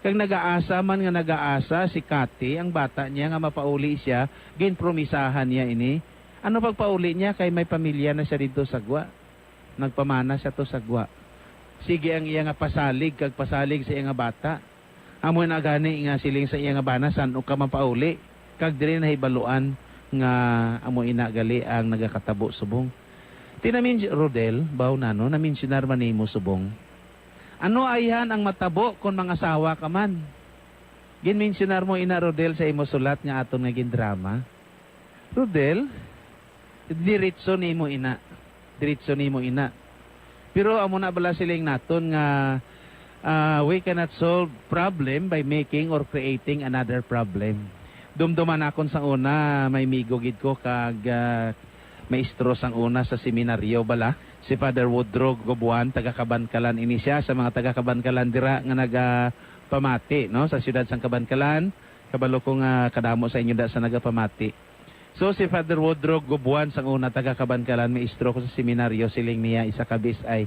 Kag nagaasa man nga nagaasa si Cathy, ang bata niya, nga mapauli siya, ginpromisahan niya ini. Ano pagpauli niya kay may pamilya na siya didto sa gwa? Nagpamana siya to sa gwa. Sige ang iya nga pasalig kag pasalig sa iya nga bata. Amo na gani nga siling sa iya nga bana, "San-o ka mapauli?" Kag diri nahibaluan nga amo ina gali ang nagakatabo subong. Ti namin, Rodel, baw nano, naminsyonar man nimo subong. Ano ayhan ang matabo kon mangasawa ka man? Ginminsyonar mo ina, Rodel, sa imo sulat nga aton nga gindrama. Rodel, diretso nimo ina. Diretso nimo ina. Pero amo na bala siling naton nga, ah, we cannot solve problem by making or creating another problem. Dumduman akon sang una, may migo gid ko kag, ah, maestro sang una sa seminaryo bala, si Father Woodrow Gobuan, taga Kabankalan ini siya. Sa mga taga Kabankalan dira nga nagapamati, no, sa siyudad sang Kabankalan, kabalo ko nga kadamo sa inyo da sa nagapamati. So, si Father Woodrow Gobuan sang una, taga Kabankalan, maestro ko sa seminaryo, siling niya, isa ka bis ay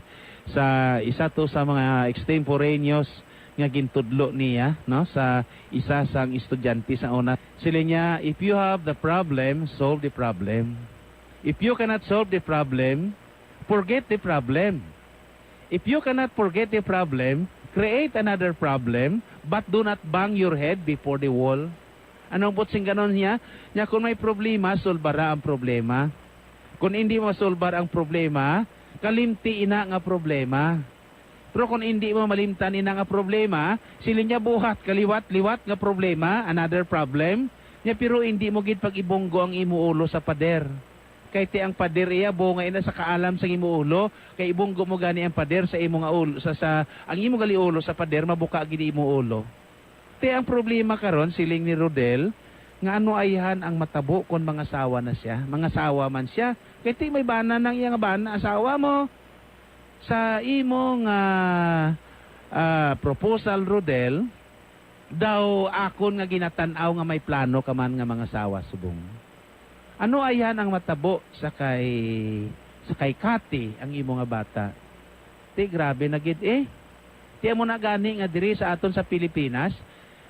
sa isa to sa mga extemporaneous nga gintudlo niya, no, sa isa sang estudyante sa una. Siling niya, "If you have the problem, solve the problem. If you cannot solve the problem, forget the problem. If you cannot forget the problem, create another problem, but do not bang your head before the wall." Ano ang buot sing ganon niya? Nya, kung may problema, solbara ang problema. Kung hindi masolbar ang problema, kalimti ina nga problema. Pero kung hindi mo malimtan ina nga problema, siling niya, buhat kaliwat-liwat nga problema, another problem. Nya, pero hindi mo gid pag-ibunggo ang imo ulo sa pader. Kay ti ang pader iya bunga ina sa kaalam sang imo ulo, kay ibunggo mo gani ang pader sa imo nga ulo, sa, sa, ang imo gali ulo sa pader, mabuka gid imo ulo. Ti ang problema karon, siling ni Rodel, nga ano ayhan ang matabo kon mangasawa na siya? Mangasawa man siya, kay ti may bana nang iya nga bana, asawa mo. Sa imo nga, ah, proposal, Rodel, daw akon nga ginatan-aw nga may plano ka man nga mangasawa subong. Ano ayhan ang matabo sa kay, sa kay Cathy, ang imo nga bata? Ti grabe na gid, eh. Ti amo na gani nga diri sa aton sa Pilipinas,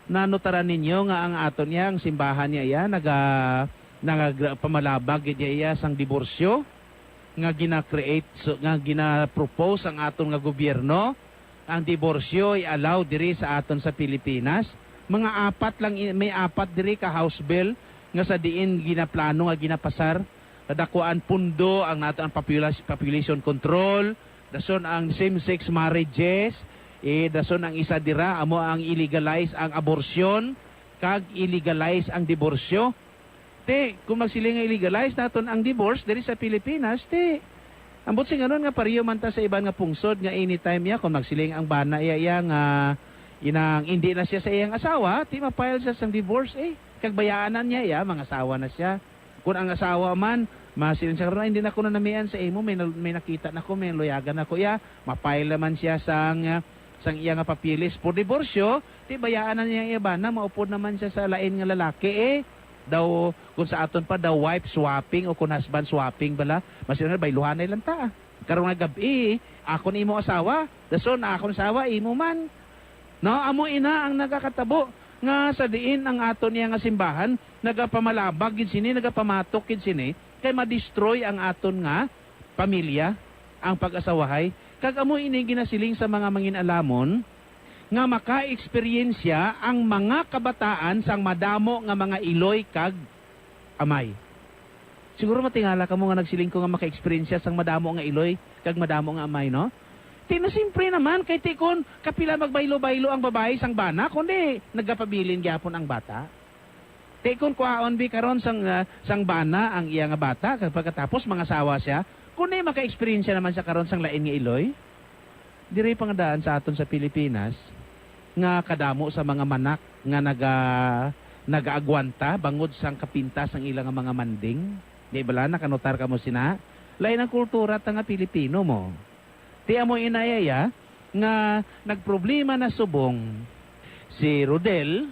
nanutaran ninyo nga ang aton iya, ang simbahan niya iya, naga-, nagagra-, pamalabag gid iya sang diborsyo nga gina-create, so, nga gina-propose ang aton nga gobyerno, ang diborsyo i-allow diri sa aton sa Pilipinas. Mga apat lang i-, may apat diri ka House Bill nga sa diin ginaplano nga ginapasar. Kadakuan pundo ang nato ang popula-, population control, dason ang same-sex marriages, eh, dason ang isa dira amo ang i-legalize ang abortion kag i-legalize ang diborsyo. Ti, kung magsiling nga i-legalize naton ang divorce diri sa Pilipinas, ti, ambot sing anon nga pareho man ta sa iban nga pungsod nga anytime iya, kung magsiling ang bana iya, iya nga inang hindi na siya sa iyang asawa, ti ma-file siya sang divorce, eh. Kag bayaanan niya iya, mangasawa na siya. Kung ang asawa man, masiling siya karon, "Ay, hindi na ko nanamian sa imo, may na-, may nakita na ko, may luyagan ako iya," ma-file naman siya sang, ah, sang iya nga papeles for diborsyo, ti bayaanan niya iya bana, maupod naman siya sa lain nga lalaki, eh. Daw, kung sa aton pa, daw wife swapping o kung husband swapping bala, mas yun, bayluhanay lang ta. Karong nga gab-i, ako ni imo asawa, dason akon asawa, imo man. No, amo ina ang nagakatabo nga sa diin ang aton niya nga simbahan nagapamalabag gid sini, nagapamatok gid sini, kay ma-destroy ang aton nga pamilya, ang pag-asawahay. Kag amo ini ginasiling sa mga mangin-alamon, nga maka-eksperyensya ang mga kabataan sang madamo nga mga iloy kag amay. Siguro matingala kamo nga nagsiling ko nga maka-eksperyensya sang madamo nga iloy kag madamo nga amay, no? Ti na, simpre naman, kay ti kon kapila magbaylo-baylo ang babayi sang bana, kundi nagapabilin gyapon ang bata. Ti kon kwaon bi karon sang, ah, sang bana ang iya nga bata, kag pagkatapos mangasawa siya, kundi maka-eksperyensya naman siya karon sang lain nga iloy. Diri pa nga daan sa aton sa Pilipinas, nga kadamo sa mga manak nga naga-, nagaagwanta bangod sang kapintas sang ila nga mga manding. Di bala nakanotar kamo sina? Lain ang kultura ta nga Pilipino mo. Ti amo inaya iya nga nagproblema na subong si Rodel,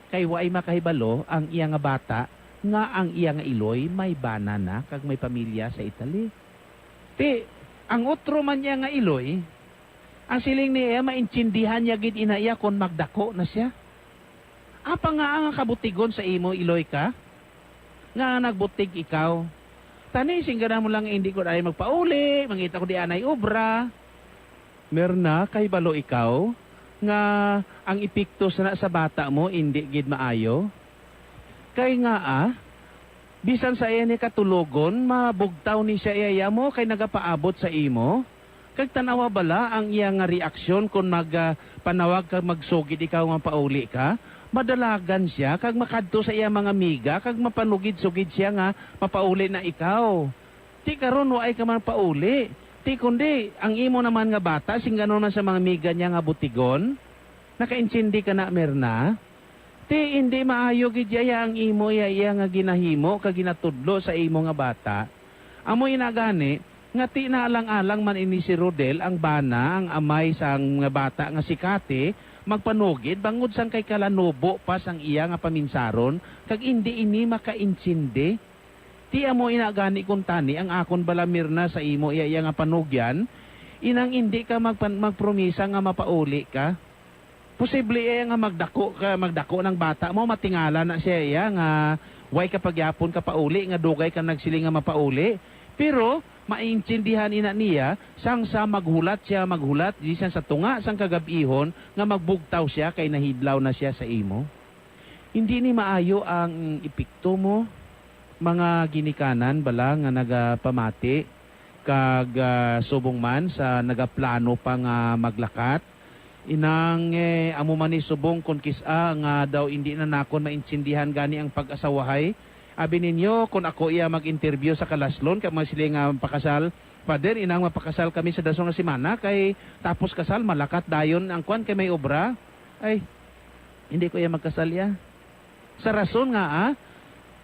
kay waay makahibalo ang iya nga bata nga ang iya nga iloy may bana na kag may pamilya sa Italy. Ti, ang utro man niya nga iloy, ang siling niya, maintindihan niya gid ina iya kon magdako na siya. Apa nga ang kabutigon sa imo, iloy ka? Nga nagbutig ikaw? Tani, singganan mo lang, "Hindi ko na magpauli, mangita ko di anay obra." Mirna, kay balo ikaw nga ang epekto sana sa bata mo indi gid maayo? Kay ngaa, bisan sa iya ni katulogon, mabugtaw ni siya iya mo kay nagapaabot sa imo. Kag tan-awa bala ang iya nga reaksyon kon mag, ah, panawag kag magsugid ikaw nga pauli ka? Madalagan sia kag makadto sa iya mga amiga kag mapanugid-sugid sia nga mapauli na ikaw. Ti karon waay ka man pauli. Ti kundi ang imo naman nga bata, singganon man sa mga amiga niya nga butigon? Nakaintindi ka na, Mirna? Ti indi maayo gid yaya ang imo iya, iya nga ginahimo kag ginatudlo sa imo nga bata. Amo ina gani nga ti naalang-alang man ini si Rodel, ang bana, ang amay sang nga bata nga si Kati, magpanugid bangod sang kay kalanubo pa sang iya nga paminsaron kag indi ini makaintindi. Ti amo ina gani kuntani ang akon bala, Mirna, sa imo iya, iya nga panugyan, inang indi ka magpan-, magpromisa nga mapauli ka. Posible iya nga magdako ka, magdako nang bata mo, matingala na siya iya nga way ka pagyapon ka pauli, nga dugay ka nagsiling nga mapauli. Pero maintindihan ina niya sang sa maghulat siya, maghulat di sang sa tunga sang kagab-ihon nga magbugtaw siya kay nahidlaw na siya sa imo. Hindi ni maayo ang epekto mo, mga ginikanan bala nga nagapamati kag, ah, subong man sa nagaplano pa nga maglakat. Inang, eh, amo man ni subong kon kis-a nga daw indi na nakon maintindihan gani ang pag-asawahay. Abi ninyo, kon ako iya mag-interview sa kalaslon kag magsiling nga pakasal, "Father, inang mapakasal kami sa dason nga semana kay tapos kasal malakat dayon ang kwan kay may obra." Ay, hindi ko iya magkasal iya. Sa rason nga, ah,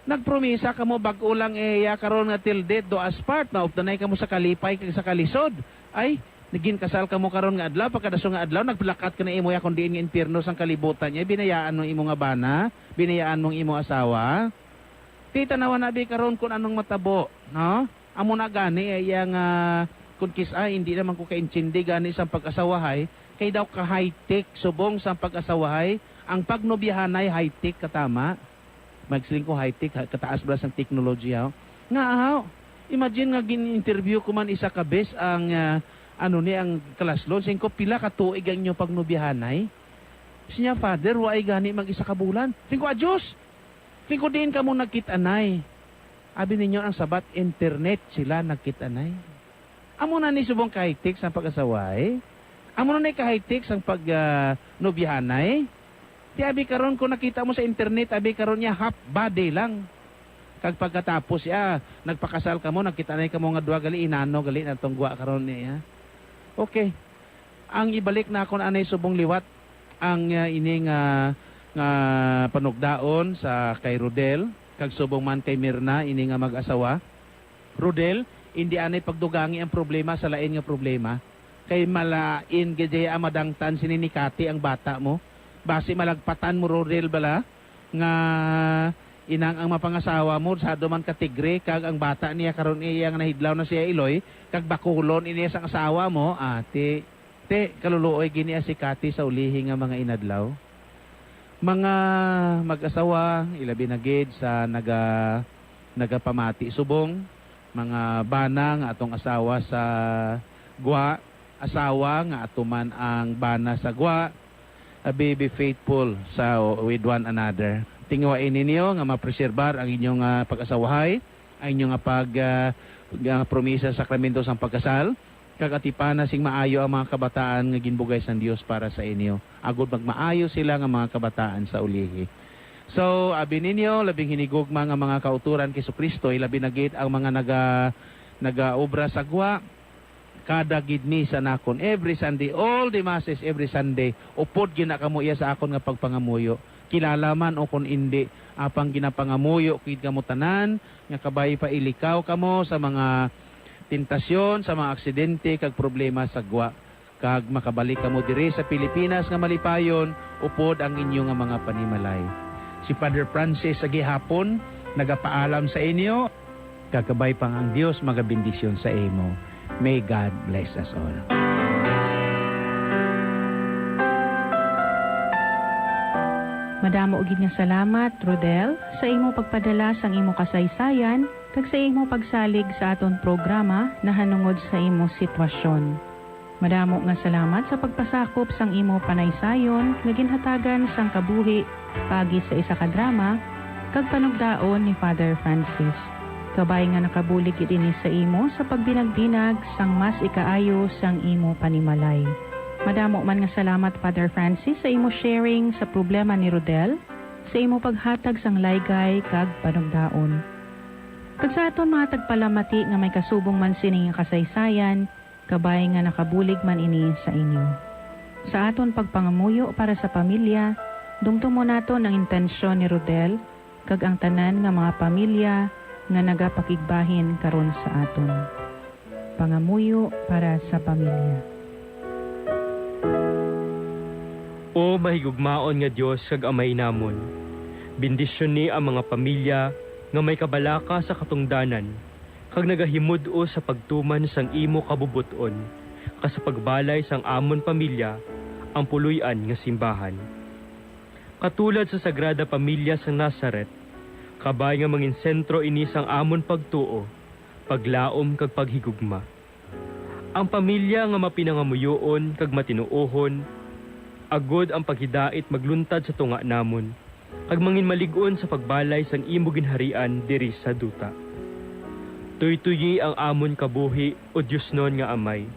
nagpromisa kamo bag-o lang iya karon nga till death do us part, maupdanay kamo sa kalipay kag sa kalisod. Ay, naginkasal kamo karon nga adlaw, pagkadason nga adlaw nagplakat ka na imo iya kon diin nga impyerno sang kalibutan niya, binayaan mo imo nga bana, binayaan mong imo asawa. Ti tanawa na bi karon kung anong matabo, no? Amo na gani iya nga, kung kis-a hindi naman ko kaintindi gani sang pag-asawahay, kay daw ka high-tech subong sang pag-asawahay, ang pagnobyahanay high-tech katama. Magsiling ko high-tech, ha, kataas ba sang technology, ha? Nga, ha? Imagine nga gin-interview ko man isa ka bes ang, ah, ano ni, ang kalaslon. Sing ko, "Pila ka tuig ang inyo pagnobyahanay?" Siya, "Father, waay gani mag isa ka bulan." Sing ko, "Adios!" Sing ko, "Diin kamo nagkit-anay?" Abi ninyo ang sabat, "Internet sila nagkit-anay." Amo na ni subong ka-high-tech sang pag-asaway. Amo na ni ka-high-tech sang pag, ah, nobyahanay. Ti abi karon kung nakita mo sa internet, abi karon niya half body lang. Kag pagkatapos siya, nagpakasal kamo, nagkit-anay kamo nga duha gali, inano gali na tong gwa karon niya. Okay. Ang ibalik na akon anay subong liwat ang, ah, ini nga, nga panugdaon sa kay Rodel kag subong man kay Mirna ini nga mag-asawa. Rodel, indi anay pagdugangi ang problema sa lain nga problema. Kay malain gid ang madangtan sini ni Kati ang bata mo. Basi malagpatan mo, Rodel, bala nga inang ang mapangasawa mo, sado man ka tigre, kag ang bata niya karon iya nga nahidlaw na siya iloy, kag bakulon ini sang asawa mo, ati. Te, kaluluoy gini si Kati sa ulihi nga mga inadlaw. Mga mag-asawa, ilabi na gid sa naga-, nagapamati subong, mga bana nga atong asawa sa gwa, asawa nga ato man ang bana sa gwa, abi, be faithful sa, with one another. Tinguhai ninyo nga mapreserbar ang inyong, ah, pag-asawahay, ang inyong nga pag, ah, nga promisa sa sakramento sang pagkasal, kag atipana sing maayo ang mga kabataan nga ginbugay sang Dios para sa inyo, agod magmaayo sila nga mga kabataan sa ulihi. So, abi ninyo, labing hinigugma nga mga kauturan kay Jesu-Cristo, ilabi na gid ang mga naga-, nagaobra sa gwa, kada gid misa nakon, every Sunday, all the masses every Sunday, upod gid na kamo iya sa akon nga pagpangamuyo. Kilala man o kon indi, apang ginapangamuyo ko gid kamo tanan, nga kabay pa ilikaw kamo sa mga tentasyon, sa mga aksidente kag problema sa gwa, kag makabalik kamo diri sa Pilipinas nga malipayon upod ang inyo nga mga panimalay. Si Father Francis sa gihapon, nagapaalam sa inyo. Kakabay pa nga ang Dios magabendisyon sa imo. May God bless us all. Madamo gid nga salamat, Rodel, sa imo pagpadala sang imo kasaysayan kag sa imo pagsalig sa aton programa nahanungod sa imo sitwasyon. Madamo nga salamat sa pagpasakop sang imo panaysayon nga ginhatagan sang kabuhi paagi sa isa ka drama kag panugdaon ni Father Francis. Kabay nga nakabulig gid ini sa imo sa pagbinagbinag sang mas ikaayo sang imo panimalay. Madamo man nga salamat, Father Francis, sa imo sharing sa problema ni Rodel, sa imo paghatag sang laygay kag panugdaon. Kag sa aton mga tagpalamati nga may kasubong man sini nga kasaysayan, kabay nga nakabulig man ini sa inyo. Sa aton pagpangamuyo para sa pamilya, dumdumon naton ang intensyon ni Rodel kag ang tanan nga mga pamilya nga nagapakigbahin karon sa aton. Pangamuyo para sa pamilya. O mahigugmaon nga Dios kag Amay namon, bendisyoni ang mga pamilya nga may kabalaka sa katungdanan kag nagahimud-os sa pagtuman sang imo kabubot-on, kag sa pagbalay sang amon pamilya ang puloy-an nga simbahan. Katulad sa Sagrada Pamilya sang Nazaret, kabay nga mangin sentro ini sang amon pagtuo, paglaom kag paghigugma. Ang pamilya nga mapinangamuyoon kag matinuohon, agod ang paghidait magluntad sa tunga namon, kag manginmalig-on sa pagbalay sang imo ginharian diri sa duta. Tuytoyi ang amon kabuhi, O Diosnon nga Amay.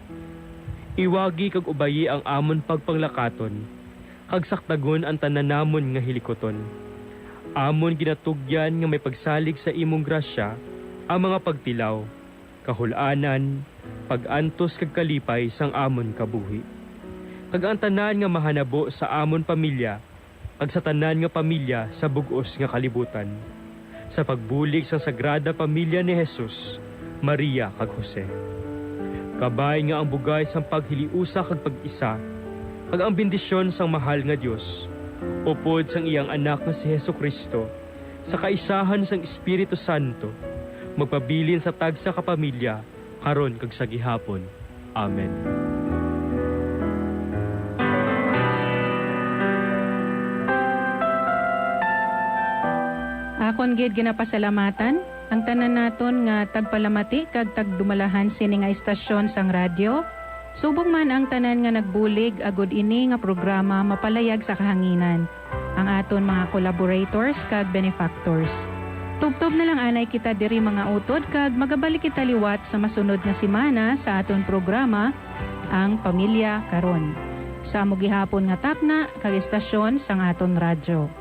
Iwagi kag ubayi ang amon pagpanglakaton, kag sakdagon ang tanan namon nga hilikuton. Amon ginatugyan nga may pagsalig sa imong grasya ang mga pagtilaw, kahul-anan, pag-antos kag kalipay sang amon kabuhi, kag ang tanan nga mahanabo sa amon pamilya kag sa tanan nga pamilya sa bug-os nga kalibutan, sa pagbulig sang Sagrada Pamilya ni Jesus, Maria, kag Jose. Kabay nga ang bugay sang paghiliusa kag pag-isa, kag ang bendisyon sang mahal nga Dios, upod sang iyang Anak nga si Jesu-Cristo, sa kaisahan sang Espiritu Santo, magpabilin sa tagsa ka pamilya, karon kag sa gihapon. Amen. Akon gid ginapasalamatan ang tanan naton nga tagpalamati kag tagdumalahan sini nga istasyon sang radyo, subong man ang tanan nga nagbulig agud ini nga programa mapalayag sa kahanginan, ang aton mga collaborators kag benefactors. Tubtob na lang anay kita diri, mga utod, kag magabalik kita liwat sa masunod nga semana sa aton programa, Ang Pamilya Karon, sa amo gihapon nga takna kag estasyon sang aton radyo.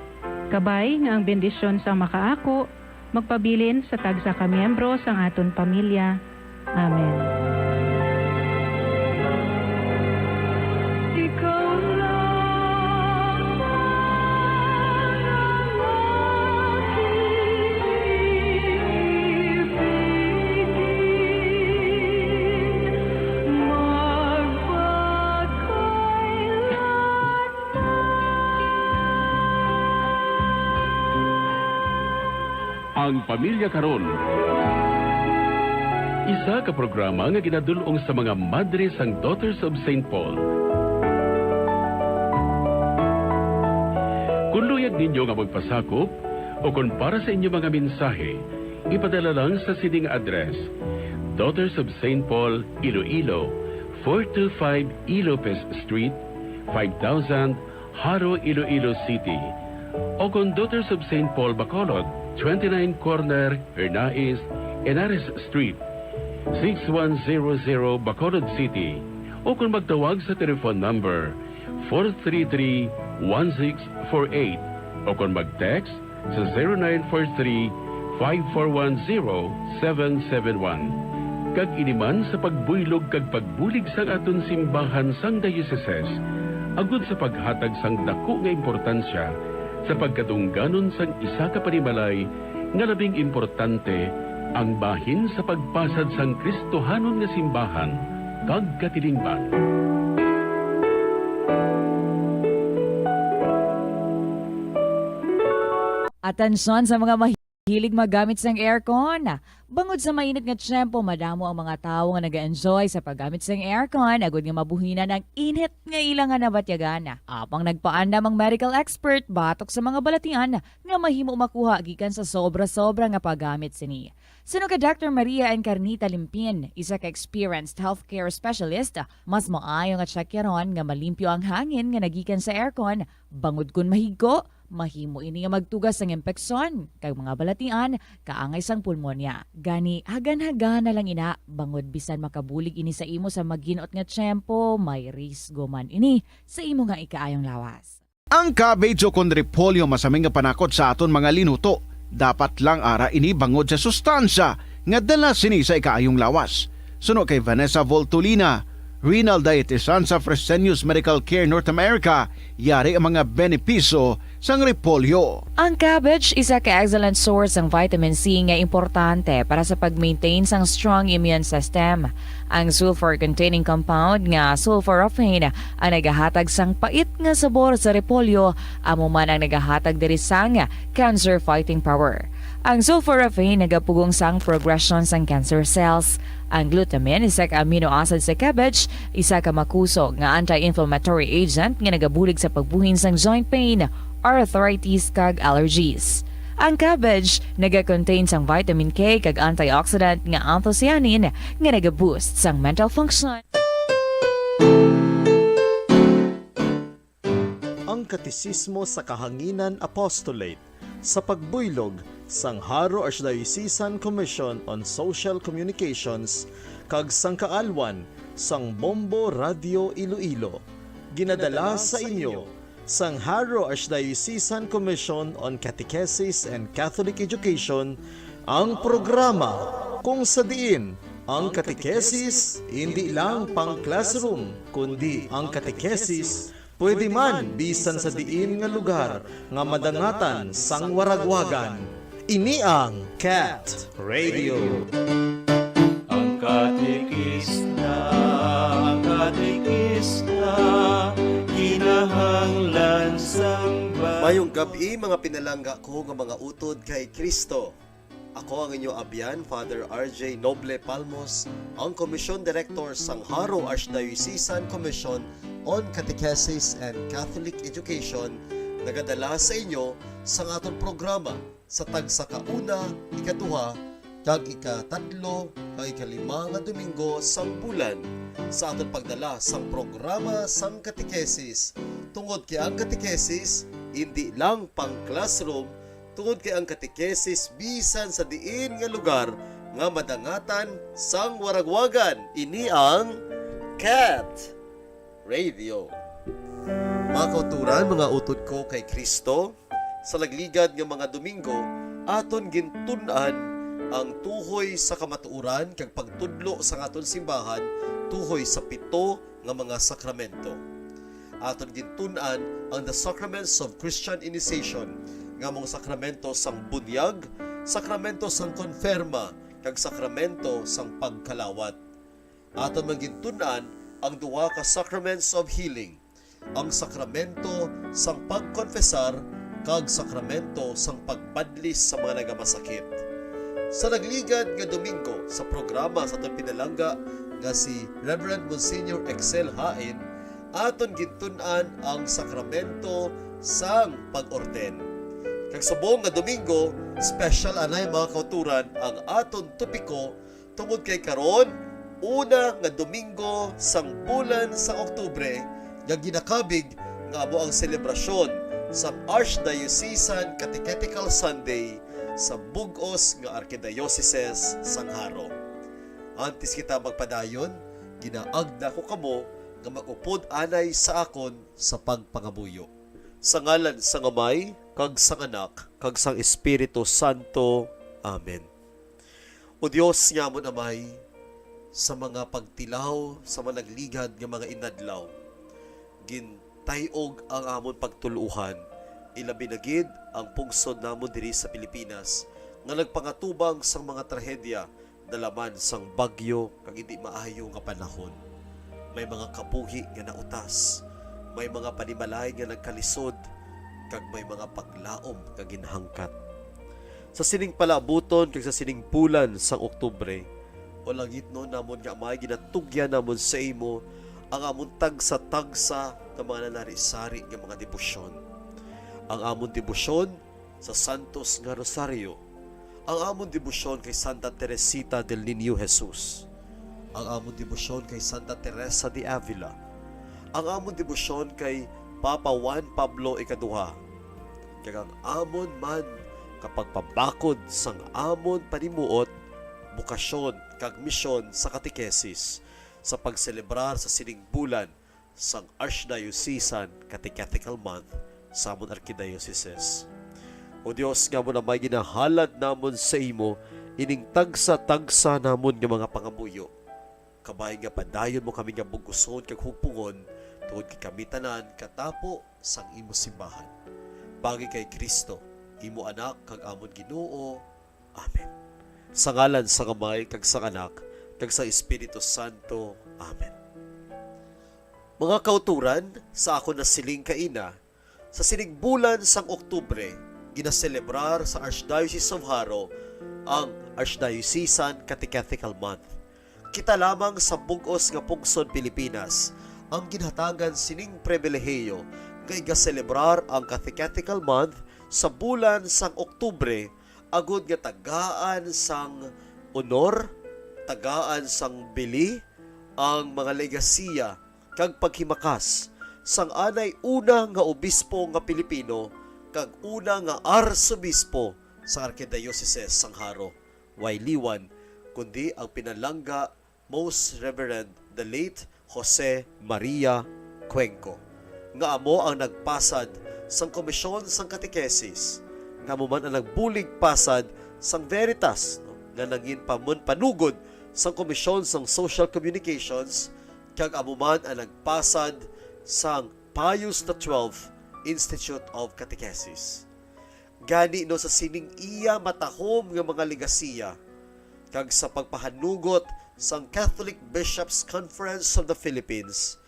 Kabay nga ang bendisyon sang makaako magpabilin sa tagsa ka miyembro sang aton pamilya. Amen. Ikaw lamang ang aking ibigin, magpakailanman. Ang Pamilya Karon. Isa ka programa nga ginadul-ong sa mga madre sang Daughters of Saint Paul. Kung luyag ninyo nga magpasakop o kon para sa inyo mga mensahe, ipadala lang sa sining address: Daughters of Saint Paul, Iloilo, four two five Ilopez Street, five thousand, Jaro, Iloilo City, o kon Daughters of Saint Paul, Bacolod, twenty-nine Corner Hernais, Henares Street, six one zero zero, Bacolod City, o kon magtawag sa telephone number four three three, one six four eight, o kon mag-text sa zero nine four three, five four one zero, seven seven one. Kag ini man sa pagbuylog kag pagbulig sang aton simbahan sang diocese, agud sa paghatag sang daku nga importansya sa pagkadungganon sang isa ka panimalay nga labing importante, ang bahin sa pagpasad sang Kristohanon nga simbahan kag katilingban. Atensyon sa mga mahi- Hilig maggamit sang aircon. Bangod sa mainit nga tiyempo, madamo ang mga tawo nga nag-enjoy sa paggamit sang aircon agod nga mabuhinan ang init nga ila nga nabatyagan. Apang nagpaandam ang medical expert batok sa mga balatian nga mahimo makuha gikan sa sobra-sobra nga paggamit sini. Suno kay Doctor Maria Encarnita Limpin, isa ka experienced healthcare specialist, mas maayo nga tsakyaron nga malimpyo ang hangin nga nagikan sa aircon, bangod kon mahigko, mahimo ini nga magtugas sang impeksyon kag mga balatian kaangay sang pulmonya. Gani, hagan-hagan na lang ina, bangod bisan makabulig ini sa imo sa maginot nga tiyempo, may risgo man ini sa imo nga ikaayong lawas. Ang cabbage o kon repolyo masami nga panakot sa aton mga linuto. Dapat lang ara ini bangod sa sustansya nga dala sini sa ikaayong lawas. Suno kay Vanessa Voltolina, renal dietitian sa Fresenius Medical Care North America, yari ang mga benepisyo sang repolyo. Ang cabbage isa ka excellent source sang vitamin C nga importante para sa pag-maintain sang strong immune system. Ang sulfur-containing compound nga sulforaphane ang nagahatag sang pait nga sabor sa repolyo, amo man ang nagahatag diri sang cancer fighting power. Ang sulforaphane nagapugong sang progression sang cancer cells. Ang glutamine, isa ka amino acid sa cabbage, isa ka makusog nga anti-inflammatory agent nga nagabulig sa pagbuhin sang joint pain, arthritis, kag allergies. Ang cabbage nagakontain sang vitamin K kag antioxidant nga anthocyanin nga nagaboost sang mental function. Ang Katesismo sa Kahanginan Apostolate sa pagbuylog sang Jaro Archdiocesan Commission on Social Communications kag sang kaalwan sang Bombo Radio Iloilo. Ginadala sa inyo sang Jaro Archdiocesan Commission on Catechesis and Catholic Education ang programa kung sa diin ang katekesis indi lang pang classroom, kundi ang katekesis pwede man bisan sa diin nga lugar nga madangatan sang waragwagan. Ini ang Cat Radio. Ang katekista, ang katekista, kinahanglan sang ba- Mayong gab-i, mga pinalangga ko nga mga utod kay Kristo. Ako ang inyo abyan, Father R J Noble Palmos, ang Commission Director sang Jaro Archdiocesan Commission on Catechesis and Catholic Education, nagadala sa inyo sang aton programa sa tagsa ka una, ikaduha, kag ikatatlo, kag ikalima nga Domingo sang bulan sa aton pagdala sang programa sang katekesis, tungod kay ang katekesis indi lang pang classroom, tungod kay ang katekesis bisan sa diin nga lugar nga madangatan sang waragwagan. Ini ang Cat Radio. Mga kauturan, mga utod ko kay Kristo, sa nagligad nga mga Domingo, aton gintun-an ang tuhoy sa kamatuoran kag pagtudlo sa aton simbahan tuhoy sa pito nga mga sakramento. Aton gintun-an ang The Sacraments of Christian Initiation, nga mga sakramento sang bunyag, sakramento sang konfirma, kag sakramento sang pagkalawat. Aton man gintun-an ang duha ka sacraments of healing, ang sakramento sang pagkonfesar kag sakramento sang pagbadlis sa mga nagamasakit. Sa nagligad nga Domingo, sa programa sa aton pinalangga nga si Reverend Monsignor Excel Hain, aton gintun-an ang sakramento sang pag-ordain. Kag subong nga Domingo, special anay, mga kauturan, ang aton topiko, tungod kay karon, una nga Domingo sang bulan sang Oktubre, nga ginakabig nga amo ang selebrasyon sang Archdiocesan Catechetical Sunday sa bug-os nga Arkidioseses sang Jaro. Antes kita magpadayon, ginaagda ko kamo nga mag-upod anay sa akon sa pagpangamuyo. Sa ngalan sang Amay, kag sang Anak, kag sang Espiritu Santo. Amen. O Dios nga amon Amay, sa mga pagtilaw sa mga nagligad nga mga inadlaw, gintay-og ang amon pagtuluohan, ilabi na gid ang pungsod namon diri sa Pilipinas nga nagpangatubang sang mga trahedya dala man sang bagyo kag indi maayo nga panahon. May mga kabuhi nga nautas, may mga panimalay nga nagkalisod, kag may mga paglaom nga ginhangkat. Sa sining palaabuton kag sa sining bulan sang Oktubre, ulangitnon namon nga Amay, ginatugyan namon sa imo ang amon tagsa-tagsa nga mga nanari-sari nga mga debosyon. Ang amon debosyon sa Santos nga Rosario, ang amon debosyon kay Santa Teresita del Niño Jesus, ang amon debosyon kay Santa Teresa de Avila, ang amon debosyon kay Papa Juan Pablo Ikaduha, kag ang amon man kapagpabakod sang amon panimuot, bokasyon, kag misyon sa katekesis sa pagselebrar sa sining bulan sang Archdiocesan Catechetical Month sa amon arkidioceses. O Dios nga amon Amay, ginahalad namon sa imo ining tagsa-tagsa namon nga mga pangamuyo. Kabay nga padayon mo kami nga bug-oson kag hugpungon, tungod kay kami tanan katapo sang imo simbahan. Paagi kay Cristo, imo Anak kag amon Ginoo. Amen. Sa ngalan sang Amay, kag sang Anak, kag sang Espiritu Santo. Amen. Mga kauturan, sa akon nasiling kaina, sa sining bulan sang Oktubre, ginaselebrar sa Archdiocese of Jaro ang Archdiocesan Catechetical Month. Kita lamang sa bug-os nga pungsod Pilipinas ang ginhatagan sining pribilehiyo nga igaselebrar ang Catechetical Month sa bulan sang Oktubre, agud nga tagaan sang honor, tagaan sang bili ang mga legasiya kag paghimakas sang anay una nga obispo nga Pilipino kag una nga arsobispo sa Arkidioceses sang Jaro, way liwan kundi ang pinalangga Most Reverend the late Jose Maria Cuenco, nga amo ang nagpasad sang Komisyon sang Katekesis, nga amo man ang nagbulig pasad sang Veritas, no, nga nangin pamunpanugod sang Komisyon sang Social Communications, kag amo man ang nagpasad sang Pius the Twelfth Institute of Catechesis. Gani, no, sa sining iya matahom nga mga legasiya, kag sa pagpahanugot sang Catholic Bishops' Conference of the Philippines,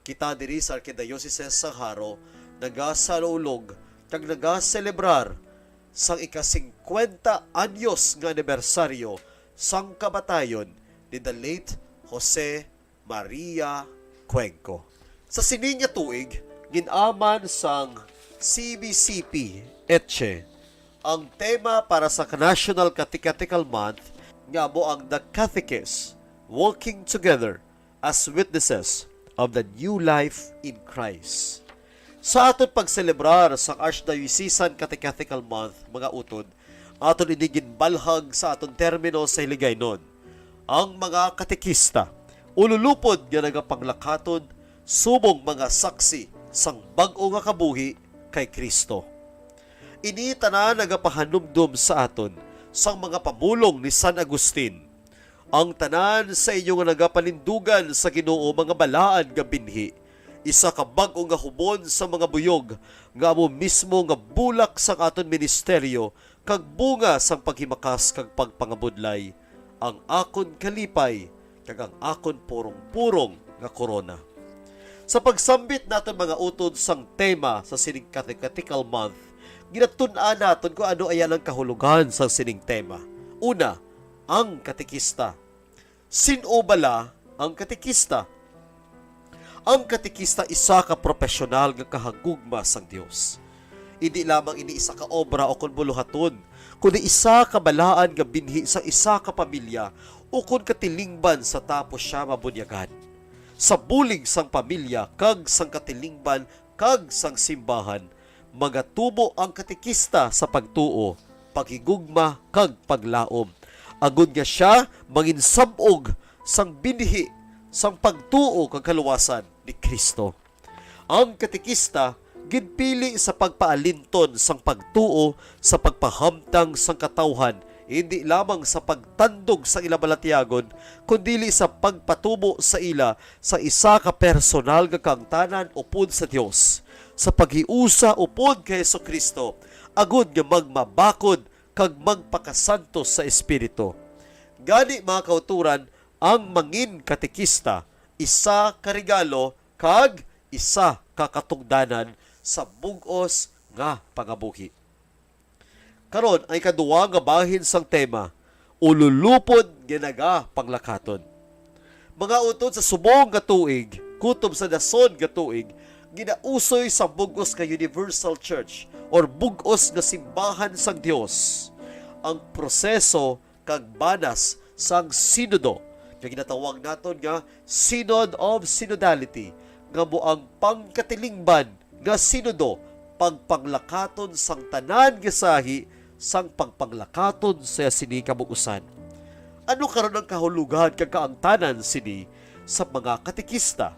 kita diri sa Arkidiocese sang Jaro nagasaulog kag nagaselebrar sang ika-singkwenta anyos nga anibersaryo sang kamatayon ni the late Jose Maria Cuenco. Sa sini nga tuig, gin-aman sang C B C P EDSE ang tema para sa National Catechetical Month, nga amo ang The Catechist, Walking Together as Witnesses of the New Life in Christ. Sa aton pagselebrar sa Archdiocesan Catechetical Month, mga utod, aton ini ginbalhag sa aton termino sa Hiligaynon. Ang mga katekista, ululupod nga nagapanglakaton subong mga saksi sang bag-o nga kabuhi kay Cristo. Ini tanan nagapahanumdom sa aton sang mga pamulong ni San Agustin: "Ang tanan sa inyo nga nagapanindugan sa Ginoo mga balaan nga binhi, isa ka bag-o nga hubon sa mga buyog, nga amo mismo nga bulak sang aton ministeryo kag bunga sang paghimakas kag pagpangabudlay, ang akon kalipay kag ang akon purong-purong nga korona." Sa pagsambit naton, mga utod, sang tema sa sining Catechetical Month, ginatun-an naton kung ano aya ang kahulogan sang sining tema. Una, ang katekista. Sin-o bala ang katekista? Ang katekista isa ka profesional nga kahagugma sang Dios. Indi lamang ini isa ka obra o kon buluhaton, kundi isa ka balaan nga binhi sang isa ka pamilya ukon katilingban sa tapos sia mabunyagan. Sa bulig sang pamilya kag sang katilingban kag sang simbahan, magatubo ang katekista sa pagtuo, paghigugma, kag paglaom, agod nga sia manginsab-og sang binhi sang pagtuo kag kaluwasan ni Cristo. Ang katekista ginpili sa pagpaalinton sang pagtuo sa pagpahamtang sang katawhan, indi lamang sa pagtandog sang ila balatyagon, kundili sa pagpatubo sa ila sa isa ka personal nga kahangtanan upod sa Dios, sa paghiusa upod kay Jesu-Cristo, agod nga magmabakod kag magpakasantos sa Espiritu. Gani, mga kauturan, ang mangin katekista isa ka regalo kag isa ka katugdanan sa bug-os nga pangabuhi. Karon, ang ikaduha nga bahin sang tema, ululupod nga nagapanglakaton. Mga utod, sa subong nga tuig, kutob sa dason nga tuig, ginausoy sa bug-os nga universal church or bug-os nga simbahan sang Dios ang proseso kag banas sang sinodo, nga ginatawag naton nga Synod of Synodality, nga mo ang pangkatilingban nga sinodo, pagpanglakaton sang tanan nga sahi sang pagpanglakaton sa sini kabug-usan. Ano karon ang kahulogan kag kaangtanan sini sa mga katekista?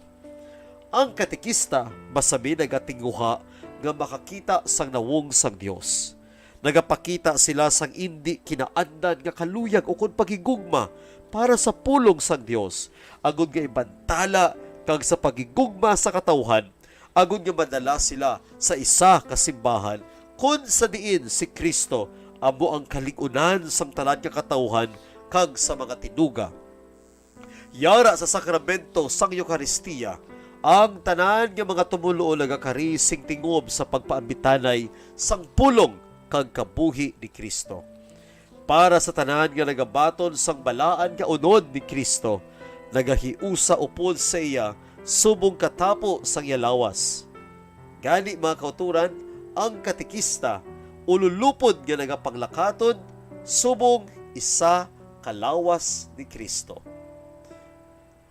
Ang katekista masami nagatinguha nga makakita sang nawong sang Dios. Nagapakita sila sang indi kinaandan nga kaluyag ukon paghigugma para sa pulong sang Dios, agod nga ibantala kag sa paghigugma sa katawhan, agod nga madala sila sa isa ka simbahan, kon sa diin si Cristo amo ang kalig-unan sang tanan nga katawhan kag sa mga tinuga. Yara sa sakramento sang Eukaristia, ang tanan nga mga tumoluo nagakari sing tingob sa pagpaambitanay sang pulong kag kabuhi ni Cristo. Para sa tanan nga nagabaton sang balaan nga unod ni Cristo, nagahiusa upod sa iya subong katapo sang iya lawas. Gani, mga kauturan, ang katekista ululupod nga nagapanglakaton subong isa ka lawas ni Cristo.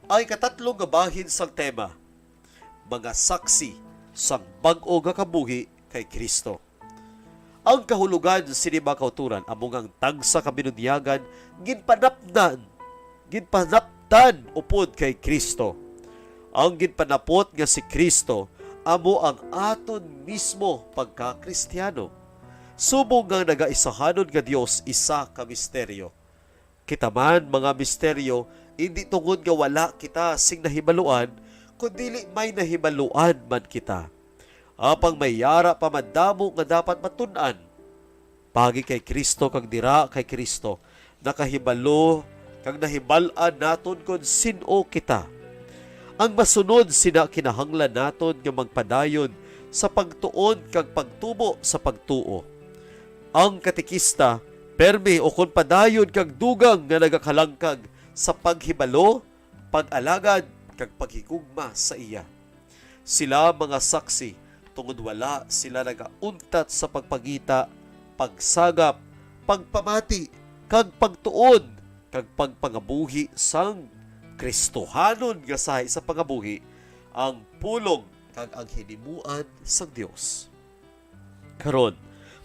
Ang ikatatlo nga bahin sang tema, mga saksi sang bag-o nga kabuhi kay Cristo. Ang kahulogan sini, mga kauturan, amo nga ang tagsa ka binunyagan ginpanapdan, ginpanapdan upod kay Cristo. Ang ginpanapot nga si Cristo amo ang aton mismo pagka-Kristiyano, subong nga nagaisahanon nga Dios isa ka misteryo. Kita man, mga misteryo, indi tungod nga wala kita sing nahibaluan, kundili may nahibaluan man kita. Apang may yara pa madamo nga dapat matun-an. Paagi kay Cristo kag dira kay Cristo, nakahibalo kag nahibal-an naton kon sin-o kita. Ang masunod sina, kinahanglan naton nga magpadayon sa pagtuon kag pagtubo sa pagtuo. Ang katekista, permi ukon padayon kag dugang nga nagakalangkag sa paghibalo, pag-alagad, kag paghigugma sa iya. Sila mga saksi tungod wala sila nagauntat sa pagpangita, pagsagap, pagpamati, kag pagtuon, kag pagpangabuhi sang Kristohanon nga sahi sa pangabuhi, ang pulong kag ang hinimuan sang Dios. Karon,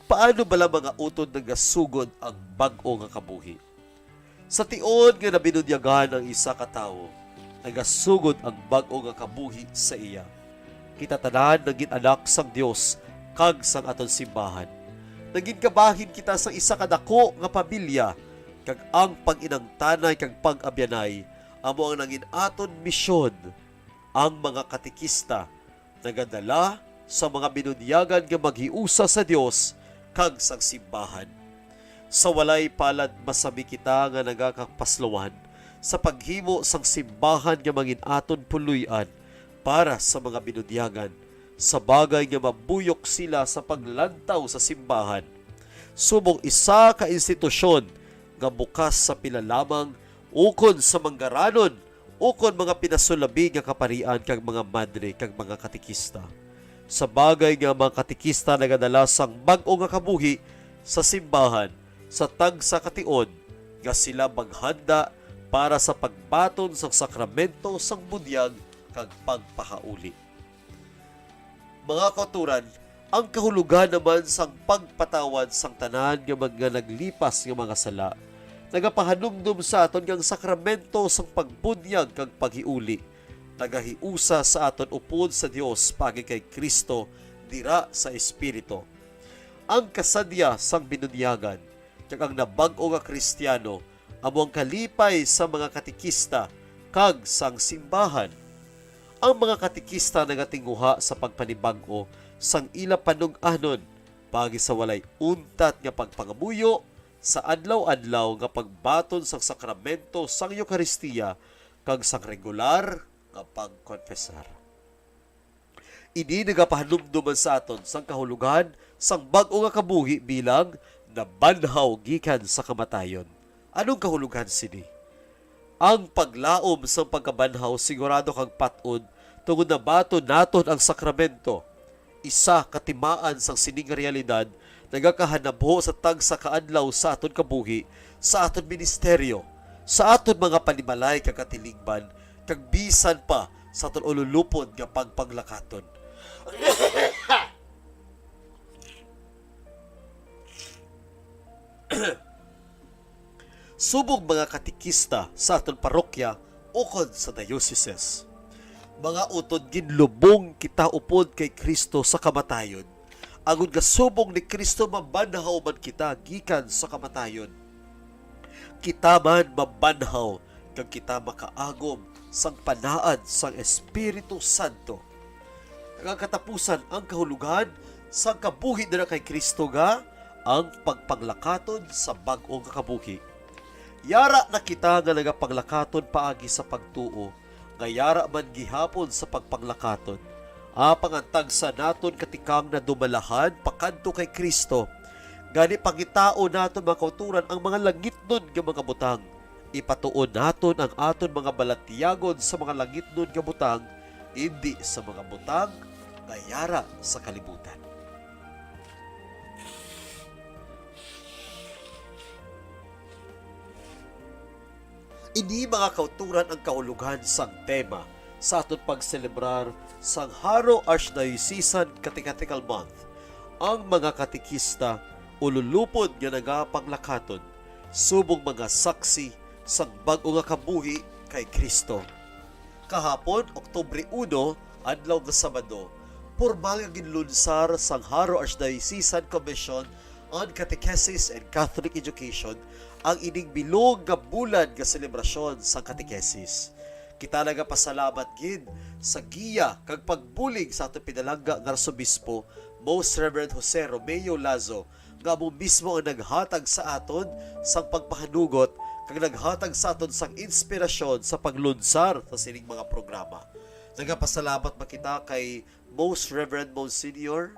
paano bala, mga utod, nagasugod ang bag-o nga kabuhi? Sa tion nga nabinunyagan ang isa ka tawo, nagasugod ang bag-o nga kabuhi sa iya. Kita tanan nagin anak sang Dios kag sang aton simbahan. Nagin kabahin kita sang isa ka dako nga pamilya, kag ang pag-inangtanay kag pag-abyanay amo ang nangin aton misyon. Ang mga katekista nagadala sa mga binunyagan nga maghiusa sa Dios kag sang simbahan. Sa walay palad, masami kita nga nagakapaslowan sa paghimo sang simbahan nga mangin aton puloy-an para sa mga binunyagan, sa bagay nga mabuyok sila sa paglantaw sa simbahan subong isa ka institusyon nga bukas sa pila lamang ukon sa manggaranon ukon mga pinasulabi nga kaparian kag mga madre kag mga katekista. Sa bagay nga ang mga katekista nagadala sang bag-o nga kabuhi sa simbahan sa tagsa ka tion nga sila maghanda para sa pagbaton sang sakramento sang bunyag kag pagpakauli. Mga kauturan, ang kahulogan naman sang pagpatawad sang tanan nga mga naglipas nga mga sala nagapahanumdom sa aton nga ang sakramento sang pagbunyag kag paghiuli nagahiusa sa aton upod sa Dios paagi kay Cristo dira sa Espiritu. Ang kasadya sang binunyagan kag ang nabag-o nga Kristiyano amo ang kalipay sa mga katekista kag sang simbahan. Ang mga katekista nagatinguha sa pagpanibag-o sang ila panug-anon paagi sa walay untat nga pagpangamuyo sa adlaw-adlaw nga pagbaton sang sakramento sang Eukaristia kag sang regular nga pagkonfesar. Ini nagapahanumdom man sa aton sang kahulogan sang bag-o nga kabuhi bilang nabanhaw gikan sa kamatayon. Anong kahulugan sini? Ang paglaom sang pagkabanhaw sigurado kag pat-od, tungod nabaton naton ang sakramento. Isa ka timaan sang sining realidad nagakahanabho sa tagsa ka adlaw sa aton kabuhi, sa aton ministeryo, sa aton mga panimalay kag katilingban, kag bisan pa sa aton ululupod nga pagpanglakaton. Subong mga katekista sa aton parokya ukon sa dioceses, mga utod, ginlubong kita upod kay Cristo sa kamatayon, agod nga subong ni Cristo mabanhaw man kita gikan sa kamatayon. Kita man mabanhaw kag kita makaagom sang panaad sang Espiritu Santo. Kag ang katapusan, ang kahulugan sang kabuhi dira kay Cristo nga ang pagpanglakaton sa bag-o nga kabuhi. Yara na kita nga nagapanglakaton paagi sa pagtuo, nga yara man gihapon sa pagpanglakaton. Apang ang tagsa naton katikang nadumalahan pakadto kay Cristo. Gani, pangitaon naton, mga kauturan, ang mga langitnon nga mga butang. Ipatuon naton ang aton mga balatyagon sa mga langitnon nga butang, indi sa mga butang nga yara sa kalibutan. Ini, mga kauturan, ang kahulugan sang tema sa aton pagselebrar sang Jaro Archdiocesan Catechetical Month, ang mga katekista ululupod nga nagapanglakaton subong mga saksi sang bag-o nga kabuhi kay Cristo. Kahapon, Oktubre uno, adlaw nga Sabado, pormal nga ginlunsar sang Jaro Archdiocesan Commission on Catechesis and Catholic Education ang ining bilog nga bulan nga selebrasyon sang katekesis. Kita nagapasalamat gid sa giya kag pagbulig sa aton pinalangga nga Arsobispo, Most Reverend Jose Romeo Lazo, nga amo mismo ang naghatag sa aton sang pagpahanugot kag naghatag sa aton sang inspirasyon sa paglunsar sa sining mga programa. Nagapasalamat ba kita kay Most Reverend Monsignor?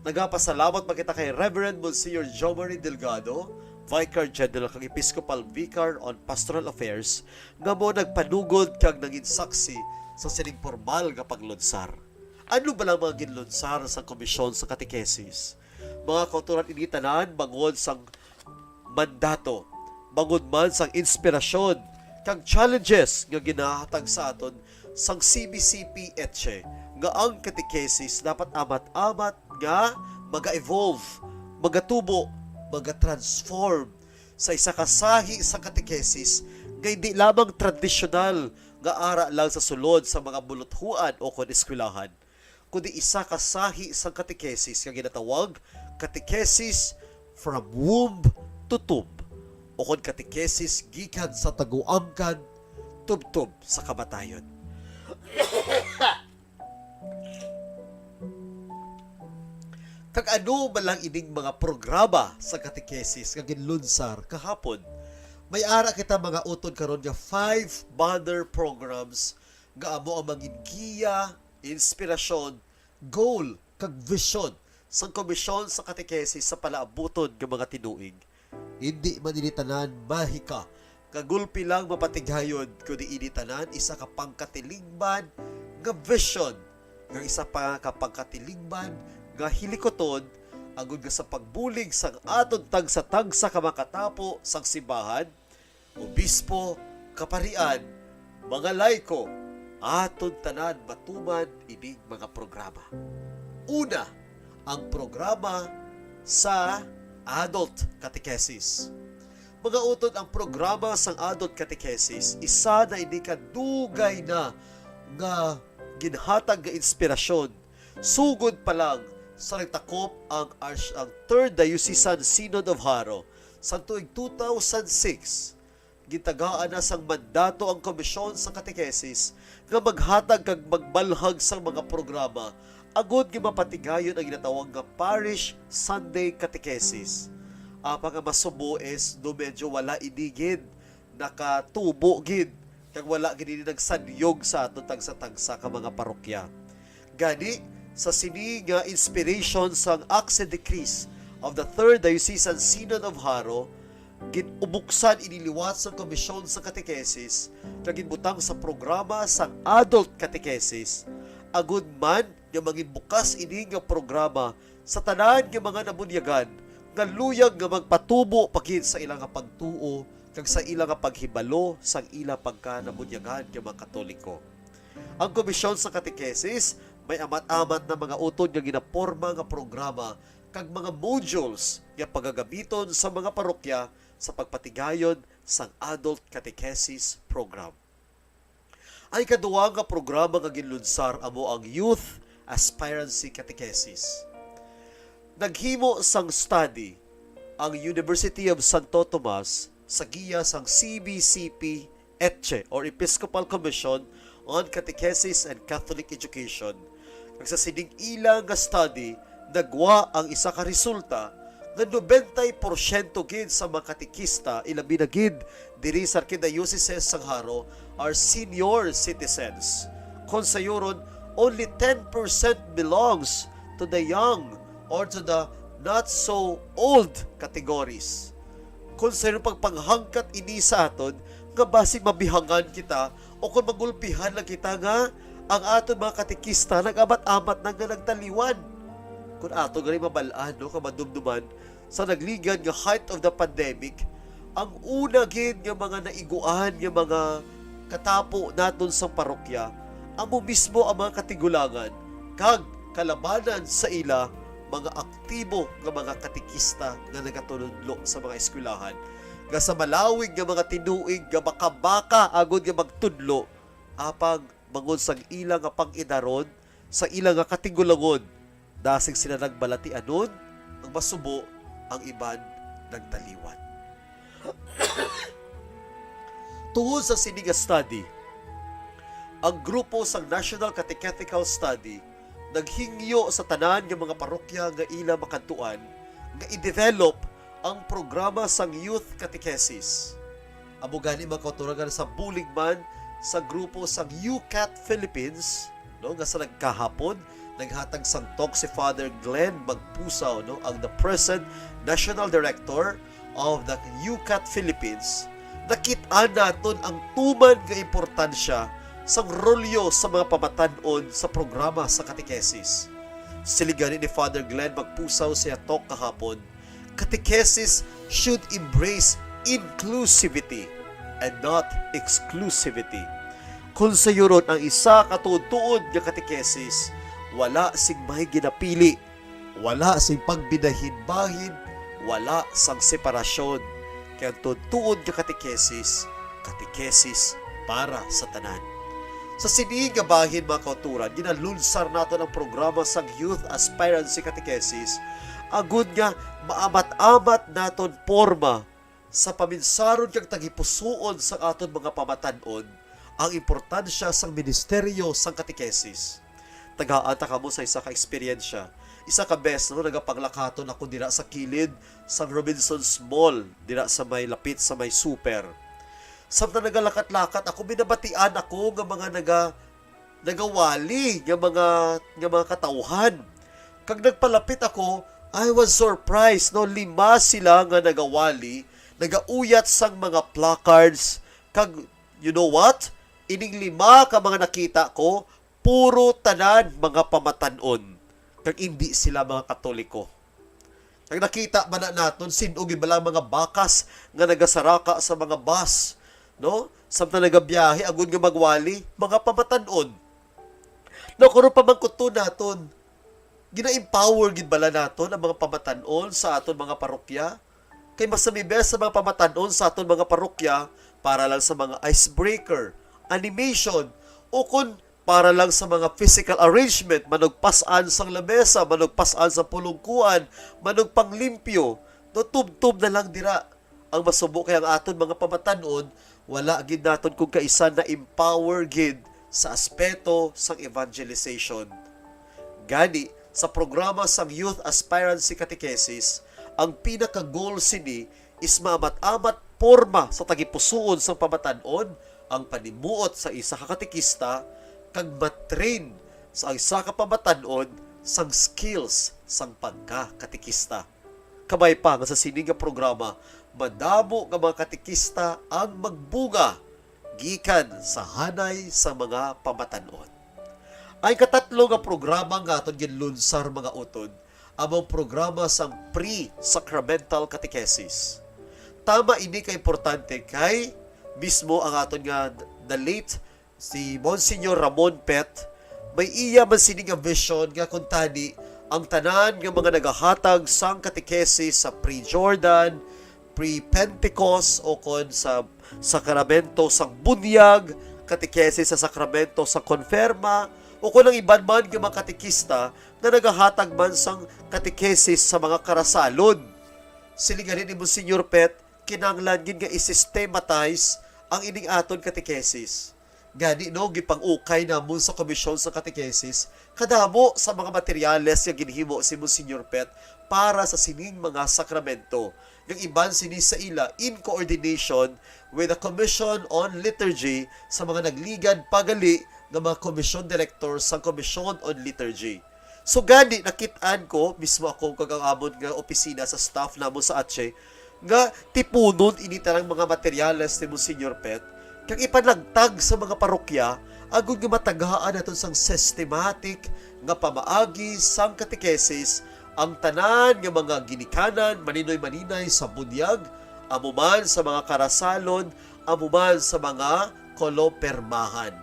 Nagapasalamat ba kita kay Reverend Monsignor Jomari Delgado, Vicar General kag Episcopal Vicar on Pastoral Affairs, nga amo nagpanugod kag nangin saksi sa sining pormal nga paglunsar? Ano bala ang mga ginlunsar sang Komisyon sa Katekesis? Mga kauturan, ini tanan bangod sang mandato, bangod man sang inspirasyon kag challenges nga ginahatag sa aton sang C B C P ETSE, nga ang katekesis dapat amat-amat nga maga-evolve, magatubo, maga-transform sa isa ka sahi sa katekesis nga hindi lamang tradisyonal nga ara lang sa sulod sa mga buluthuan o kon eskwelahan, kundi isa ka sahi sang katekesis nga ginatawag katekesis from womb to tomb, o kon katekesis gikan sa taguangkan tubtob sa kamatayon. Kag ano man lang ining mga programa sa katekesis nga ginlunsar kahapon? May ara kita, mga utod, karon nga five banner programs nga amo ang mangin giya, inspirasyon, goal, kag vision sang Komisyon sa Katekesis sa palaabuton nga mga tinuig. Indi man ini tanan mahika nga gulpi lang mapatigayon, kundi ini tanan isa ka pangkatilingban nga vision, nga isa pa ka pangkatilingban nga hilikuton, agud nga sa pagbulig sang aton tagsa-tagsa ka makatapo sang simbahan, obispo, kaparian, mga laiko, aton tanan matuman ining mga programa. Una, ang programa sa adult catechesis. Mga utod, ang programa sang adult catechesis, isa na ini ka dugay na nga ginhatag nga inspirasyon sugod pa lang sa nagtakop ang Arch-, ang Third Diocesan Synod of Jaro sa tuig two thousand six. Gitagaan na sang mandato ang Komisyon sa Katekesis nga maghatag kag magbalhag sang mga programa agud nga mapatigayon ang ginatawag nga Parish Sunday Catechesis. Apang ang masubo is, do medyo wala ini gid nakatubo gid, kag wala gid ini nagsanyog sa aton tagsa-tagsa ka mga parokya. Gani, Sa sini nga inspiration sang Acts and Decrees of the Third Diocesan Synod of Jaro, gin-ubuksan ini liwat sang Komisyon sa Katekesis kag ginbutang sa programa sang Adult Catechesis, agud man nga mangin bukas ini nga programa sa tanan nga mga nabunyagan nga luyag nga magpatubo pa gid sa ila nga pagtuo kag sa ila nga paghibalo sang ila pagka nabunyagan nga mga Katoliko. Ang Komisyon sa Katekesis may amat-amat na mga utod nga ginaporma nga programa kag mga modules nga pagagamiton sa mga parokya sa pagpatigayon sang Adult Catechesis Program. Ang ikaduha nga programa nga ginlunsar amo ang Youth Aspirancy Catechesis. Naghimo sang study ang University of Santo Tomas sa giya sang C B C P ECHE or Episcopal Commission on Catechesis and Catholic Education, kag sa sining ila nga study nagwa ang isa ka resulta nga nobenta porsyento gid sa mga katekista, ilabi na gid diri sa Arkidiocese sang Jaro, are senior citizens. Kon sayuron, only ten percent belongs to the young or to the not so old categories. Kon sayuron, pagpanghangkat ini sa aton nga basig mabihangan kita o kon magulpihan lang kita nga ang aton mga katekista nag-amat-amat na nga nagtaliwan. Kon ato gani mabal-an, no, kag madumduman, sa nagligad nga height of the pandemic, ang una gid nga mga naiguan nga mga katapo naton sa parokya, amo mismo ang mga katigulangan kag kalabanan sa ila mga aktibo nga mga katekista nga nagatunudlo sa mga eskwelahan, nga sa malawig nga mga tinuig nga baka-baka agod nga magtudlo, apang bangod sang ila nga pang-idaron, sa ila nga katigulangon, dasig sila nagbalatianon, ang masubo, ang iban nagtaliwan. Tungod sa sini nga study, ang grupo sang National Catechetical Study naghingyo sa tanan nga mga parokya nga ila makadtuan nga i-develop ang programa sang Youth Catechesis. Amo gani, mga kauturan, nga sa bulig man sa grupo sang UCAT Philippines, no, nga sa nagkahapon naghatag sang talk si Father Glenn Magpusaw, no, ang the present National Director of the UCAT Philippines, nakit-an naton ang tuman nga importansya sang rolyo sa mga pamatan-on sa programa sa katekesis. Siling gani ni Father Glenn Magpusaw sa iya talk kahapon, "Catechesis should embrace inclusivity and not exclusivity." Kung sayuron, ang isa ka tuod-tuod nga katekesis, wala sing may ginapili, wala sing pagbidahin-bahin, wala sang separasyon. Kay ang tuod-tuod nga katekesis, katekesis para sa tanan. Sa sini nga bahin, mga kauturan, ginalunsar naton ang programa sang Youth Aspirancy Catechesis, agud nga maamat-amat naton porma sa paminsaron kag tagipusoon sang aton mga pamatan-on ang importansya sang ministeryo sang katekesis. Tagaan ta kamo sa isa ka eksperyensya. Isa ka bes, no, nagapanglakaton ako dira sa kilid sang Robinsons Mall, dira sa may lapit sa may super. Samtang nagalakat-lakat ako, may nabatian ako nga mga naga-, nagawali nga mga, nga mga katawhan. Kag nagpalapit ako, I was surprised, no? Lima sila nga nagawali, nagauyat sang mga placards. Kag, you know what? Ining lima ka mga nakita ko, puro tanan mga pamatan-on. Kag indi sila mga Katoliko. Kag nakita ba na naton, sin-o gid bala ang mga bakas nga nagasaraka sa mga bus, no? Samtang nagabiyahe, agud nga magwali, mga pamatan-on. No, kung pamangkuton naton, gina-empower gid bala naton ang mga pamatan-on sa aton mga parokya? Kay mas namibes sa mga pamatan-on sa aton mga parokya para lang sa mga icebreaker, animation, o kon para lang sa mga physical arrangement, manugpas-an sang lamesa, manugpas-an sang pulungkuan, manugpanglimpyo, no, tubtob na lang dira. Ang masubo kay ang aton mga pamatan-on, wala gid naton kung kaisan na-empower gid sa aspeto sang evangelization. Gani, sa programa sang Youth Aspirancy Catechesis, ang pinaka-goal sini is maamat-amat porma sa tagipusoon sang pamatan-on ang panimuot sa isa ka katekista kag ma-train sa isa ka pamatan-on sang skills sang pagka-katekista. Kabay pa nga sa sini nga programa, madamo nga mga katekista ang magbunga gikan sa hanay sa mga pamatan-on. Ang katatlo nga programa nga aton ginlunsar, mga utod, amo ang programa sang pre-sacramental catechesis. Tama ini ka importante kay mismo ang aton nga the late si Monsignor Ramon Pet, may iya man sini nga vision nga kuntani ang tanan nga mga nagahatag sang katekesis sa pre-Jordan, pre-Pentecost, o kon sa sakramento sang bunyag, katekesis sa sakramento sa konfirma, o kon ang iban man nga mga katekista nga nagahatag man sang katekesis sa mga karasalon. Siling gani ni Monsignor Pet, kinahanglan gid nga i-systematize ang ining aton katekesis. Gani, no, gipang-ukay namon sa Komisyon sa Katekesis kadamo sa mga materyales nga ginhimo si Monsignor Pet para sa sining mga sakramento, nga iban sini sa ila in coordination with the Commission on Liturgy sa mga nagligad pa gali nga mga komisyon direktor sang Commission on Liturgy. So gani, nakit-an ko mismo ako kag ang amon nga opisina sa staff namon sa Atche nga tipunon ini tanang mga materyales ni Monsignor Pet kag ipanagtag sa mga parokya agod nga matagaan naton sang systematic nga pamaagi sang katekesis ang tanan nga mga ginikanan maninoy-maninay sa bunyag, amo man sa mga karasalon, amo man sa mga kolopermahan.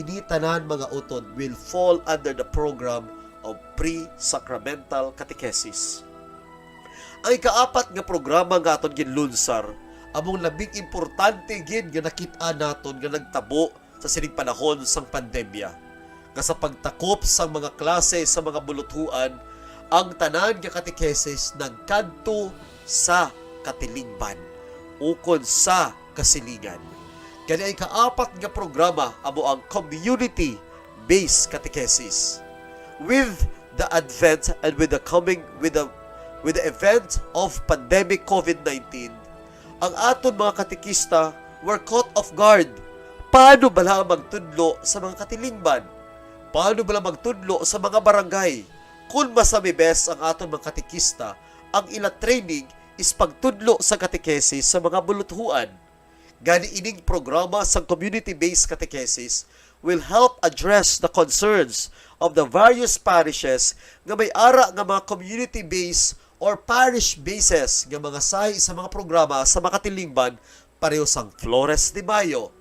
Ini tanan, mga utod, will fall under the program of pre-sacramental catechesis. Ang ikaapat nga programa nga aton ginlunsar, among labing importante gid nga nakit-an naton nga nagtabo sa sining panahon sang pandemya, nga sa pagtakop sang mga klase sa mga buluthuan, ang tanan nga katekesis nagkadto sa katilingban ukon sa kasilingan. Gani, ang ikaapat nga programa amo ang community-based catechesis. With the advent and with the coming, with the, with the event of pandemic COVID nineteen, ang aton mga katekista were caught off guard. Paano bala ang magtudlo sa mga katilingban? Paano bala magtudlo sa mga barangay? Kung masamibes ang aton mga katekista, ang ila training is pagtudlo sa katekesis sa mga buluthuan. Gani, ining programa sang community-based catechesis will help address the concerns of the various parishes nga may ara nga mga community-based or parish bases nga mga sahi sa mga programa sa mga katilingban, pareho sang Flores de Mayo,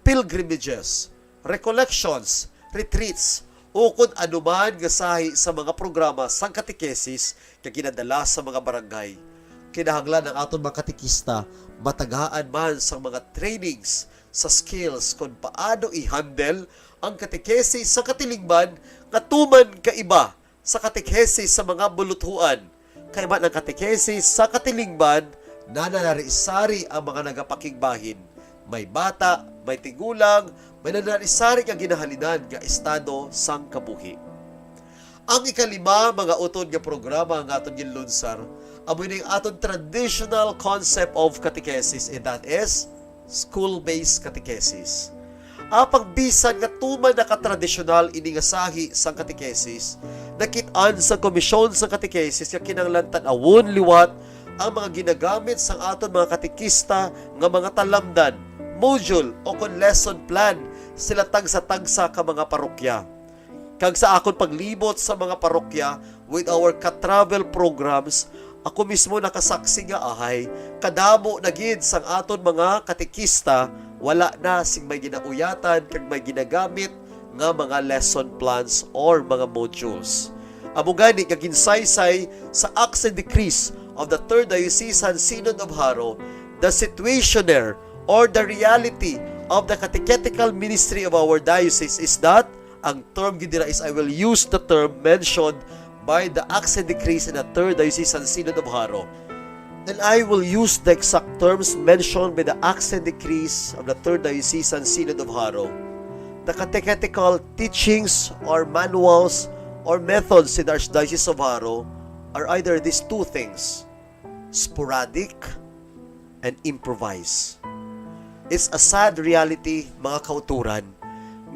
pilgrimages, recollections, retreats, o kon anuman nga sahi sa mga programa sang katekesis nga ginadala sa mga barangay. Kinahanglan ang aton mga katekista matagaan man sang mga trainings sa skills kon paano i-handle ang katekesis sa katilingban nga tuman kaiba sa katekesis sa mga buluthuan. Kay man ang katekesis sa katilingban, nananari-sari ang mga nagapakigbahin. May bata, may tigulang, may nananari-sari nga ginahalinan nga estado sang kabuhi. Ang ikalima, mga utod, nga programa nga aton ginlunsar, amo ni ang aton traditional concept of catechesis, and that is school-based catechesis. Apang bisan nga tuman na katradisyonal ini nga sahi sang katekesis, nakit-an sang Komisyon sang Katekesis nga kinahanglan tan-awon liwat ang mga ginagamit sang aton mga katekista nga mga talamdan, module, o kon lesson plan sila tagsa-tagsa ka mga parokya. Kag sa akon paglibot sa mga parokya with our ka-travel programs, ako mismo nakasaksi nga ahay kadamo na gid sang aton mga katekista wala na sing may ginauyatan kag may ginagamit nga mga lesson plans or mga modules. Amo gani nga ginsaysay sa Acts and Decrees of the Third Diocesan Synod of Jaro, the situationer or the reality of the catechetical ministry of our diocese is that ang term gid dira is, I will use the term mentioned by the Acts and Decrees in the Third Diocesan Synod of Jaro. And I will use the exact terms mentioned by the Acts and Decrees of the Third Diocesan Synod of Jaro. The catechetical teachings or manuals or methods in the Archdiocese of Jaro are either these two things, sporadic and improvise. It's a sad reality, mga kauturan,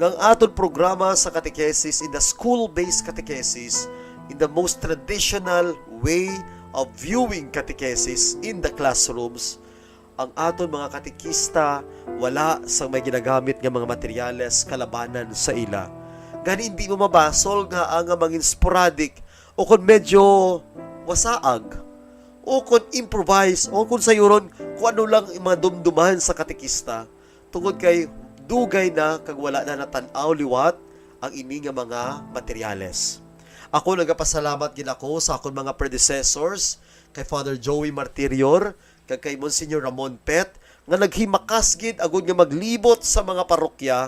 nga ang aton programa sa catechesis in the school-based catechesis, in the most traditional way of viewing catechesis in the classrooms, ang aton mga katekista wala sang may ginagamit nga mga materyales kalabanan sa ila. Gani, hindi mo mabasol nga ang mangin sporadic o kon medyo wasaag o kon improvise o kon sayuron kung ano lang ang mga dumduman sa katekista, tungod kay dugay na kag wala na natan-aw liwat ang ini nga mga materyales. Ako, nagapasalamat gid ako sa akon mga predecessors, kay Father Joey Martirior kag kay Monsignor Ramon Pet, nga naghimakas gid agud nga maglibot sa mga parokya,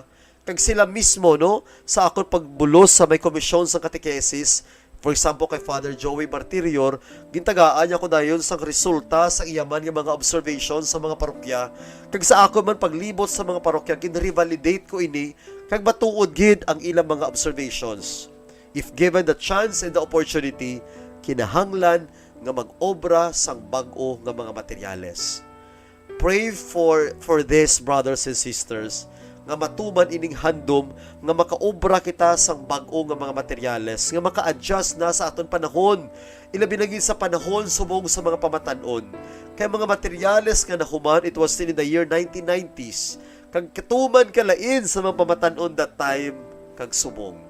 kag sila mismo, no, sa akon pagbulos sa may komisyon sang katekesis, for example, kay Father Joey Martirior, gintagaan niya ko dayon sang resulta sa iya man nga mga observation sa mga parokya, kag sa akon man paglibot sa mga parokya, ginrevalidate ko ini, kag matuod gid ang ilang mga observations. If given the chance and the opportunity, kinahanglan nga mag-obra sang bag-o nga mga materyales. Pray for, for this, brothers and sisters, nga matuman ining handom nga makaobra kita sang bag-o nga mga materyales nga maka-adjust na sa aton panahon, ilabi na gid sa panahon subong sa mga pamatan-on. Kay mga materyales nga nahuman, it was still in the year nineteen nineties, kag katuman ka lain sa mga pamatan-on that time kag subong.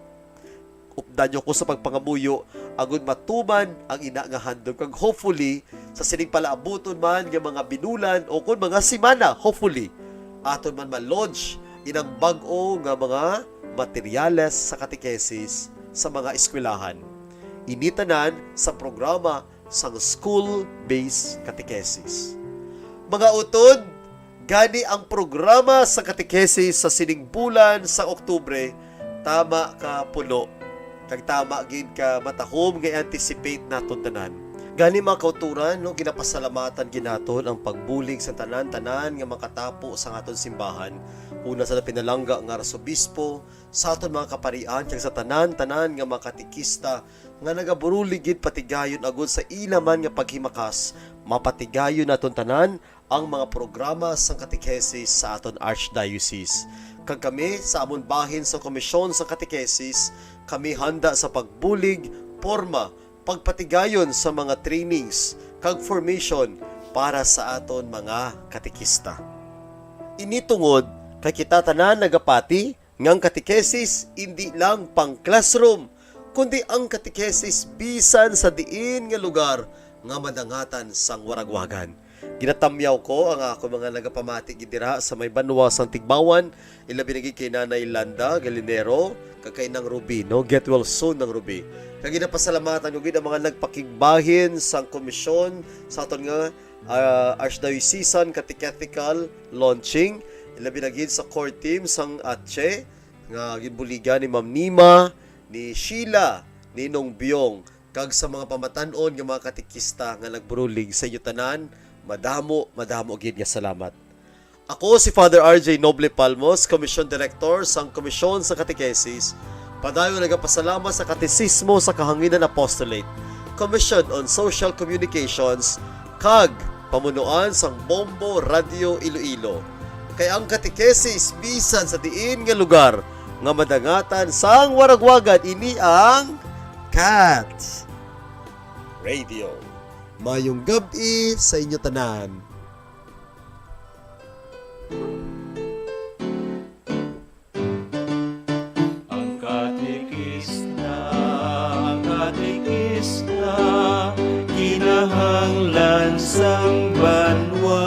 Updan niyo ko sa pagpangamuyo, agud matuman ang ina nga handom, kag hopefully, sa sining palaabuton man nga mga binulan o kon mga semana, hopefully, aton man ma-launch inang bag-o nga mga materyales sa katekesis sa mga eskwelahan. Ini tanan sa programa sang school-based catechesis. Mga utod, gani ang programa sa katekesis sa sining bulan sa Oktubre, tama ka puno, kag tama gid ka matahom nga i-anticipate naton tanan. Gani, mga kauturan, no, ginapasalamatan gid naton ang pagbulig sa tanan-tanan nga makatapo sa aton simbahan, una sa napinalangga nga arsobispo, sa aton mga kaparian, kag sa tanan-tanan nga mga katekista nga nagaburulig gid patigayon agud sa ila man nga paghimakas, mapatigayon naton tanan ang mga programa sang katekesis sa aton archdiocese. Kag kami, sa amon bahin sa Komisyon sang Katekesis, kami handa sa pagbulig, porma, pagpatigayon sa mga trainings, kag formation para sa aton mga katekista. Ini tungod kay kita tanan nagapati nga ang katekesis indi lang pang-classroom, kundi ang katekesis bisan sa diin nga lugar nga madangatan sang waragwagan. Ginatamyaw ko ang akon mga nagapamati gid dira sa may banwa sang Tigbawan, ilabi na gid kay Nanay Landa Galinero, kag kay Nang Ruby, no? Get well soon, Nang Ruby. Kag ginapasalamatan ko gid ang mga nagpakigbahin sang komisyon sa aton nga, ah, Archdiocesan Catechetical Launching, ilabi na gid sa core team sang ATCHE, nga ginbuligan ni Ma'am Nima, ni Sheila, ni Nong Biong, kag sa mga pamatan-on nga mga katekista nga nagburulig. Sa inyo tanan, madamo, madamo gid nga salamat. Ako si Father R J Noble Palmos, Commission Director sang Komisyon sa Katekesis. Padayon nagapasalamat sa Katesismo sa Kahanginan Apostolate, Commission on Social Communications, kag pamunuan sang Bombo Radio Iloilo. Kay ang katekesis bisan sa diin nga lugar nga madangatan sang waragwagan, ini ang Cat Radio. Mayong gab-i sa inyo tanan. Ang katekista, ang katekista, kinahanglan sang banwa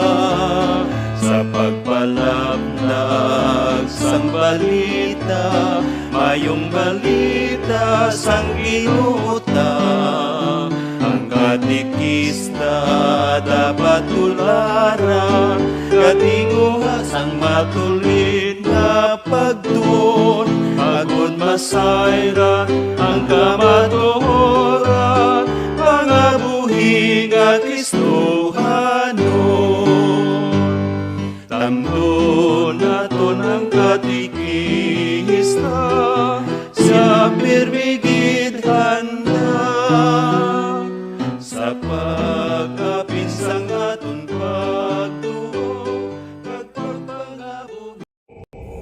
sa pagpalapnag sang balita, mayong balita sang Ginoo ta. Ang katekista dapat tulara, katinguha sang matulin nga pagtuon, agud masayra ang kamatuoran, pangabuhi nga Kristohanon. Tamnon naton ang katekista, siya pirmi gid handa sa pagkapin sang aton pagtuo kag pagpangabuhi.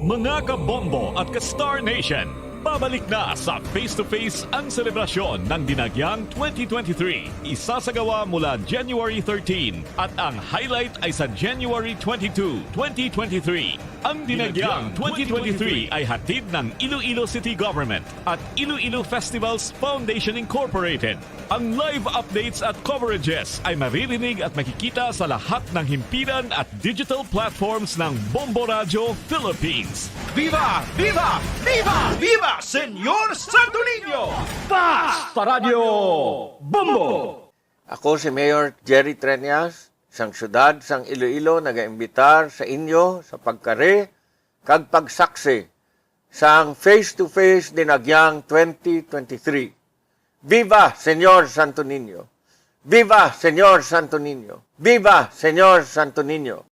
Mga kabombo at ka-Star Nation, pabalik na sa Face to Face ang selebrasyon ng Dinagyang twenty twenty-three. Isasagawa mula January thirteen at ang highlight ay sa January twenty-two, twenty twenty-three. Ang Dinagyang twenty twenty-three ay hatid ng Iloilo City Government at Iloilo Festivals Foundation Incorporated. Ang live updates at coverages ay maririnig at makikita sa lahat ng himpilan at digital platforms ng Bombo Radyo Philippines. Viva! Viva! Viva! Viva, Señor Santo Niño! Paz pa Radyo Bombo! Ako si Mayor Jerry Treñas, sang siyudad sang Iloilo, nagaimbitar sa inyo sa pagkari kag pagsaksi sang Face to Face Dinagyang twenty twenty-three. Viva, Señor Santo Niño! Viva, Señor Santo Niño! Viva, Señor Santo Niño!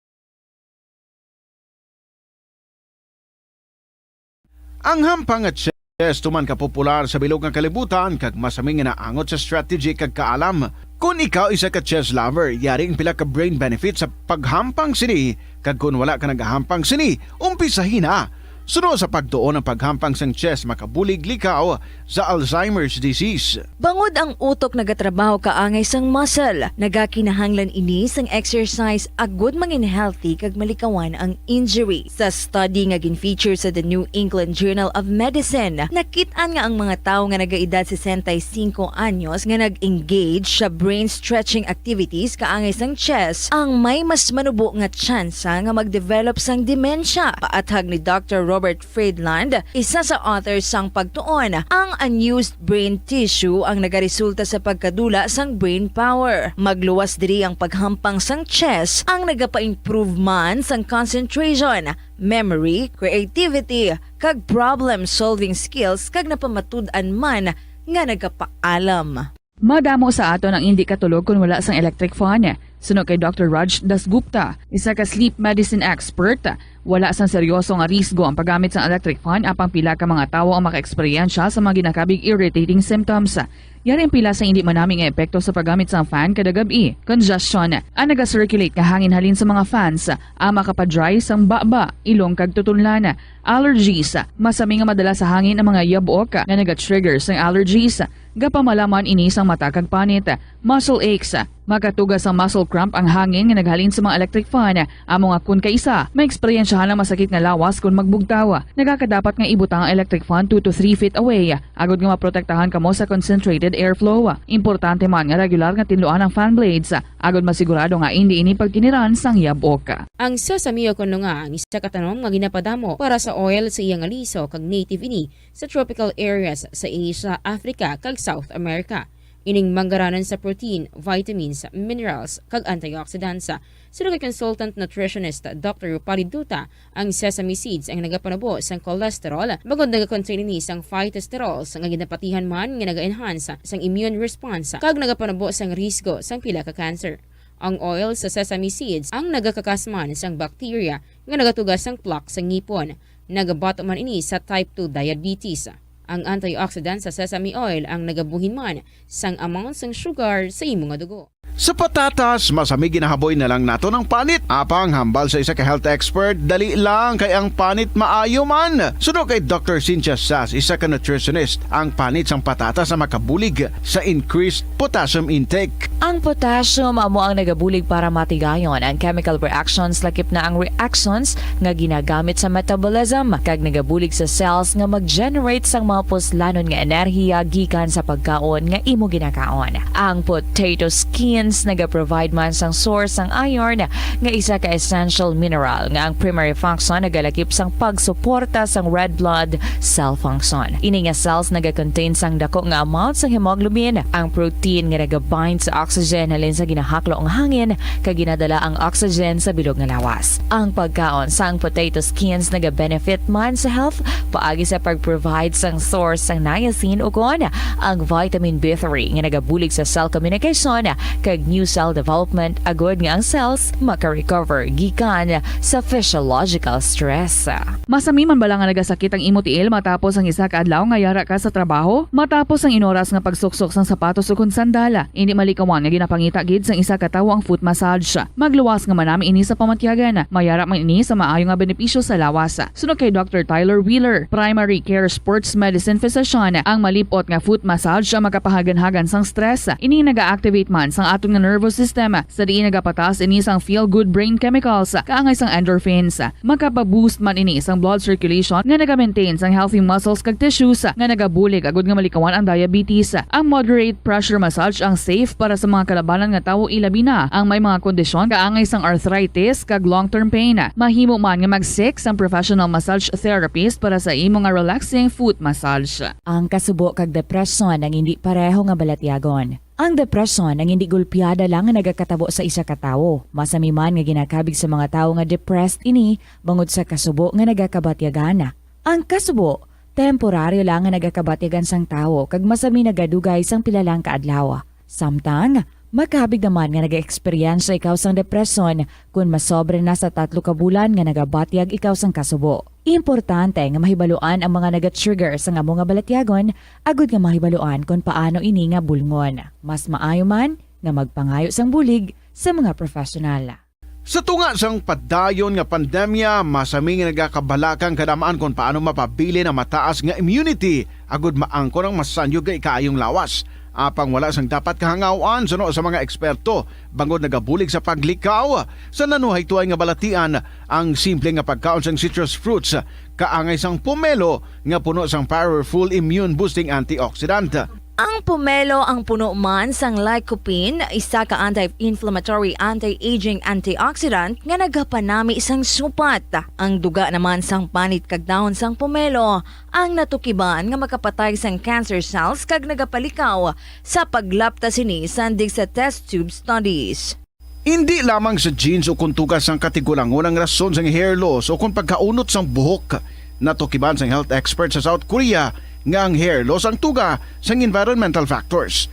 Ang hampang nga chess tuman ka popular sa bilog nga kalibutan kag masami nga naangot sa strategy kag kaalam. Kon ikaw isa ka chess lover, yari ang pila ka brain benefits sa paghampang sini, kag kon wala ka nagahampang sini, umpisahi na. Suno sa pagtuon, ang paghampang sang chess makabulig likaw sa Alzheimer's disease. Bangod ang utok nagatrabaho kaangay sang muscle, nagakinahanglan ini sang exercise agud mangin healthy kag malikawan ang injury. Sa study nga gin-feature sa The New England Journal of Medicine, nakit-an nga ang mga tawo nga nagaedad sesenta y cinco anyos nga nag-engage sa brain stretching activities kaangay sang chess ang may mas manubo nga tsansa nga mag-develop sang demensya. Paathag ni Doctor Robert Friedland, isa sa author sang pagtuon, ang unused brain tissue ang nagaresulta sa pagkadula sang brain power. Magluwas diri ang paghampang sang chess ang nagapa-improve man sang concentration, memory, creativity, kag problem-solving skills, kag napamatud-an man nga nagapaalam. Madamo sa aton ang indi katulog kon wala sang electric fan. Suno kay Doctor Raj Dasgupta, isa ka sleep medicine expert, wala sang seryoso nga risgo ang paggamit sang electric fan, apang pila ka mga tawo ang makaeksperyensya sa mga ginakabig irritating symptoms. Yari ang pila sa indi manami nga epekto sa paggamit sang fan kada gab-i. Congestion. Ang naga-circulate nga hangin halin sa mga fans ang makapadry sang baba, ilong kag tutunlan. Allergies. Masami nga madala sa hangin ang mga yabok nga naga-trigger sang allergies. Gapamalaman ini sang mata kag panit. Muscle aches. Makatuga sang muscle cramp ang hangin nga naghalin sa mga electric fan. Amo nga kon kaisa, maeksperiensyahan ang masakit nga lawas kon magbugtaw. Nagakadapat nga ibutang ang electric fan two to three feet away, agod nga maprotektahan kamo sa concentrated airflow. Importante man nga regular nga tinluan ang fan blades, agod masigurado nga indi ini pagkiniran sang yabok. Ang sesame o kon nga ang isa ka tanom nga ginapadamo para sa oil sa iya nga liso kag native ini sa tropical areas sa Asia, Africa, kag South America. Ining manggaranan sa protein, vitamins, minerals, kag antioxidants. Suno kay consultant nutritionist Doctor Rupali Duta, ang sesame seeds ang nagapanubo sang cholesterol, bangod nagakontain ini sang phytosterols nga ginapatihan man nga naga-enhance sang immune response kag nagapanubo sang risgo sang pila ka cancer. Ang oil sa sesame seeds ang nagakakas man sang bacteria nga nagatuga sang plaque sa ngipon. Nagabato man ini sa type two diabetes. Ang antioxidant sa sesame oil ang nagabuhin man sang amount sang sugar sa imo nga dugo. Sa patatas, masami ginahaboy na lang naton ang panit. Apang hambal sa isa ka health expert, dali lang kay ang panit maayo man. Suno kay Doctor Cynthia Sass, isa ka nutritionist, ang panit sang patatas ang makabulig sa increased potassium intake. Ang potassium amo ang nagabulig para matigayon ang chemical reactions, lakip na ang reactions nga ginagamit sa metabolism, kag nagabulig sa cells nga mag-generate sang mga puslanon nga enerhiya gikan sa pagkaon nga imo ginakaon. Ang potato skins nagaprovide man sang source sang iron, nga isa ka essential mineral nga ang primary function nagalakip sang pagsuporta sang red blood cell function. Ini nga cells nagakontain sang dako nga amount sang hemoglobin, ang protein nga nagabind sa oxygen halin sa ginahaklo nga hangin kag ginadala ang oxygen sa bilog nga lawas. Ang pagkaon sang potato skins nagabenefit man sa health paagi sa pag-provide sang source sang niacin ukon ang vitamin B three nga nagabulig sa cell communication kag new cell development agud nga ang cells maka-recover gikan sa physiological stress. Masami man bala nga nagasakit ang imo tiil matapos ang isa ka adlaw nga yara ka sa trabaho? Matapos ang inoras nga pagsuksok sang sapatos ukon sandal, indi malikawan nga ginapangita gid sang isa ka tawo ang foot massage. Magluwas nga manami ini sa pamatyagan. Mayara man ini sa maayo nga benepisyo sa lawas. Suno kay Doctor Tyler Wheeler, primary care sports medicine physician, ang malip-ot nga foot massage ang makapahaganhagan sang stress. Ini naga-activate man sang aton nga nervous system, sa diin nagapataas ini sang feel-good brain chemicals, kaangay sang endorphins. Makapa-boost man ini sang blood circulation nga naga-maintain sang healthy muscles kag tissues nga nagabulig agud nga malikawan ang diabetes. Ang moderate pressure massage ang safe para sa mga kalabanan nga tawo, ilabi na ang may mga kondisyon kaangay sang arthritis kag long-term pain. Mahimo man nga mag-seek sang professional massage therapist para sa imo nga relaxing foot massage. Ang kasubo kag depresyon ang indi pareho nga balatyagon. Ang depresyon ang indi gulpiada lang nga nagakatabo sa isa ka tawo. Masami man nga ginakabig sa mga tawo nga depressed ini bangod sa kasubo nga nagakabatyagan. Ang kasubo, temporaryo lang nga nagakabatyagan sang tawo kag masami nagadugay sang pila lang ka adlaw. Samtang, makabig naman nga nag-eksperyensya ikaw sang depresyon kon masobra na sa tatlo ka bulan nga nagabatyag ikaw sang kasubo. Importante nga mahibaluan ang mga naga-trigger sang amo nga balatyagon agud nga mahibaluan kon paano ini nga bulngon. Mas maayo man nga magpangayo sang bulig sa mga professional. Sa tunga sang padayon nga pandemya, masami nga nagakabalaka ang kadam-an kon paano mapabilin ang mataas nga immunity agud maangkon ang masanyog nga ikaayong lawas. Apang wala sang dapat kahangaw-an suno sa mga eksperto, bangod nagabulig sa paglikaw sa nanuhay tuay nga balatian ang simple nga pagkaon sang citrus fruits, kaangay sang pomelo nga puno sang powerful immune-boosting antioxidant. Ang pomelo ang puno man sang lycopene, isa ka anti-inflammatory, anti-aging antioxidant nga nagapanami sang supat. Ang duga naman sang panit kag dahon sang pomelo ang natukiban nga makapatay sang cancer cells kag nagapalikaw sa paglapta sini sandig sa test tube studies. Indi lamang sa genes o kon tuga sang katigulangon ang rason sang hair loss o kon pagkaunot sang buhok. Natukiban sang health expert sa South Korea nga ang hair loss ang tuga sang environmental factors.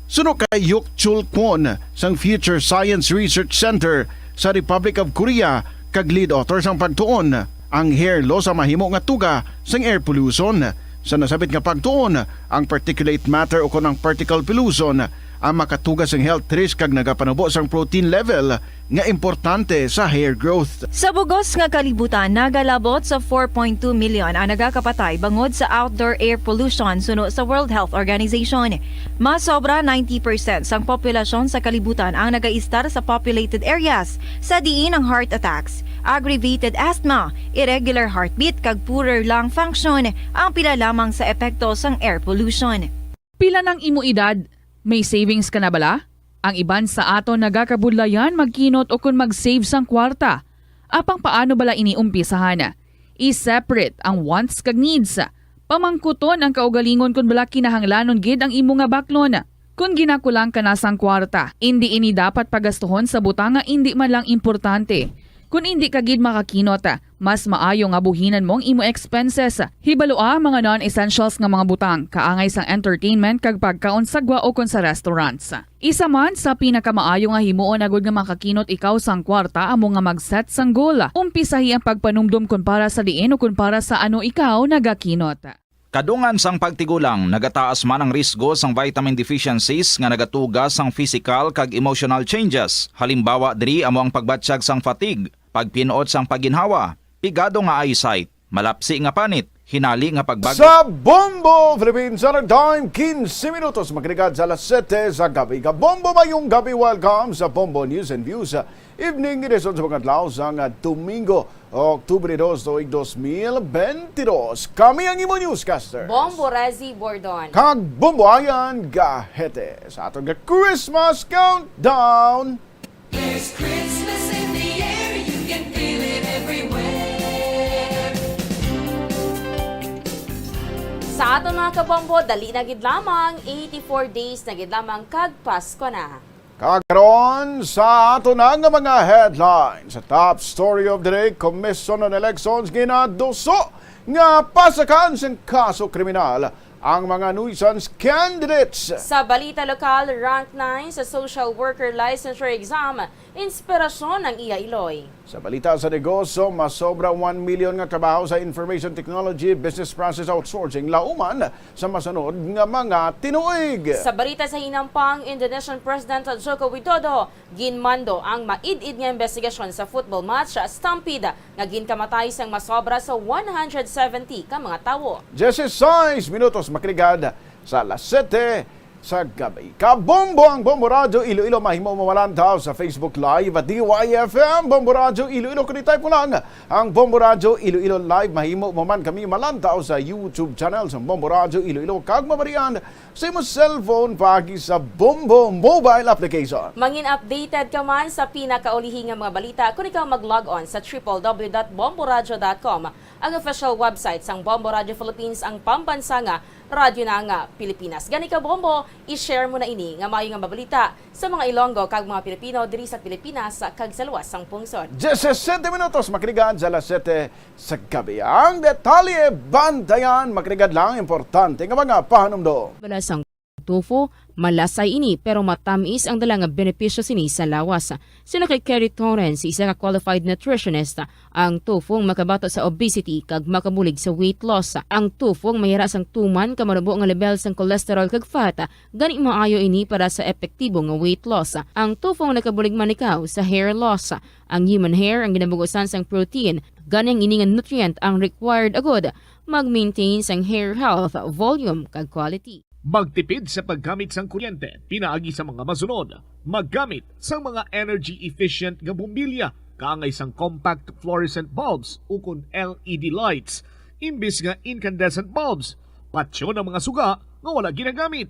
Suno kay Hyuk Chul Kwon sang Future Science Research Center sa Republic of Korea kag lead author sang pagtuon, ang hair loss ang mahimo nga tuga sang air pollution. Sa nasabit nga pagtuon, ang particulate matter o kon ang particle pollution ang makatuga sang health risk kag nagapanubo sang protein level nga importante sa hair growth. Sa bug-os nga kalibutan, nagalabot sa four point two million ang nagakapatay bangod sa outdoor air pollution suno sa World Health Organization. Mas sobra ninety percent sang populasyon sa kalibutan ang nagaistar sa populated areas, sa diin ang heart attacks, aggravated asthma, irregular heartbeat, kag poorer lung function ang pila lamang sa epekto sang air pollution. Pila nang imo edad? May savings ka na bala? Ang iban sa aton nagakabudlayan magkinot ukon mag-save sang kwarta. Apang paano bala ini umpisahan? I-separate ang wants kag needs. Pamangkuton ang kaugalingon kon bala kinahanglanon gid ang imo nga baklon. Kon ginakulang ka na sang kwarta, indi ini dapat pagastuhon sa butang nga indi man lang importante. Kon indi ka gid makakinot, mas maayo nga buhinan mo ang imo expenses. Hibalua ang mga non-essentials nga mga butang, kaangay sang entertainment kag pagkaon sa gwa ukon sa restaurants. Isa man sa pinakamaayo nga himuon agud nga makakinot ikaw sang kwarta amo nga mag-set sang goal. Umpisahi ang pagpanumdom kon para sa diin o kon para sa ano ikaw nagakinot. Kadungan sang pagtigulang, nagataas man ang risgo sang vitamin deficiencies nga nagatuga sang physical kag emotional changes. Halimbawa diri amo ang pagbatyag sang fatigue, pagpin-ot sang pagginhawa, pigado nga eyesight, malapsi nga panit, hinali nga pagbag- Sa Bombo Philippines Standard Time, quince minutos makaligad sa alas sete sa gabi. Ka Bombo, mayong gabi. Welcome sa Bombo News and Views Evening Edition sa mga adlaw sang Domingo, Oktubre dos, tuig dos mil bentidós. Kami ang imo newscaster, Bombo Rezi Bordon. Kag Bombo Ayan Gahete sa aton nga Christmas Countdown. There's Christmas in the air, you can feel it everywhere. Sa aton, mga kabombo, dali na gid lamang, eighty-four days na gid lamang kag Pasko na. Kag karon sa aton na nga mga headlines. Sa top story of the day, Commission on Elections ginaduso nga pasakan sing kaso kriminal ang mga nuisance candidates. Sa balita lokal, rank nine sa social worker licensure exam, inspirasyon ang iya iloy. Sa balita sa negosyo, masobra one million nga trabaho sa information technology, business process outsourcing, lauman sa masunod nga mga tinuig. Sa balita sa hinampang, Indonesian President Joko Widodo ginmando ang maid-id nga investigasyon sa football match stampede nga ginkamatay sang masobra sa one hundred seventy ka mga tawo. Dieciséis minutos makrigad sa alas siyete sa gabi. Kabombo ang Bombo Radyo Iloilo, mahimo mo malantaw sa Facebook Live at D Y F M Bombo Radyo Iloilo. Kung di type mo lang ang Bombo Radyo Iloilo Live, mahimo mo man kami malantaw sa YouTube channel sa Bombo Radyo Iloilo kag mabarian sa imo cellphone paagi sa Bombo mobile application. Mangin updated ka man sa pinakaulihi nga mga balita kung ikaw mag-log on sa triple W dot bomboradyo dot com, ang official website sang Bombo Radyo Philippines, ang pambansanga radyo na nga Pilipinas. Gani ka, Bombo, i-share mo na ini nga maayo nga mabalita sa mga Ilonggo kag mga Pilipino diri sa Pilipinas kag sa luwas sang pungsod. Diyesisete minutos makrigan sa alas siyete sa gabi. Ang detalye, bantayan, makrigad lang importante nga mga pahanumdom. Balasang tofu, malasay ini pero matamis ang dala nga benepisyo sini sa lawas. Sino kay Kerry Torrens, isa ka qualified nutritionist, ang tofu ang makabato sa obesity kag makabulig sa weight loss. Ang tofu ang mahira sang tuman ka marubo nga level sang cholesterol kag fat, gani maayo ini para sa epektibo nga weight loss. Ang tofu ang nakabulig man ikaw sa hair loss. Ang human hair ang ginabugusan sang protein, gani ang ini nga nutrient ang required agud mag-maintain sang hair health, volume, kag quality. Magtipid sa paggamit sang kuryente pinaagi sa mga masunod: maggamit sang mga energy efficient nga bombilya kaangay sang compact fluorescent bulbs ukon L E D lights imbis nga incandescent bulbs. Patyon ang mga suga nga wala ginagamit.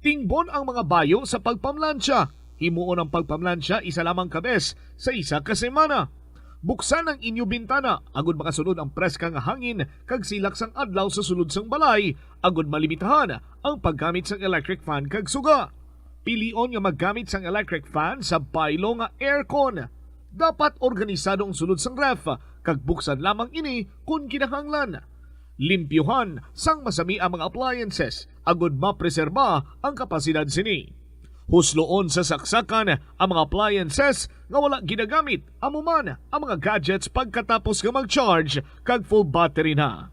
Tingbon ang mga bayo sa pagpamlansya. Himuon ang pagpamlansya isa lamang ka bes sa isa ka semana. Buksan ang inyo bintana agud makasulod ang preska nga hangin kag silak sang adlaw sa sulod sang balay, agud malimitahan ang paggamit sang electric fan kag suga. Pilion nga maggamit sang electric fan sa baylo nga aircon. Dapat organisado ang sulod sang ref kag buksan lamang ini kon kinahanglan. Limpyuhan sang masami ang mga appliances agud mapreserba ang kapasidad sini. Husloon sa saksakan ang mga appliances nga wala ginagamit, amo man ang mga gadgets pagkatapos nga mag-charge kag full battery na.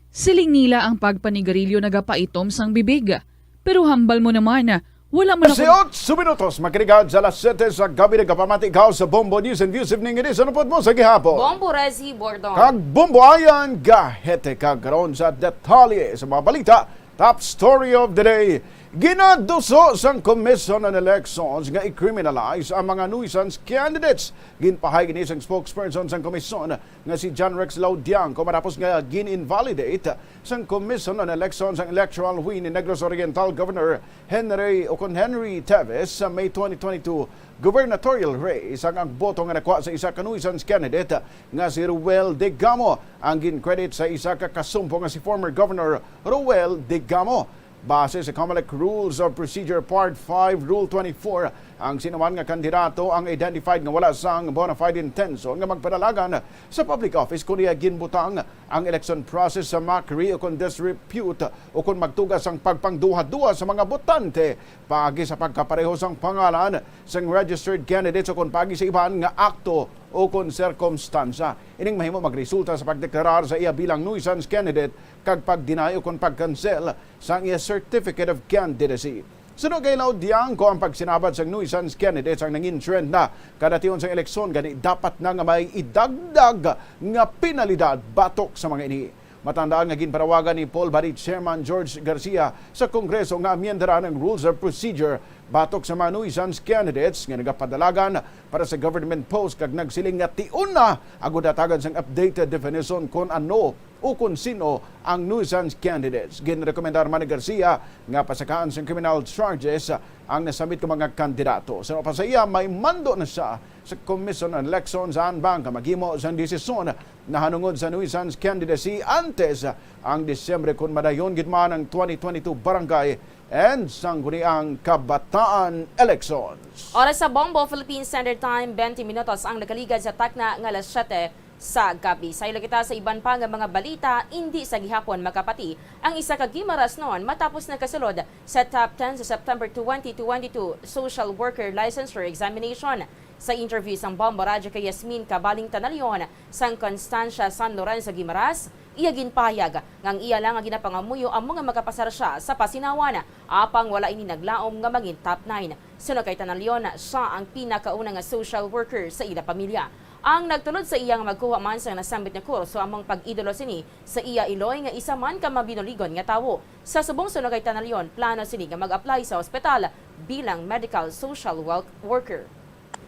Siling nila ang pagpanigarilyo nagapaitom sang bibig. Pero hambal mo naman, wala mo na Alas otso minutos, makrigad sa alas siyete sa gabi, nagapamati ikaw sa Bombo News and Views Evening Edition. Upod mo sa gihapon, Bombo Rezi Bordon kag Bombo Ayan Gahete. Kag karon sa detalye sa mga balita, top story of the day. Ginaduso sang Commission on Elections nga i-criminalize ang mga nuisance candidates. Ginpahayag ini sang spokesperson sang komisyon nga si John Rex Laudiangco matapos nga gin-invalidate sang Commission on Elections ang electoral win ni Negros Oriental Governor Henry, ukon Henry Teves, sa May twenty twenty-two gubernatorial race. Ang, ang boto nga nakuha sa isa ka nuisance candidate nga si Ruel Degamo ang gin-credit sa isa ka kasumpo nga si former Governor Ruel Degamo. Base sa Comelec Rules of Procedure Part five, Rule twenty-four, ang sinuman nga kandidato ang identified nga wala sang bona fide intention nga magpadalagan sa public office kon iya ginbutang ang election process sa mockery o kon disrepute o kon magtuga sang pagpangduha-duha sa mga botante paagi sa pagkapareho sang pangalan sang registered candidates o kon paagi sa iban nga akto o kon sirkumstansya. Ining mahimo magresulta sa pagdeklarar sa iya bilang nuisance candidate kag pag-deny o kon pag-cancel sang iya certificate of candidacy. Suno kay Laudiangco, ang pagsinabat sang nuisance candidates ang nangin trend na kadation sang eleksyon, gani dapat na nga may idagdag nga penalidad batok sa mga ini. Matandaan nga ginpanawagan ni Paul Body Chairman George Garcia sa Kongreso nga amyendaran ang Rules of Procedure batok sa mga nuisance candidates nga nagapadalagan para sa government post, kag nagsiling nga tion na agud hatagan sang updated definition kon ano o kon sin-o ang nuisance candidates. Ginrekomendar man ni Garcia nga pasakaan sang criminal charges ang nasambit nga mga kandidato. Sa pa sa iya, may mando na siya sa Commission on Elections anbang ka maghimo sang desisyon nahanungod sa nuisance candidacy antes ang Disyembre, kon madayon gid man ang twenty twenty-two barangay and sangguniang kabataan elections. Oras sa Bombo, Philippine Standard Time, twenty minutos ang nakaligad sa takna nga alas siyete Sa gab-i, saylo kita sa iban pa nga mga balita. Indi sa gihapon makapati ang isa ka Guimaras non matapos nakasulod sa top ten sa September twenty twenty-two Social Worker Licensure Examination. Sa interview sang Bombo Radyo kay Yasmin Kabaling Tanalion sang Constancia, San Lorenzo, Guimaras, iya ginpahayag nga ang iya lang nga ginapangamuyo amo nga makapasar sia sa pasinawan, apang wala ini naglaom nga mangin top nine. Suno kay Tanalion, sia ang pinakauna nga social worker sa ila pamilya. Ang nagtulod sa iya nga magkuha man sang nasambit nga kurso amo ang pag-idolo sini sa iya iloy nga isa man ka mabinuligon nga tawo. Sa subong, suno kay Tanalion, plano sini nga mag-apply sa ospital bilang medical social wel-, worker.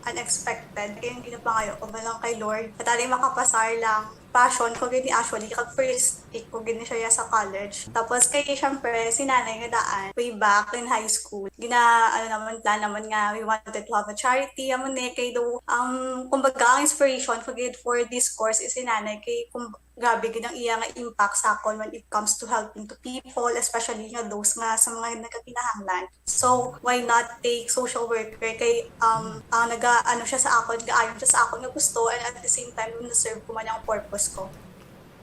Unexpected kay ang ginapangayo ko man lang kay Lord, kadali makapasar lang. Passion ko gid ni actually, kag first pick ko gid ni siya sa college. Tapos kay, syempre, si nanay nga daan, way back in high school, gina-, ano naman, plan naman nga we wanted to have a charity, amo ni, kay do, ang, kumbaga, ang inspiration ko gid for this course is si nanay, kay, kum-, grabe gid ang iya nga impact sa akon when it comes to helping to people, especially nga those nga sa mga nagakinahanglan. So, why not take social worker? Kay, um, ang naga-, ano siya sa akon, gaayon siya sa akon nga gusto, and at the same time, na-serve ko man ang purpose ko.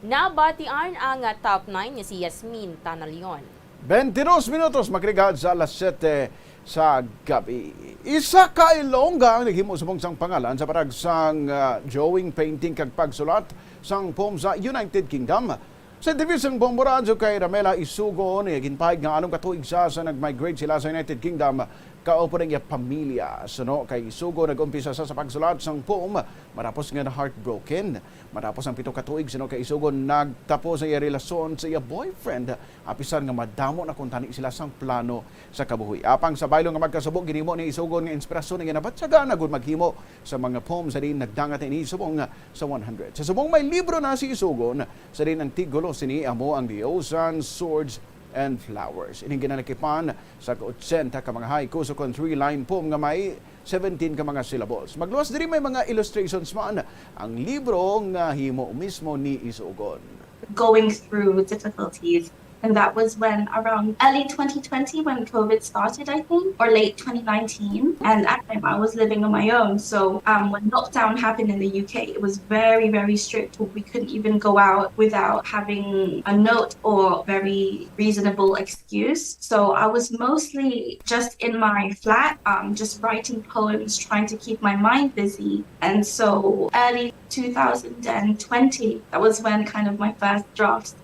Nabatian ang, ah, top nine nga si Yasmin Tanalion. Twenty-dos minutos, makrigad sa alas siyete sa gabi. Isa ka Ilongga ang naghimo subong sang pangalan sa parag sang, ah, drawing, painting, kag pagsulat sang poem sa United Kingdom. Sa interview sang Bombo Radyo kay Ramela Isugon, iya ginpahayag nga anom ka tuig sa, sa nag-migrate sila sa United Kingdom, kaupo ang iya pamilya. Suno kay Isugon, nag-umpisa sa, sa pagsulat sang poem matapos nga na-heartbroken. Matapos ang pito ka tuig, suno kay Isugon, nagtapos ang iya relasyon sa iya boyfriend, apisan nga madamo na kuntani sila sang plano sa kabuhi. Apang sa baylo nga magkasubo, ginhimo ni Isugon nga inspirasyon ang iya nabatyagan agud maghimo sa mga poem sa diin nagdangat ini subong sa one hundred. Sa subong, may libro na si Isugon, sa diin ang titulo sini amo ang The Ocean, Swords, and Flowers. Ining ginalakipan sa ka-otsenta ka mga haikus o kon three-line poem nga may seventeen ka mga syllables. Magluwas diri, may mga illustrations man ang libro nga himo mismo ni Isugon. Going through difficulties. And that was when, around early twenty twenty, when COVID started, I think, or late twenty nineteen. And at that time, I was living on my own. So, um, when lockdown happened in the U K, it was very, very strict. We couldn't even go out without having a note or very reasonable excuse. So I was mostly just in my flat, um, just writing poems, trying to keep my mind busy. And so early two thousand twenty, that was when kind of my first drafts.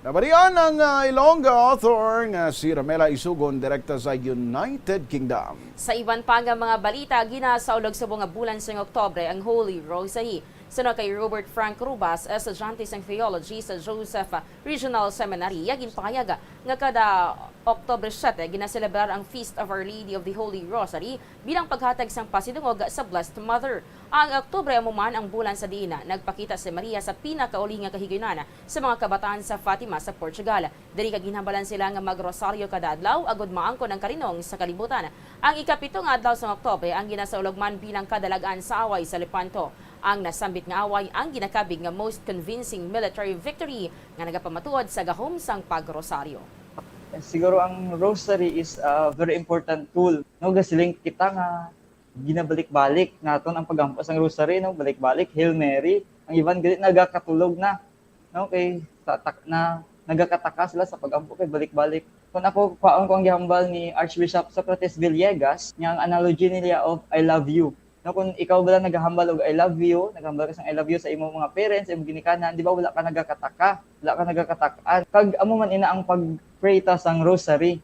Nabatian ang, ah, Ilongga author nga si Ramela Isugon, direkta sa United Kingdom. Sa iban pa nga mga balita, ginasaulog subong nga bulan sang Oktubre ang Holy Rosary. Suno kay Robert Frank Rubas, estudyante sang theology sa Joseph Regional Seminary, iya ginpahayag nga kada Oktubre siyete ginaselebrar ang Feast of Our Lady of the Holy Rosary bilang paghatag sang pasidungog sa Blessed Mother. Ang Oktubre amo man ang bulan sa diin nagpakita si Maria sa pinakauli nga kahigayunan sa mga kabataan sa Fatima sa Portugal. Diri ka ginhambalan sila nga magrosaryo kada adlaw agud maangkon ang karinong sa kalibutan. Ang ikapito nga adlaw sang Oktubre ang ginasaulog man bilang kadalag-an sa away sa Lepanto. Ang nasambit nga away ang ginakabig nga most convincing military victory nga nagapamatuod sa gahom sang pagrosaryo. Siguro ang rosary is a very important tool, no? Gasilin kita nga ginabalik-balik naton ang pag-ampo sang rosary, no? Balik-balik, Hail Mary. Ang iban gali nagakatulog na, no? Kay sa tak-, na, nagakataka sila sa pag-ampo kay balik-balik. Kung ako, kwaon ko ang gihambal ni Archbishop Socrates Villegas, nga ang analogy niya of "I love you." No, kung ikaw bala naghahambal og "I love you," naghambal ka sang "I love you" sa imong mga parents, imong ginikanan, di ba, wala ka nagakataka, wala ka nagakatak-an. Kag amo man ina ang pag-pray ta sang rosary.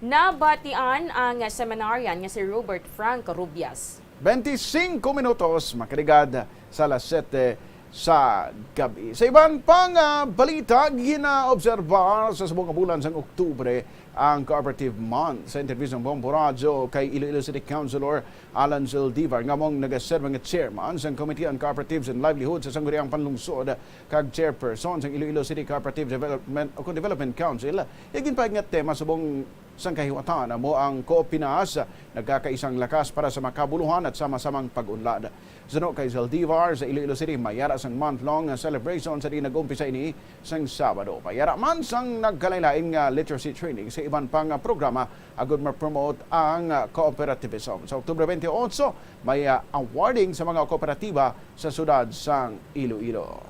Nabatian ang seminarian nga si Robert Frank Rubias. Twenty-cinco minutos, makrigad sa alas siyete sa gabi. Sa iban pang, ah, balita, ginaobserbar sa subong nga bulan sang Oktubre ang Cooperative Month. Sa interview sang Bombo Radyo kay Iloilo City Councilor Alan Zaldivar, nga amo ang nagaserbi nga chairman sang Committee on Cooperatives and Livelihood sa Sangguniang Panlungsod kag chairperson sang Iloilo City Cooperative Development o Development Council, iya ginpahayag nga tema subong sang kahiwatan amo ang Coop Pinas, nagkakaisang lakas para sa makabuluhan at sama-samang pag-unlad. Suno kay Zaldivar, sa Iloilo City, may ara sang month-long celebration sa diin nag-umpisa ini sang Sabado. May ara man sang nagkalain-lain nga literacy training sa iban pang programa agud ma-promote ang cooperativism. Sa Oktubre twenty-eight, may, ah, awarding sa mga kooperatiba sa siyudad sang Iloilo.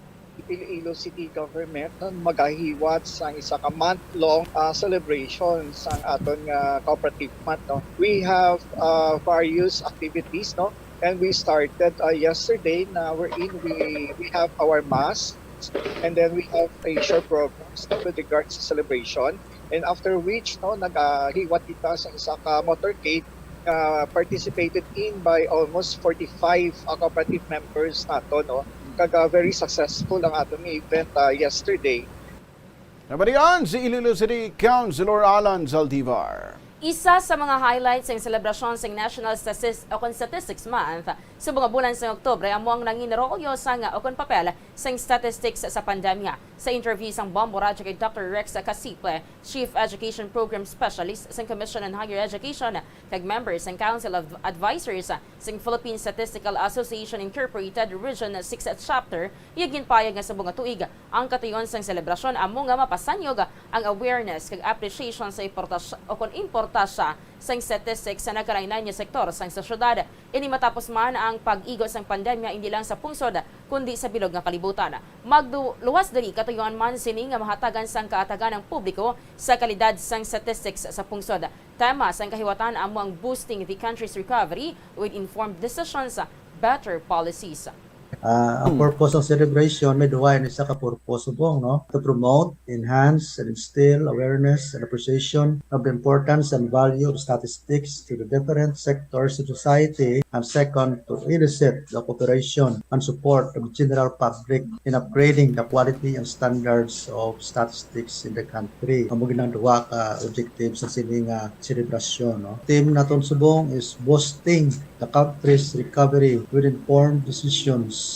Iloilo City Government, no, magahiwat sang isa ka month-long, ah, celebration sang aton nga Cooperative Month, no. We have, ah, various activities, no, and we started, ah, yesterday, na wherein we, we have our mass, and then we have a short programs, no, with regards to celebration, and after which, no, nagahiwat kita sa isa ka motorcade nga participated in by almost forty-five, uh, cooperative members nato, no? Kag, uh, very successful ang atong event, uh, yesterday. Nabalian si Iloilo City Councilor Alan Zaldivar. Isa sa mga highlights sang selebrasyon sang National Statis-, o kon Statistics Month sa mga bulan sang Oktubre amo ang nanginrolyo sang, o kon papel sang statistics sa pandemya. Sa interview sang Bombo Radyo kay Doctor Rex Casiple, Chief Education Program Specialist sang Commission on Higher Education, kag member sang Council of Advisors sang Philippine Statistical Association Incorporated Region six Chapter, iya ginpayag nga subong nga tuig ang katuyon sang selebrasyon amo nga mapasanyog ang awareness kag appreciation sa importas-, o kon importansya sang statistics sa nagkalain-lain nga sektor sang sosyedad. Ini matapos man ang pag-igo sang pandemya indi lang sa pungsod, kundi sa bilog nga kalibutan. Magluwas diri, katuyoan man sini nga mahatagan sang kaatagan ang publiko sa kalidad sang statistics sa pungsod. Tema sang kahiwatan amo ang Boosting the Country's Recovery with Informed Decisions, Better Policies. Ah, ang Hmm. purpose ng celebration, may duwa, isa ka purpose, subong, no? To promote, enhance, and instill awareness and appreciation of the importance and value of statistics to the different sectors of society, and second, to elicit the cooperation and support of the general public in upgrading the quality and standards of statistics in the country. Amo ginang duwa ka objective sa sini nga selebrasyon, no? Theme naton subong is boosting the country's recovery with informed decisions.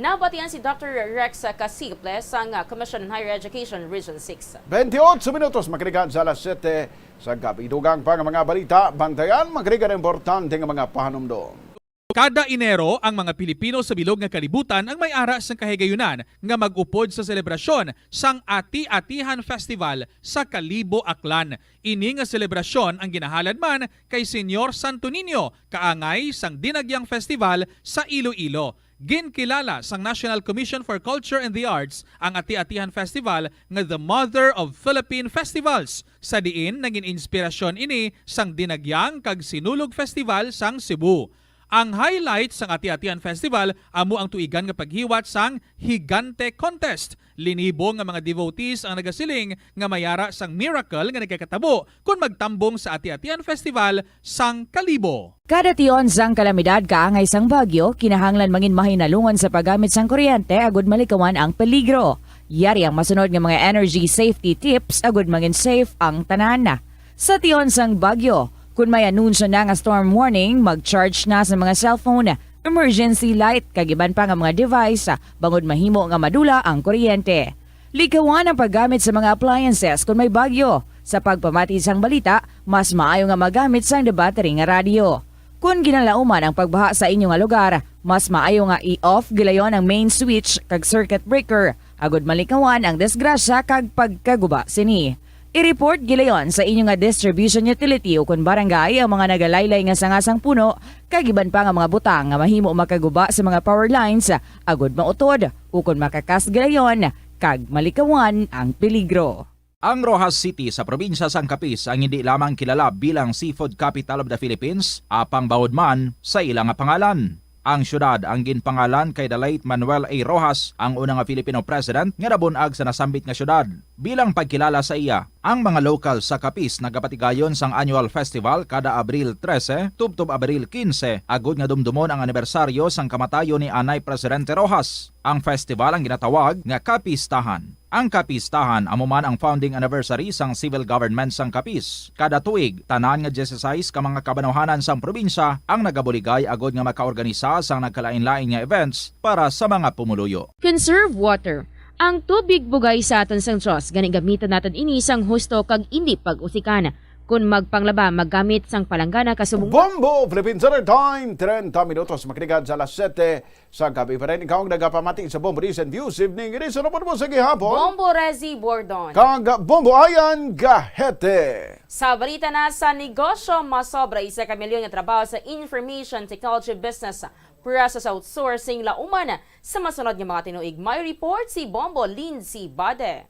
Nabatian si Doctor Rex Casiple sang Commission on Higher Education Region six. Twenty-eight minutos makalikan sa alas siyete sa gabi. Dugang pa nga mga balita, bantayan, makalikan importante nga mga pahanumdom. Kada Enero, ang mga Pilipino sa bilog nga kalibutan ang may ara sang kahigayunan nga mag-upod sa selebrasyon sang Ati-Atihan Festival sa Kalibo, Aklan. Ini nga selebrasyon ang ginahalad man kay Señor Santo Niño, kaangay sang Dinagyang Festival sa Iloilo. Ginkilala sang National Commission for Culture and the Arts ang Ati-Atihan Festival nga the mother of Philippine festivals, sa diin nagin inspirasyon ini sang Dinagyang kag Sinulog Festival sang Cebu. Ang highlight sang Ati-Atihan Festival amo ang tuigan nga paghiwat sang Higante Contest. Linibo nga mga devotees ang nagasiling nga may ara sang miracle nga nagakatabo kon magtambong sa Ati-Atihan Festival sang Kalibo. Kada tion sang kalamidad kaangay sang bagyo, kinahanglan mangin mahinalungan sa paggamit sang kuryente agud malikawan ang peligro. Yari ang masunod nga mga energy safety tips agud mangin safe ang tanan. Sa tion sang bagyo, kun may anunsyo na nga storm warning, mag-charge na sa mga cellphone, emergency light, kag iban pa nga mga device, bangod mahimo nga madula ang kuryente. Likawan ang paggamit sa mga appliances kun may bagyo. Sa pagpamati sang balita, mas maayo nga magamit sang debattery nga radyo. Kun ginalauman ang pagbaha sa inyo nga lugar, mas maayo nga i-off gilayon ang main switch kag circuit breaker, agud malikawan ang disgrasya kag pagkaguba sini. I-report gilayon sa inyo nga distribution utility ukon barangay ang mga nagalaylay nga sanga sang puno kag iban pa nga mga butang nga mahimo makaguba sa mga power lines, agud mautod ukon makakas gilayon kag malikawan ang peligro. Ang Roxas City sa probinsya sang Capiz ang hindi lamang kilala bilang seafood capital of the Philippines, apang bangod man sa ila nga pangalan. Ang siyudad ang ginpangalan kay the late Manuel A. Roxas, ang una nga Filipino president nga nabun-ag sa nasambit nga siyudad. Bilang pagkilala sa iya, ang mga lokal sa Capiz nagapatigayon sang annual festival kada Abril trese tubtob Abril kinse, agud nga dumdumon ang anibersaryo sang kamatayon ni anay Presidente Roxas. Ang festival ang ginatawag nga Kapistahan. Ang Kapistahan amo man ang founding anniversary sang civil government sang Capiz. Kada tuig, tanan nga dieciséis ka mga kabanwahanan sang probinsya ang nagabuligay agud nga makaorganisa sang nagkalainlain nga events para sa mga pumuluyo. Conserve water. Ang tubig bugay sa aton sang Dios, gani gamiton naton ini sang husto kag indi pag-usikan. Kon magpanglaba, maggamit sang palanggana kasubong Bombo Philippines Standard Time, treinta minutos, makalipas sa alas siyete sa gabi pa rin. Ikaw ang nagapamati sa Bombo News and Views Evening Edition. Ano po mo sa gihapon? Bombo Rezi Bordon. Kag Bombo Ayan Gahete. Sa balita na sa negosyo, masobra isa ka milyon nga trabaho sa information technology business process outsourcing lauman sa masunod nga mga tinuig. May report si Bombo Lindsay Bade.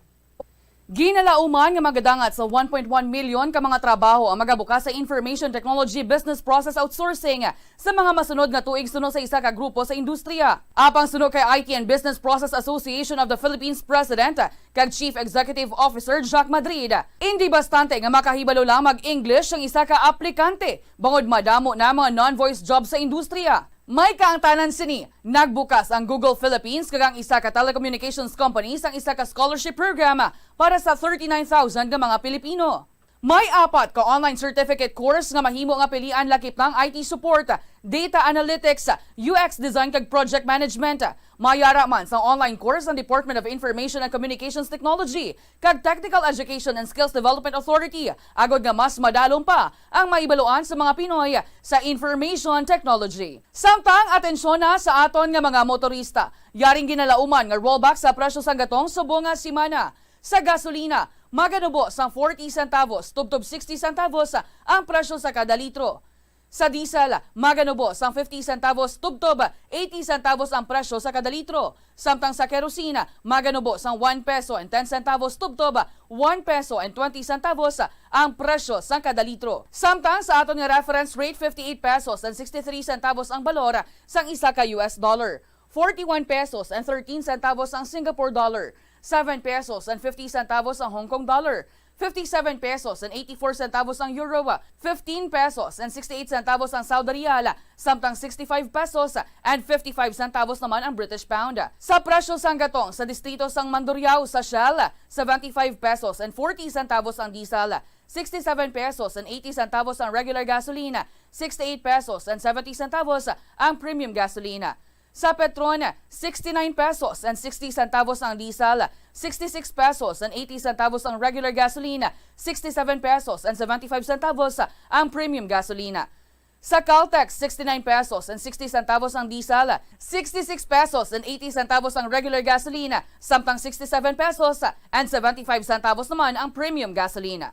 Ginalauman nga magadangat sa one point one million ka mga trabaho ang magabukas sa information technology business process outsourcing sa mga masunod nga tuig, suno sa isa ka grupo sa industriya. Apang suno kay I T and Business Process Association of the Philippines President kag Chief Executive Officer Jack Madrid, indi bastante nga makahibalo lang mag-English ang isa ka aplikante, bangod madamo na mga non-voice job sa industriya. May kaangtanan sini, nagbukas ang Google Philippines kag ang isa ka telecommunications company sang isa ka scholarship program para sa thirty-nine thousand nga mga Pilipino. May apat ka online certificate course nga mahimo nga pilian, lakip na ang I T support, data analytics, U X design, kag project management. May ara man sang online course ang Department of Information and Communications Technology kag Technical Education and Skills Development Authority, agod nga mas madalom pa ang maibaluan sa mga Pinoy sa information technology. Samtang atensyon na sa aton nga mga motorista, yaring ginalauman nga rollback sa presyo sang gatong subong nga semana. Sa gasolina, maganubo sang forty centavos tubtob sixty centavos ang presyo sa kada litro. Sa diesel, maganubo sang fifty centavos tubtob eighty centavos ang presyo sa kada litro. Samtang sa kerosene, maganubo sang one peso and ten centavos tubtob one peso and twenty centavos ang presyo sang kada litro. Samtang sa aton nga reference rate, fifty-eight pesos and sixty-three centavos ang balor sang isa ka U S dollar, forty-one pesos and thirteen centavos ang Singapore dollar, seven pesos and fifty centavos ang Hong Kong dollar, fifty-seven pesos and eighty-four centavos ang euro, fifteen pesos and sixty-eight centavos ang Saudi riyal, samtang sixty-five pesos and fifty-five centavos naman ang British pound. Sa presyo sang gatong sa distrito sang Mandurriao, sa Shell, seventy-five pesos and forty centavos ang diesel, sixty-seven pesos and eighty centavos ang regular gasoline, sixty-eight pesos and seventy centavos ang premium gasoline. Sa Petron, sixty-nine pesos and sixty centavos ang diesel, sixty-six pesos and eighty centavos ang regular gasoline, sixty-seven pesos and seventy-five centavos ang premium gasolina. Sa Caltex, sixty-nine pesos and sixty centavos ang diesel, sixty-six pesos and eighty centavos ang regular gasolina, samtang sixty-seven pesos and seventy-five centavos naman ang premium gasolina.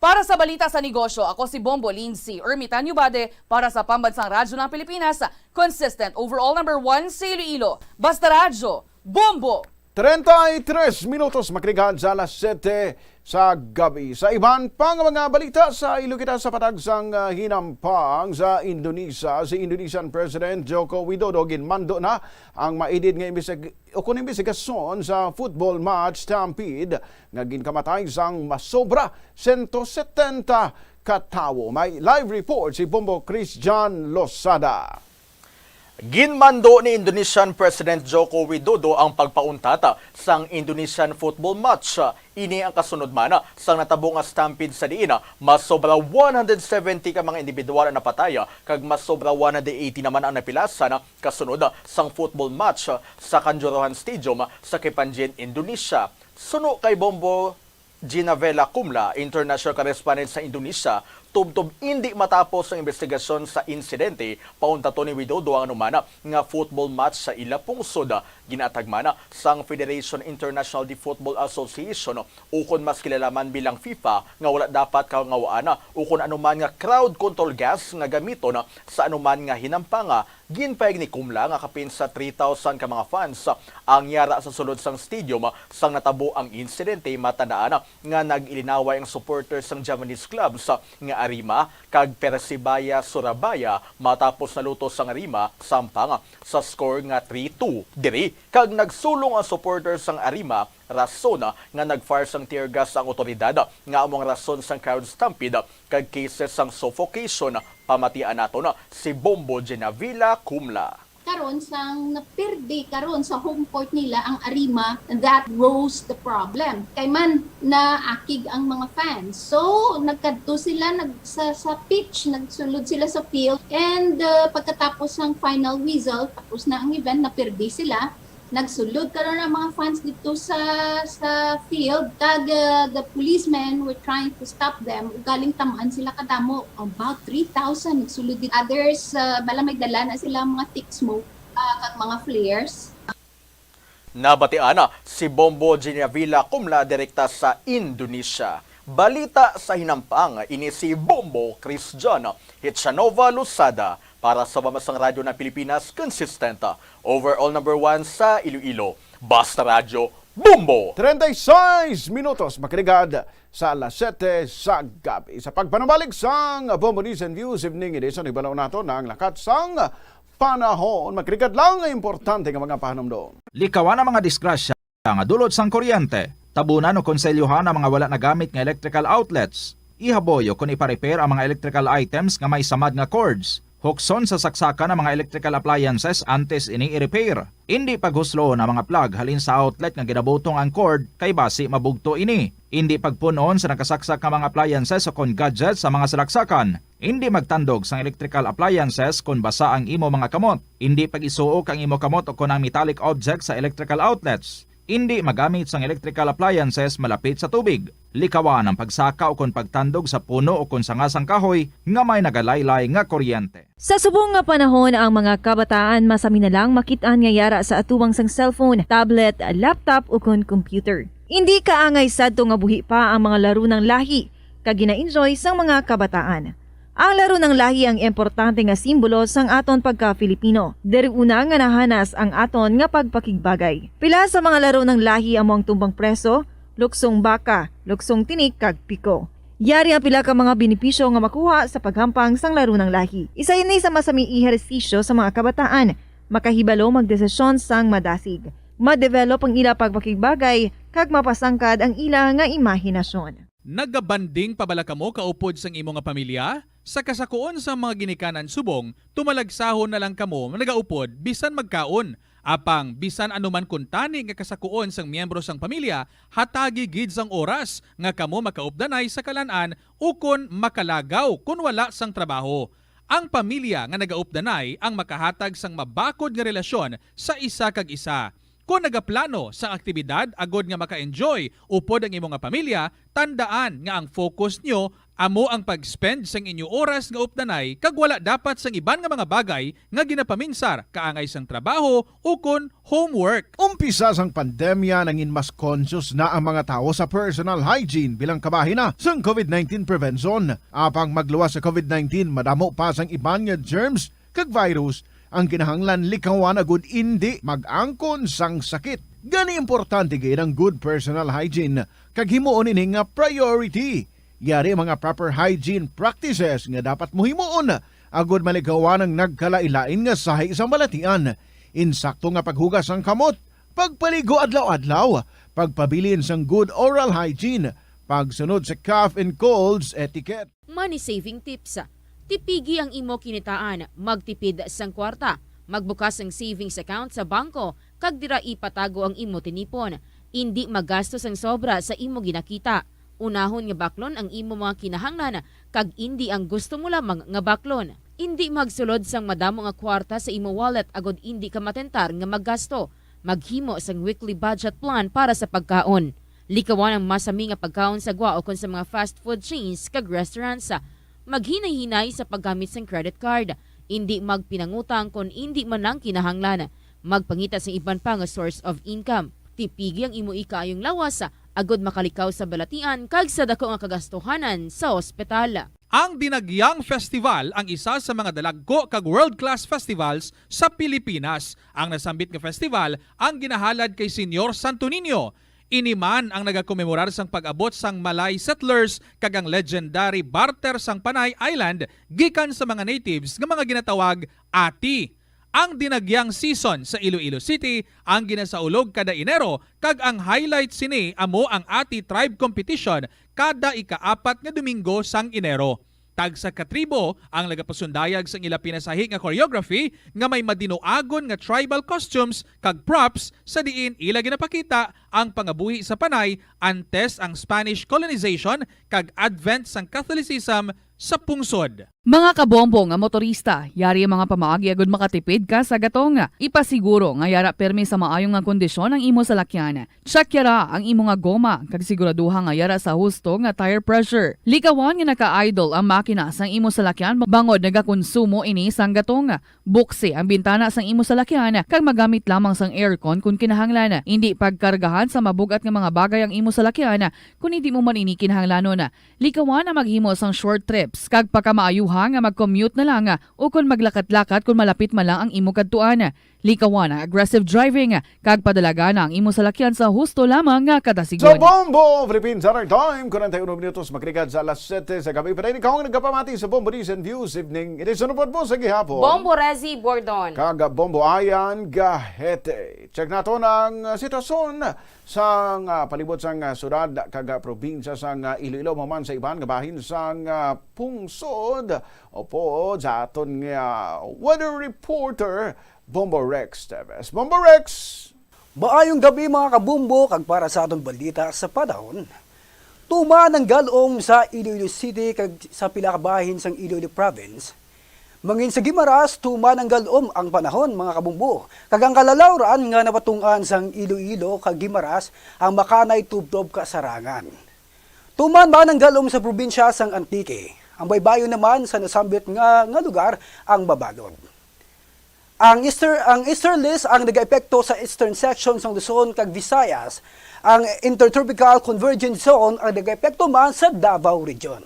Para sa balita sa negosyo, ako si Bombo Lindsay Ermitanio Bade para sa Pambansang Radyo ng Pilipinas, consistent overall number one sa Iloilo. Basta Radyo, Bombo! Treinta y tres minutos, makalipas sa alas siyete sa gabi. Sa iban pang mga balita, sa ilo kita sa patag sang, ah, hinampang sa Indonesia. Si Indonesian President Joko Widodo ginmando na ang maidid nga imbestig-, ukon imbestigasyon sa football match stampede nga ginkamatay sang masobra sento setenta ka tawo. May live report si Bombo Christian Losada. Ginmando ni Indonesian President Joko Widodo ang pagpauntat sang Indonesian football match. Ini ang kasunod man sang natabo nga stampede sa diin masobra one hundred seventy ka mga individual ang napatay kag masobra one hundred eighty naman ang napilasan kasunod sang football match sa Kanjuruhan Stadium sa Kempanjen, Indonesia. Suno kay Bombo Ginavela Kumla, international correspondent sa Indonesia, tubtob indi matapos ang imbestigasyon sa insidente, pauntaton ni Widodo ang anuman nga football match sa ila pungsod. Ginatag man sang Federation International de Football Association, ukon mas kilala man bilang FIFA, nga wala dapat kangawaan ukon anuman nga crowd control gas nga gamiton sa anuman nga hinampanga. Ginpahayag ni Kumla nga kapin sa three thousand ka mga fans ang yara sa sulod sang stadium sang natabo ang insidente. Matandaan nga nag-ilinaway ang supporters sang Javanese clubs nga Arema kag Persebaya Surabaya matapos naluto sang Arema samtang sa score nga three two diri, kag nagsulong ang supporters sang Arema rason nga nag-fire sang tear gas ang awtoridad nga amo ang rason sang crowd stampede kag cases sang suffocation. Pamatian naton si Bombo Genavila Kumla. Karon sang napirdi karon sa home court nila ang Arema, that rose the problem. Kay man naakig ang mga fans. So, nagkadto sila nag, sa, sa pitch, nagsulod sila sa field, and, uh, pagkatapos ng final whistle, tapos na ang event, napirdi sila. Nagsulod karon ang mga fans dito sa sa field, kag uh, the policemen were trying to stop them. Ugaling tamaan sila kadamo, about three thousand nagsulod dito. Others, uh, bala may dala na sila mga thick smoke, uh, kag mga flares. Nabatian si Bombo Ginavila Kumla direkta sa Indonesia. Balita sa hinampang, ini si Bombo Christian Hitchanova Losada para sa Mamasang Radyo ng Pilipinas, consistent overall number one sa Iloilo. Basta Radyo, Bombo! Treinta y seis minutos, makiligad sa alas siyete sa gabi. Sa pagpanumalik sang Bombo News and Views Evening Edition, ibalaw nato na ang lakat sang panahon. Makiligad lang ang importante nga mga pahanumdom. Likawan ang mga disgrasya nga dulot sang kuryente. Tabunan o konselyohan ang mga wala nagamit nga electrical outlets. Ihaboy o kon ipa-repair ang mga electrical items nga may samad nga cords. Hukson sa saksakan ang mga electrical appliances antes ini i-repair. Indi paghusloon ang mga plug halin sa outlet nga ginabutong ang cord kay basi mabugto ini. Indi pagpun-on sa nakasaksak nga mga appliances o kon gadgets sa mga salaksakan. Indi magtandog sang electrical appliances kon basa ang imo mga kamot. Indi pag-isuok ang imo kamot o kon ang metallic objects sa electrical outlets. Indi magamit sang electrical appliances malapit sa tubig. Likawan ang pagsaka o kon pagtandog sa puno o kon sanga sang kahoy nga may nagalaylay nga kuryente. Sa subong nga panahon, ang mga kabataan masami na lang makit-an nga yara sa atubangan sang cellphone, tablet, laptop, o kon computer. Indi kaangay sadto nga buhi pa ang mga laro ng lahi kag gina-enjoy sang mga kabataan. Ang laro ng lahi ang importante nga simbolo sang aton pagka-Filipino. Diri una nga nahanas ang aton nga pagpakigbagay. Pila sa mga laro ng lahi amo ang tumbang preso, luksong baka, luksong tinik, kag piko. Yari ang pila ka mga benepisyo nga makuha sa paghampang sang laro ng lahi. Isa ini sa masami ehersisyo sa mga kabataan, makahibalo magdesisyon sang madasig, ma-develop ang ila pagpakigbagay, kag mapasangkad ang ila nga imahinasyon. Nagabanding pa bala kamo kaupod sang imo nga pamilya? Sa kasakuon sang mga ginikanan subong, tumalagsahon na lang kamo nagaupod bisan magkaon. Apang bisan ano man kuntani nga kasakuon sang miyembro sang pamilya, hatagi gid sang oras nga kamo makaupdanay sa kalan-an ukon makalagaw kon wala sang trabaho. Ang pamilya nga nagaupdanay ang makahatag sang mabakod nga relasyon sa isa kag isa. Kon nagaplano sang aktibidad agod nga maka-enjoy upod ang imo nga pamilya, tandaan nga ang focus nyo amo ang pag-spend sang inyo oras nga updanay kag wala dapat sang iban nga mga bagay nga ginapaminsar kaangay sang trabaho ukon homework. Umpisa sang pandemya, nangin mas conscious na ang mga tawo sa personal hygiene bilang kabahin na sang COVID nineteen prevention. Apang magluwas sa COVID nineteen, madamo pa sang iban nga germs kag virus ang kinahanglan likawan agud indi mag-angkon sang sakit. Gani, importante gid ang good personal hygiene kag himuon ini nga priority. Yari mga proper hygiene practices nga dapat mo himuon agud malikawan ang nagkalain-lain nga sahi sa balatian. Insakto nga paghugas sang kamot, pagpaligo adlaw-adlaw, pagpabilin sang good oral hygiene, pagsunod sa cough and colds etiquette. Money saving tips. Tipigi ang imo kinitaan, magtipid sang kwarta, magbukas sang savings account sa bangko, kag dira ipatago ang imo tinipon. Indi magasto sang sobra sa imo ginakita. Unahon nga baklon ang imo mga kinahanglan kag indi ang gusto mo lamang nga baklon. Indi magsulod sang madamo nga kwarta sa imo wallet agod indi ka matentar nga maggasto. Maghimo sang weekly budget plan para sa pagkaon. Likawan ang masami nga pagkaon sa gwa ukon sa mga fast food chains kag restaurants. Maghinay-hinay sa paggamit sang credit card. Indi magpinangutang kon indi man lang kinahanglan. Magpangita sang iban pa nga source of income. Tipigi ang imo ikaayong lawas agod makalikaw sa balatian kag sa dako nga kagastuhanan sa ospital. Ang Dinagyang Festival ang isa sa mga dalagko kag world-class festivals sa Pilipinas. Ang nasambit nga festival ang ginahalad kay Señor Santo Niño. Ini man ang nagakomemorar sang pag-abot sang Malay settlers kag ang legendary barter sang Panay Island gikan sa mga natives nga mga ginatawag ati. Ang Dinagyang season sa Iloilo City ang ginasaulog kada Enero, kag ang highlight sini amo ang Ati Tribe Competition kada ika-apat nga Domingo sang Enero. Tagsa ka tribo ang nagapasundayag sang ila pinasahi nga choreography nga may madinuagon nga tribal costumes kag props, sa diin ila ginapakita ang pangabuhi sa Panay antes ang Spanish colonization kag advent sang Catholicism sa pungsod. Mga kabombo nga motorista, yari ang mga pamaagi agud makatipid ka sa gatong. Ipasiguro nga yara permi sa maayo nga kondisyon ang imo salakyan. Check yara ang imo nga goma kag siguraduha nga yara sa husto nga tire pressure. Likawan nga naka-idle ang makina sang imo salakyan bangod nagakonsumo ini sang gatong. Buksi ang bintana sang imo salakyan kag magamit lamang sang aircon kon kinahanglan. Indi pagkargahan sa mabug-at nga mga bagay ang imo salakyan kon hindi mo man ini kinahanglanon. Likawan ang maghimo sang short trips kag pakamaayuha nga mag-commute na lang o kon maglakat-lakat kon malapit man lang ang imo kadtuan. Likawan ang aggressive driving kag padalagan ang imo salakyan sa husto lamang nga Sa kadasigon. Bombo Philippine Standard Time, forty-one minutos makligad sa alas siyete sa gabi. Pero ikaw ang nagapamati sa Bombo News and Views Evening Edition. Upod mo sa gihapon. Bombo Rezi Bordon. Kag Bombo Ayan Gahete. Check naton ang, ah, sitwasyon sang, ah, palibot sang, ah, syudad kag, ah, probinsya sang, ah, Iloilo, maman sa iban nga bahin sang, ah, pungsod. Upod sa aton nga weather reporter, Bombo Rex Teves. Bombo Rex! Maayong gabi, mga kabumbo, kag para sa aton balita sa panahon. Tuman ang galom sa Iloilo City kag sa pila ka bahin sang Iloilo Province. Mangin sa Guimaras, tuman ang galom ang panahon, mga kabumbo, kag ang kalalawran nga napatung-an sang Iloilo kag Guimaras ang makanay tubtob kasarangan. Tuman man ang galom sa probinsya sang Antique. Ang baybayon naman sa nasambit nga, nga lugar ang mabalod. Ang easter, ang easterlies ang nagaepekto sa eastern section sang Luzon kag Visayas. Ang intertropical convergence zone ang nagaepekto man sa Davao Region.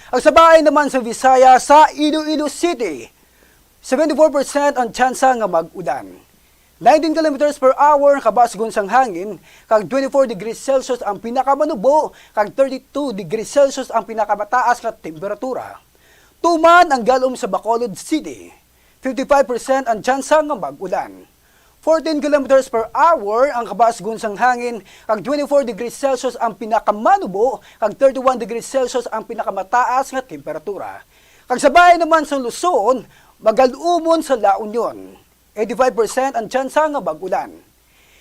Ang sabayan naman sa Visayas, sa Iloilo City, seventy-four percent ang tsansa nga mag-ulan. Nineteen kilometers per hour ang kabasgon sang hangin, kag twenty-four degrees Celsius ang pinakamanubo, kag thirty-two degrees Celsius ang pinakamataas nga temperatura. Tuman ang galom sa Bacolod City. Fifty-five percent ang tsansa nga mag-ulan. Fourteen kilometers per hour ang kabasgon sang hangin, kag twenty-four degrees Celsius ang pinakamanubo, kag thirty-one degrees Celsius ang pinakamataas nga temperatura. Kag sa bahin naman sang Luzon, magalumon sa La Union. Eighty-five percent ang tsansa nga mag-ulan.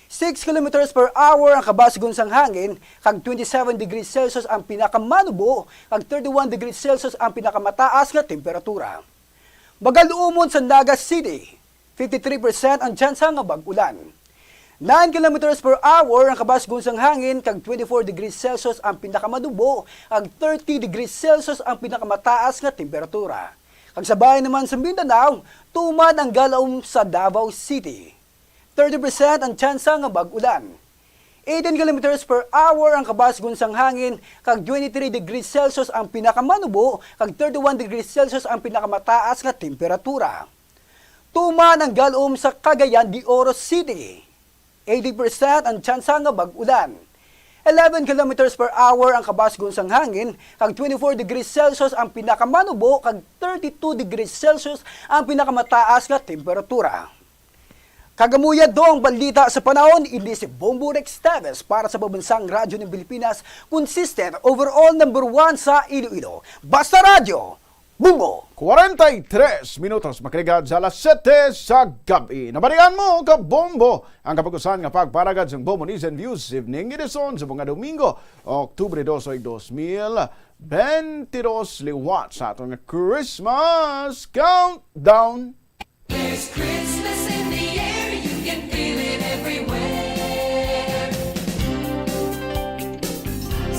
Six kilometers per hour ang kabasgon sang hangin, kag twenty-seven degrees Celsius ang pinakamanubo, kag thirty-one degrees Celsius ang pinakamataas nga temperatura. Magalumon sa Naga City, fifty-three percent ang tsansa nga mag-ulan. Nine kilometers per hour ang kabasgon sang hangin, kag twenty-four degrees Celsius ang pinakamanubo, kag thirty degrees Celsius ang pinakamataas nga temperatura. Kag sa bahin naman sa Mindanao, tuman ang galom sa Davao City. Thirty percent ang tsansa nga mag-ulan. Eighteen kilometers per hour ang kabasgon sang hangin, kag twenty-three degrees Celsius ang pinakamanubo, kag thirty-one degrees Celsius ang pinakamataas nga temperatura. Tuman ang galom sa Cagayan de Oro City. Eighty percent ang tsansa nga mag-ulan. Eleven kilometers per hour ang kabasgon sang hangin, kag twenty-four degrees Celsius ang pinakamanubo, kag thirty-two degrees Celsius ang pinakamataas nga temperatura. Kag amo ya ang balita sa panahon, ini si Bombo Rex Teves para sa Pambansang Radyo ng Pilipinas, consistent, overall number one sa Iloilo. Basta Radyo, Bombo! Kwarenta y tres minutos makligad sa alas siyete sa gabi. Nabalian mo, kabombo, ang kapukusan nga pagparagad sang Bombo News and Views Evening Edition sa mga Domingo, Oktubre dos, dos mil benti dos, liwat sa aton nga Christmas Countdown. There's Christmas in the air, you can feel it everywhere.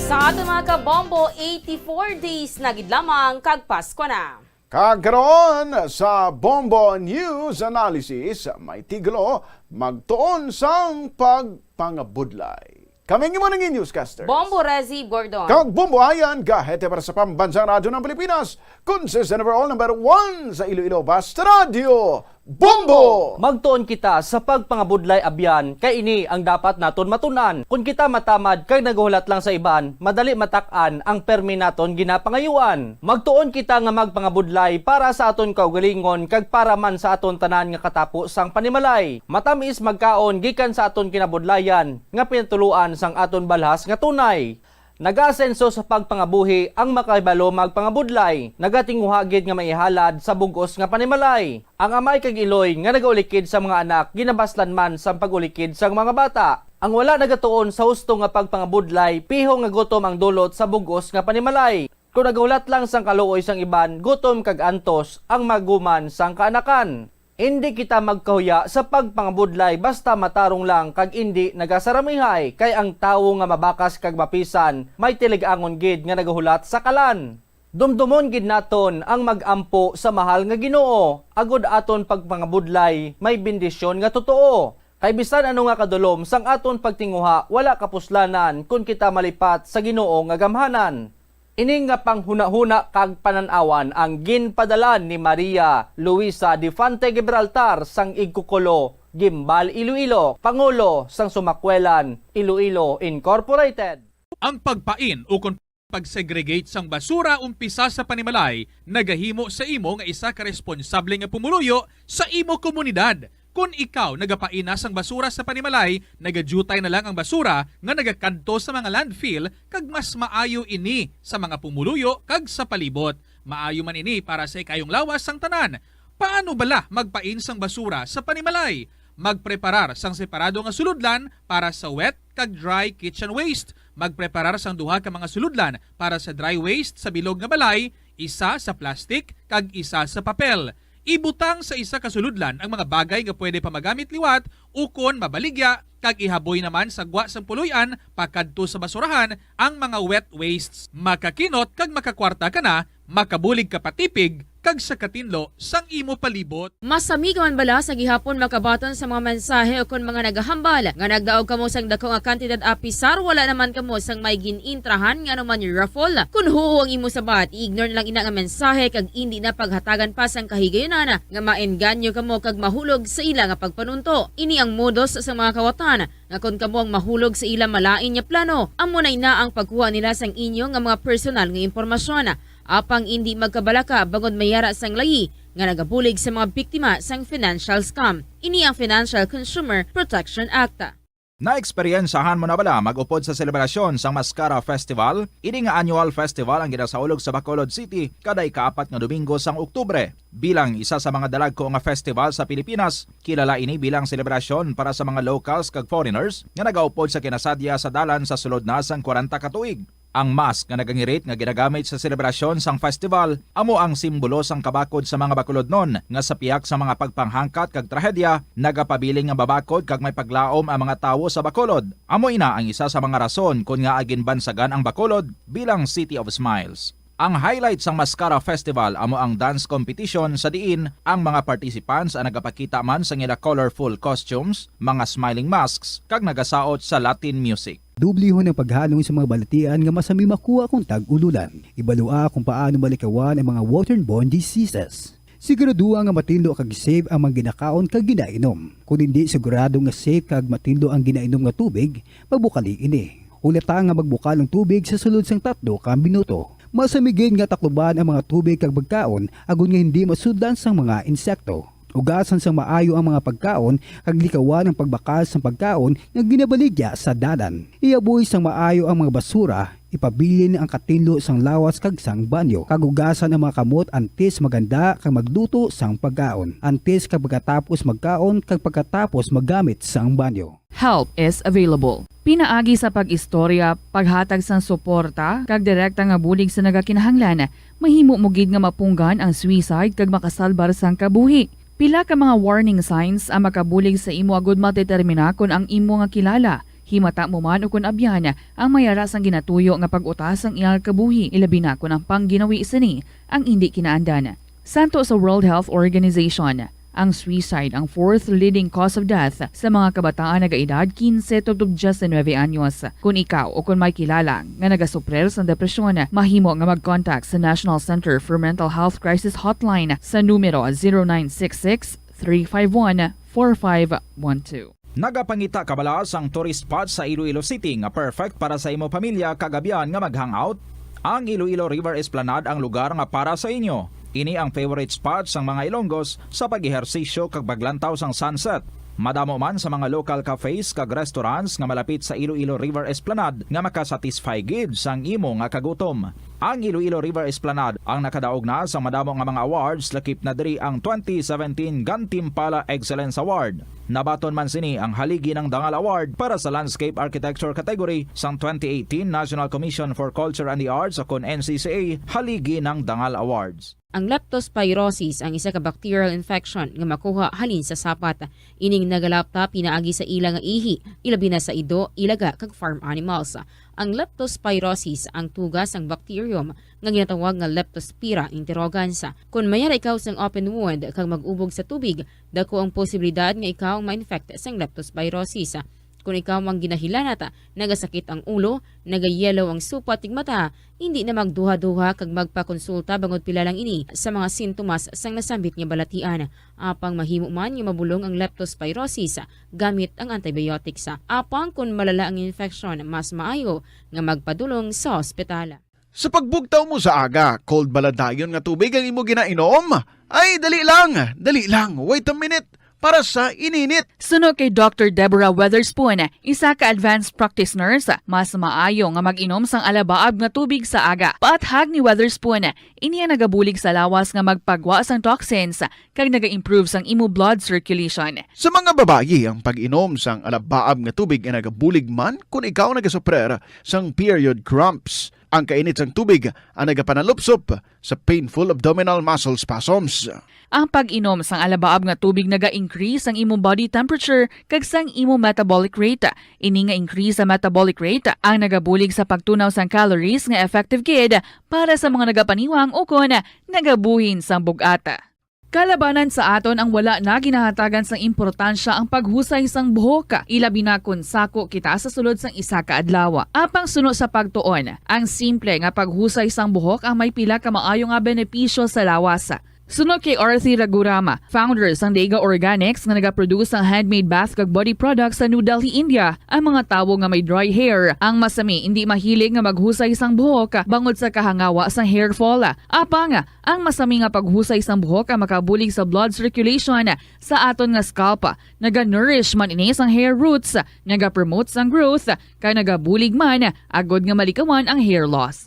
Sa aton mga kabombo, eighty-four days na gid lamang kag Pasko na. Kag karon sa Bombo News Analysis, may titulo, Magtuon sang Pagpangabudlay. Kami ang imo nangin newscaster. Bombo Rezi Gordon. Kag Bombo Ayan Gahete para sa Pambansang Radyo ng Pilipinas. Consistent overall number one sa Iloilo, Basta Radyo, Bombo! Magtuon kita sa pagpangabudlay, abyan, kay ini ang dapat naton matun-an. Kon kita matamad kag nagahulat lang sa iban, madali matak-an ang permi naton ginapangayuan. Magtuon kita nga magpangabudlay para sa aton kaugalingon kag para man sa aton tanan nga katapo sang panimalay. Matamis magkaon gikan sa aton kinabudlayan nga pinatuluan sang aton balhas nga tunay. Nagaasenso sa pagpangabuhi ang makahibalo magpangabudlay, nagatinguha gid nga maihalad sa bug-os nga panimalay. Ang amay kag iloy nga nagaulikid sa mga anak ginabaslan man sang pag-ulikid sang mga bata. Ang wala nagatuon sa husto nga pagpangabudlay, piho nga gutom ang dulot sa bug-os nga panimalay. Kon nagahulat lang sang kaluoy sang iban, gutom kag antos ang maguman sang kaanakan. Indi kita magkahuya sa pagpangabudlay basta matarong lang kag indi nagasaramihay, kay ang tawo nga mabakas kag mapisan may tilig-angon gid nga nagahulat sa kalan. Dumdomon gid naton ang mag-ampo sa mahal nga Ginoo, agod aton pagpangabudlay may bendisyon nga totoo. Kay bisan ano nga kadulom sang aton pagtinguha, wala kapuslanan kon kita malipat sa Ginoo nga gamhanan. Ini nga panghunahuna kag panan-awan ang ginpadala ni Maria Luisa Defante Gibraltar sang Igkukulo, Guimbal, Iloilo, pangulo sang Sumakwelan Iloilo Incorporated. Ang pagpain ukon pagsegregate sang basura umpisa sa panimalay nagahimo sa imo nga isa ka responsable nga pumuluyo sa imo komunidad. Kon ikaw nagapaina sang basura sa panimalay, nagadiutay na lang ang basura nga nagakadto sa mga landfill, kag mas maayo ini sa mga pumuluyo kag sa palibot. Maayo man ini para sa ikayong lawas sang tanan. Paano bala magpain sang basura sa panimalay? Magpreparar sang separado nga sulodlan para sa wet kag dry kitchen waste. Magpreparar sang duha ka mga sulodlan para sa dry waste sa bilog nga balay, isa sa plastic kag isa sa papel. Ibutang sa isa ka sulodlan ang mga bagay nga pwede pa magamit liwat ukon mabaligya, kag ihaboy naman sa gwa sang puloy-an pakadto sa basurahan ang mga wet wastes. Makakinot kag makakwarta ka na, makabulig ka patipig kag sa katinlo sang imo palibot. Masami ka man bala sa gihapon makabaton sa mga mensahe ukon mga nagahambal nga nagdaog kamo sang dako nga kantidad, apisar wala naman kamo sang may gin-intrahan nga anuman raffle? Kon huo ang imo sabat, i-ignore na lang ina nga mensahe kag indi na paghatagan pa sang kahigayunan nga maengganyo kamo kag mahulog sa ila nga pagpanunto. Ini ang modus sa mga kawatan, nga kon kamo ang mahulog sa ila malain nga plano, amo na ina ang pagkuha nila sang inyo nga mga personal nga impormasyon. Apang indi magkabalaka bangod may ara sang layi nga nagabulig sa mga biktima sang financial scam. Ini ang Financial Consumer Protection Act. Naeksperyensahan mo na bala mag-upod sa selebrasyon sang Mascara Festival? Ini nga annual festival ang ginasaulog sa Bacolod City kada ikaapat nga Domingo sang Oktubre. Bilang isa sa mga dalagko nga festival sa Pilipinas, kilala ini bilang selebrasyon para sa mga locals kag foreigners nga nagaupod sa kinasadya sa dalan sa sulod na sang kwarenta ka tuig. Ang mask nga nagangirit nga ginagamit sa selebrasyon sang festival amo ang simbolo sang kabakod sa mga Bacolodnon, nga sa pihak sa mga pagpanghangkat kag trahedya, nagapabilin nga mabakod kag may paglaom ang mga tawo sa Bacolod. Amo ina ang isa sa mga rason kon ngaa ginbansagan ang Bacolod bilang City of Smiles. Ang highlight sang Mascara Festival amo ang dance competition, sa diin ang mga participants ang nagapakita man sang ila colorful costumes, mga smiling masks, kag nagasaot sa Latin music. Dublihon ang paghalong sa mga balatian nga masami makuha kon tag-ululan. Ibalua kung paano malikawan ang mga waterborne diseases. Siguraduha nga matinlo kag safe ang mga ginakaon kag ginainom. Kon indi sigurado nga safe kag matinlo ang ginainom nga tubig, magbukali ini. Hulata nga magbukal ang tubig sa sulod sang tatlo ka minuto. Masami gid nga takluban ang mga tubig kag pagkaon agod nga hindi masudlan sang mga insekto. Ugasan sang maayo ang mga pagkaon kag likawan ang pagbakal sang pagkaon nga ginabaligya sa dalan. Ihaboy sang maayo ang mga basura, ipabilin ang katinlo sang lawas kag sang banyo, kag ugasan ang mga kamot antes maghanda kag magluto sang pagkaon, antes kag pagkatapos magkaon kag pagkatapos maggamit sang banyo. Help is available. Pinaagi sa pag-istorya, paghatag sang suporta, kag direkta nga bulig sa nagakinahanglan, mahimo mo gid nga mapunggan ang suicide kag makasalbar sang kabuhi. Pila ka mga warning signs ang makabulig sa imo agud madetermina kon ang imo nga kilala, himata mo man ukon abyan, ang may ara sang ginatuyo nga pag-uta sang iyang kabuhi, ilabi na kon ang pangginawi sini ang indi kinaandan. Santo sa World Health Organization, ang suicide ang fourth leading cause of death sa mga kabataan nagaedad quince tubtob diyes nuebe anyos. Kon ikaw o kon may kilala nga nagasuprir sang depresyon, mahimo nga mag-contact sa National Center for Mental Health Crisis Hotline sa numero zero nine six six, three five one, four five one two. Nagapangita ka bala sang tourist spot sa Iloilo City nga perfect para sa imo pamilya kag abyan nga mag-hangout? Ang Iloilo River Esplanade ang lugar nga para sa inyo. Ini ang favorite spot sang mga Ilonggos sa pag-ehersisyo kag paglantaw sang sunset. Madamo man sa mga local cafes kag restaurants nga malapit sa Iloilo River Esplanade nga makasatisfy gid sang imo nga kagutom. Ang Iloilo River Esplanade ang nakadaog na sang madamo nga mga awards, lakip na diri ang twenty seventeen Gantimpala Excellence Award, Nabaton man sini ang Haligi ng Dangal Award para sa Landscape Architecture category sang twenty eighteen National Commission for Culture and the Arts, o kon N C C A Haligi ng Dangal Awards. Ang leptospirosis ang isa ka bacterial infection nga makuha halin sa sapat. Ining nagalapta pinaagi sa ila nga ihi, ilabi na sa ido, ilaga, kag farm animals. Ang leptospirosis ang tuga sang bacterium nga ginatawag nga Leptospira interrogans. Kon mayara ikaw sang open wound kag mag-ubog sa tubig, dako ang posibilidad nga ikaw ma-infect sang leptospirosis. Kon ikaw ang ginahilanat, nagasakit ang ulo, nagayellow ang supat ning mata, hindi na magduha-duha kag magpakonsulta bangod pila lang ini sa mga sintomas sang nasambit nga balatian. Apang mahimo man nga mabulong ang leptospirosis gamit ang antibiotics. Apang kon malala ang infection, mas maayo nga magpadulong sa ospital. Sa pagbugtaw mo sa aga, cold bala dayon nga tubig ang imo ginainom? Ay, dali lang, dali lang, wait a minute, para sa ininit. Suno kay Doctor Deborah Weatherspoon, isa ka advanced practice nurse, mas maayo nga mag-inom sang alabaab nga tubig sa aga. Paathag ni Weatherspoon, ini ang nagabulig sa lawas nga magpagwa sang toxins kag naga-improve sang imo blood circulation. Sa mga babayi, ang pag-inom sang alabaab nga tubig ay nagabulig man kon ikaw nagasuprer sang period cramps. Ang kainit sang tubig ang nagapanalupsop sa painful abdominal muscle spasms. Ang pag-inom sang alabaab nga tubig naga-increase ang imong body temperature kag sang imong metabolic rate. Ini nga increase sa metabolic rate ang nagabulig sa pagtunaw sang calories nga effective gid para sa mga nagapaniwang ukon nagabuhin sang bug-at. Kalabanan sa aton ang wala na ginahatagan sang importansya ang paghusay sang buhok, ilabi na kon sako kita sa sulod sang isa ka adlaw. Apang suno sa pagtuon, ang simple nga paghusay sang buhok ang may pila ka maayo nga benepisyo sa lawas. Suno kay Arthi Ragurama, founder sang Dega Organics nga nagaproduce sang handmade bath kag body products sa New Delhi, India, ang mga tawo nga may dry hair ang masami indi mahilig nga maghusay sang buhok bangod sa kahangawa sang hair fall. Apang ang masami nga paghusay sang buhok ang makabulig sa blood circulation sa aton nga scalp. Naga-nourish man ini sang hair roots, naga-promote sang growth, kag nagabulig man agod nga malikawan ang hair loss.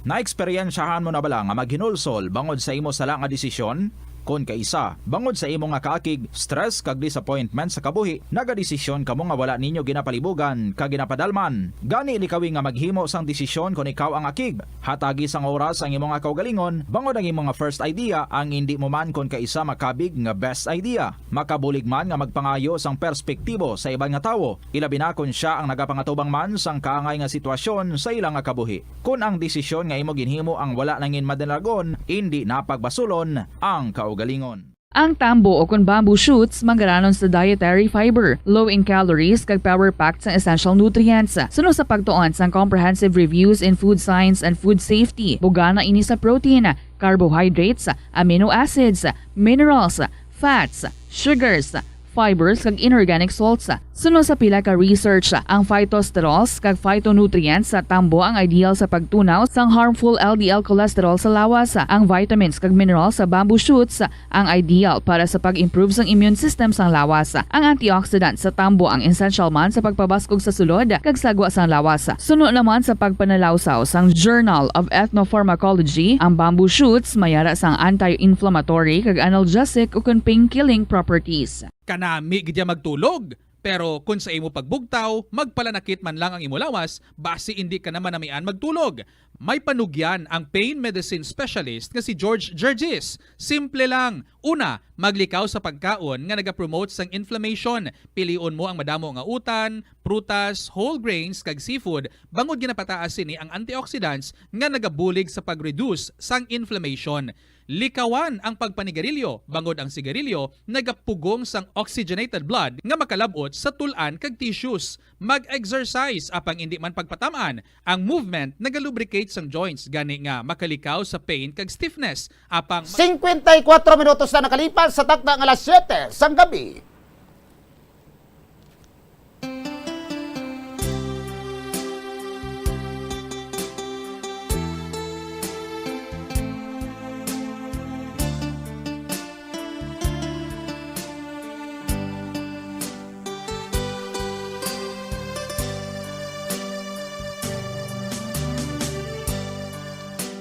Naeksperyensyahan mo na bala nga maghinulsol bangod sa imo sala nga desisyon? Kon kaisa, bangod sa imo nga kaakig, stress, kag disappointment sa kabuhi, nagadesisyon kamo nga wala ninyo ginapalibugan kag ginapadalman. Gani, likawi nga maghimo sang desisyon kon ikaw ang akig. Hatagi sang oras ang imo nga kaugalingon, bangod ang imo nga first idea ang indi mo man kon kaisa makabig nga best idea. Makabulig man nga magpangayo sang perspektibo sa iban nga tawo, ilabi na kon sia ang nagapangatubang man sang kaangay nga sitwasyon sa ila nga kabuhi. Kon ang desisyon nga imo ginhimo ang wala nangin madalagon, indi na pagbasulon ang kaugalingon. Ang tambo o kon bamboo shoots manggaranon sa dietary fiber, low in calories, kag power-packed sang essential nutrients. Suno sa pagtuon sang Comprehensive Reviews in Food Science and Food Safety, bugana ini sa protein, carbohydrates, amino acids, minerals, fats, sugars, fibers, kag inorganic salts. Suno sa pila ka research, ang phytosterols kag phytonutrients sa tambo ang ideal sa pagtunaw sang harmful L D L cholesterol sa lawas. Ang vitamins kag minerals sa bamboo shoots ang ideal para sa pag-improve sang immune system sang lawas. Ang antioxidant sa tambo ang essential man sa pagpabaskog sa sulod kag sagwa sang lawas. Suno naman sa pagpanalawsaw sang Journal of Ethnopharmacology, ang bamboo shoots mayara sang anti-inflammatory kag analgesic ukon pain-killing properties. Kanami gid ya magtulog, pero kon sa imo pagbugtaw, magpalanakit man lang ang imo lawas, basi indi ka na manamian magtulog. May panugyan ang pain medicine specialist nga si George Gergis. Simple lang. Una, maglikaw sa pagkaon nga nagapromote sang inflammation. Pilion mo ang madamo nga utan, prutas, whole grains, kag seafood, bangod ginapataas sini ang antioxidants nga nagabulig sa pag-reduce sang inflammation. Likawan ang pagpanigarilyo, bangod ang sigarilyo nagapugong sang oxygenated blood nga makalab-ot sa tul-an kag tissues. Mag-exercise, apang indi man pagpatam-an. Ang movement nagalubricate sang joints, gani nga makalikaw sa pain kag stiffness. Apang Cincuenta y cuatro minutos na nakalipas sa takna nga alas siyete sang gabi.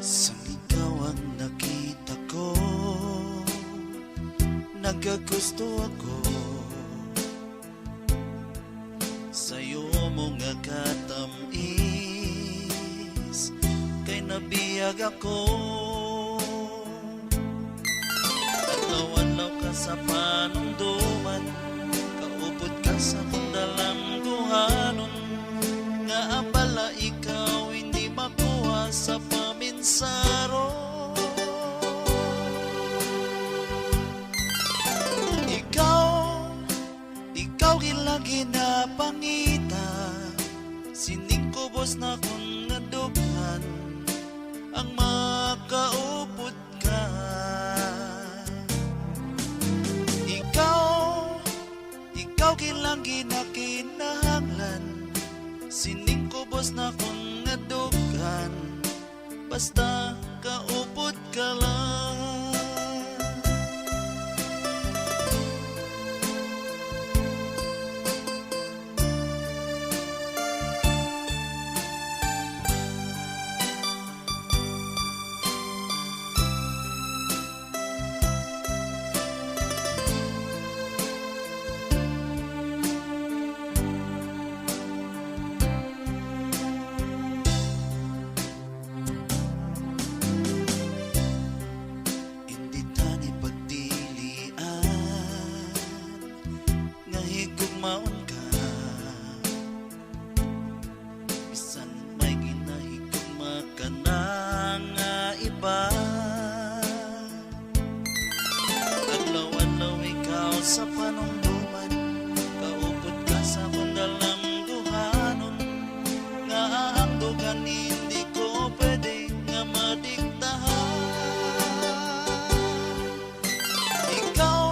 Sang ikaw ang nakita ko, nagagusto ako. Katamis, kay nabiyag ako. Adlaw-adlaw ka sa panumduman, kaupod ka sa kong dalangguhanon, nga abala ikaw hindi makuha sa paminsaro. Ikaw, ikaw gid lang ginapangita, sining kubos na kong nadughan, ang makaupod ka. Ikaw, ikaw gid lang ginakinahanglan, sining kubos na kong nadughan, basta kaupod ka lang. Hindi tani pagdilian nga higugmaon ka. Bisan may ginahigugma ka na nga iba, adlaw-adlaw ikaw sa panumduman, kaupod ka sa kong dalangguhanon, nga ang dugan hindi ko pwede nga madiktahan. Ikaw,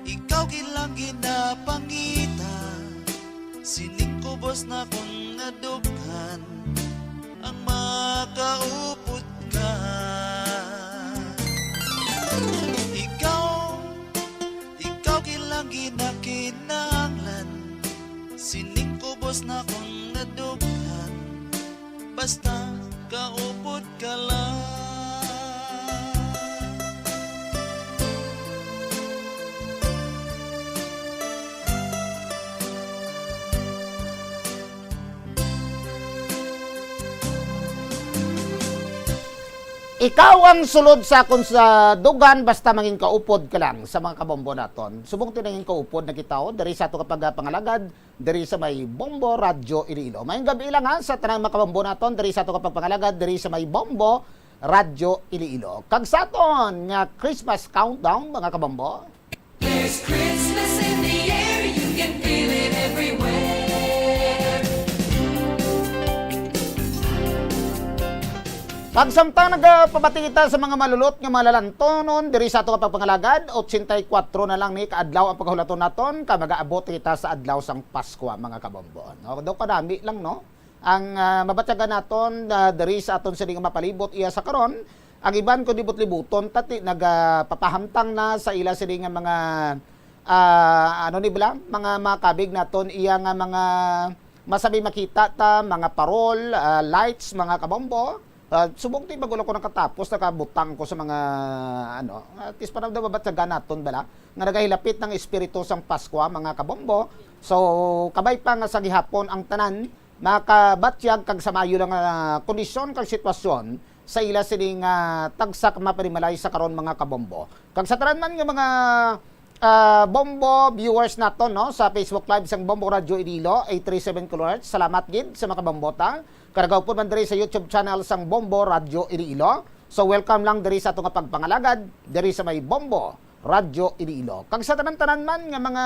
ikaw gid lang ginapangita, sining kubos na kong nadughan, ang makaupod ka. Ikaw, ikaw gid lang ginakinahanglan, sining kubos na kong nadughan, basta kaupod ka lang. Ikaw ang sulod sa akon sa dugan, basta mangin kaupod ka lang sa mga kabombo naton. Subong tinangin kaupod na kita, oh, diri sa ato ka pagpangalagad, diri sa may Bombo Radyo Iloilo. Maayong gabi lang, ha, sa tanang mga kabombo naton, diri sa ato ka pagpangalagad, diri sa may Bombo Radyo Iloilo. Kag sa aton nga Christmas countdown, mga kabombo. There's Christmas in the air, you can feel it everywhere. Kag samtang nagapabati kita sa mga malulot nga mga lalantonon diri sa ato nga pagpangalagad, otsenta y kuwatro na lang ni kaadlaw ang paghulaton naton, kag magaabot kita sa adlaw sang Paskwa, mga kabombo. No, daw kadami lang, no? Ang, ah, mabatyagan naton, ah, diri sa aton sini nga mapalibot iya sa karon, ang iban ko libot-libuton tati nagapapahamtang na sa ila sini nga mga, ah, ano ni bala, mga makabig naton iya nga mga masabi makita ta, mga parol, ah, lights, mga kabombo. Ah, subong ti bago lang ko nakatapos, nakabutang ko sa mga, ano, at least para daw mabatyagan naton bala nga nagahilapit ng espiritu sang Paskwa, mga kabombo. So, kabay pa nga sa gihapon ang tanan makabatyag kag sa maayo lang nga kondisyon kag sitwasyon sa ila sini nga tagsa ka mapanimalay sa karon, mga kabombo. Kag sa tanan man nga mga, ah, Bombo viewers naton, no, sa Facebook Live sang Bombo Radyo Iloilo, eight three seven kilohertz, salamat gid sa mga kabombota. Karagaw po man diri sa YouTube channel sang Bombo Radyo Iloilo. So, welcome lang diri sa ato nga pagpangalagad diri sa may Bombo Radyo Iloilo. Kag sa tanan-tanan man nga mga,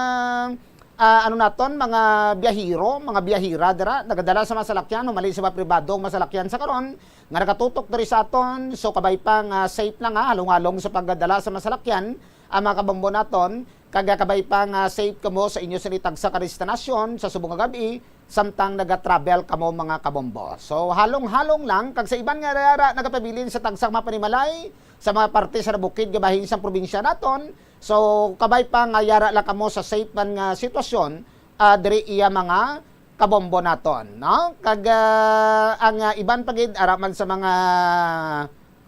ah, ano naton, mga biyahero, mga biyahera dira, nagadala sa masalakyan, humalin sa mga pribado ang masalakyan sa karon, nga nakatutok diri sa aton. So, kabay pa nga safe na nga, halong-halong sa pagdala sa masalakyan, ang mga kabombo naton, kag kabay pa nga safe kamo sa inyo sini tagsa ka destinasyon sa subong nga gab-i, samtang nagatravel kamo, mga kabombo. So, halong-halong lang, kag sa iban nga yara nagapabilin sa tagsa ka mapanimalay, sa mga parte sa nabukid nga bahin sang probinsya naton. So, kabay pa nga yara lang kamo sa safe man nga sitwasyon, ah, diri iya mga kabombo naton, no? Kag, ah, ang, ah, iban pa gid ara man sa mga,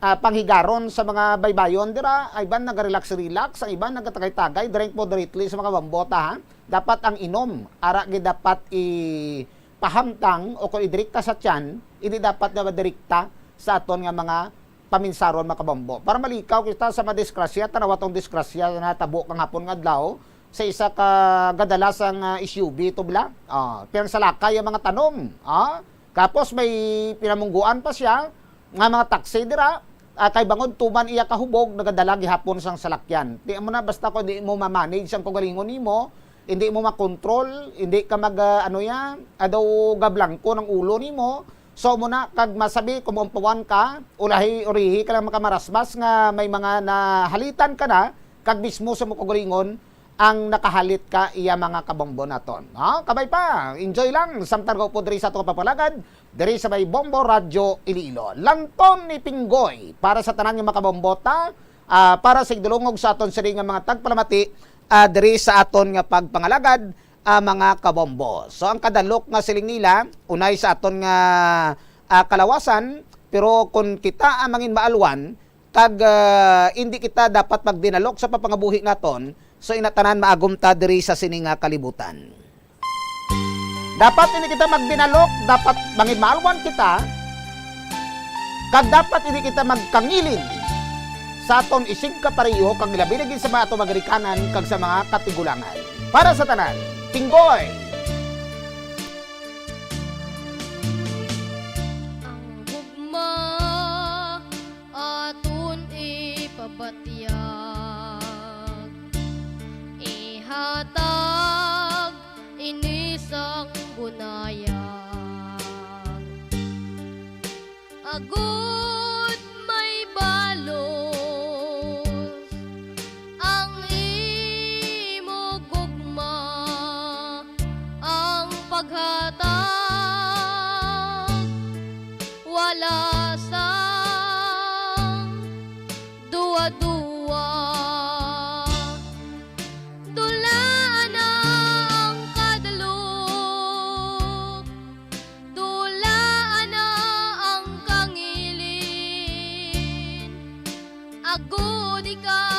ah, panghigaron sa mga baybayon dira, ang iban naga-relax-relax, ang iban nagatagay-tagay, drink moderately sa mga bambota, ha? Dapat ang inom, ara gid dapat i-, pahamtang o kung idirekta sa tiyan, hindi dapat na madirekta sa aton nga mga paminsaron, mga kabombo. Para malikaw kita sa madisgrasya, tanawa tong disgrasya na tabo kang hapon nga adlaw sa isa ka gadala sang, ah, S U V to bala. Ah, pinangsalakay ang mga tanom. Ah, tapos may pinamungguan pa siya nga mga taxi dira, ah, kay bangod tuman iya kahubog, nagadala gihapon sang salakyan. Di mo na, basta ko di mo ma-manage ang kaugalingon nimo, hindi mo makontrol, hindi ka mag, ah, ano ya, adaw gablangko ng ulo nimo. So mo na, kag masabi, kumumpawan ka, ulahi, urihi ka lang makamarasmas nga may mga nahalitan ka na, kag mismo sa mo kaugalingon, ang nakahalit ka iya, mga kabombo naton. Ha? Kabay pa, enjoy lang, samtang gaupo diri sa ato nga pagpalagad, diri sa may Bombo Radyo Iloilo. Lanton ni Pinggoy para sa tanan nga makabombota, ah, para sa igdulungog sa aton sini nga mga tagpalamati, ah, diri sa aton nga pagpangalagad, ah, mga kabombo. So, ang kadalok nga siling nila, unay sa aton nga, ah, kalawasan, pero kung kita ang mangin maalwan, kag, ah, indi kita dapat magdinalok sa papangabuhi naton, so ina tanan maagom ta diri sa sini nga kalibutan. Dapat hindi kita magdinalok, dapat mangin maalwan kita, kag dapat hindi kita magkangilin sa aton isigkapareho, kag labi na gid sa mga aton mga ginikanan kag sa mga katigulangan. Para sa tanan, Pinggoy! Ang gugma aton ipabatyag, ihatag ini sang bunayag. Agud may balos ang imo gugma, ang paghatag wala sang duwa-duwa. Dulaan na ang kadalok, dulaan na ang kangilin. Agud ikaw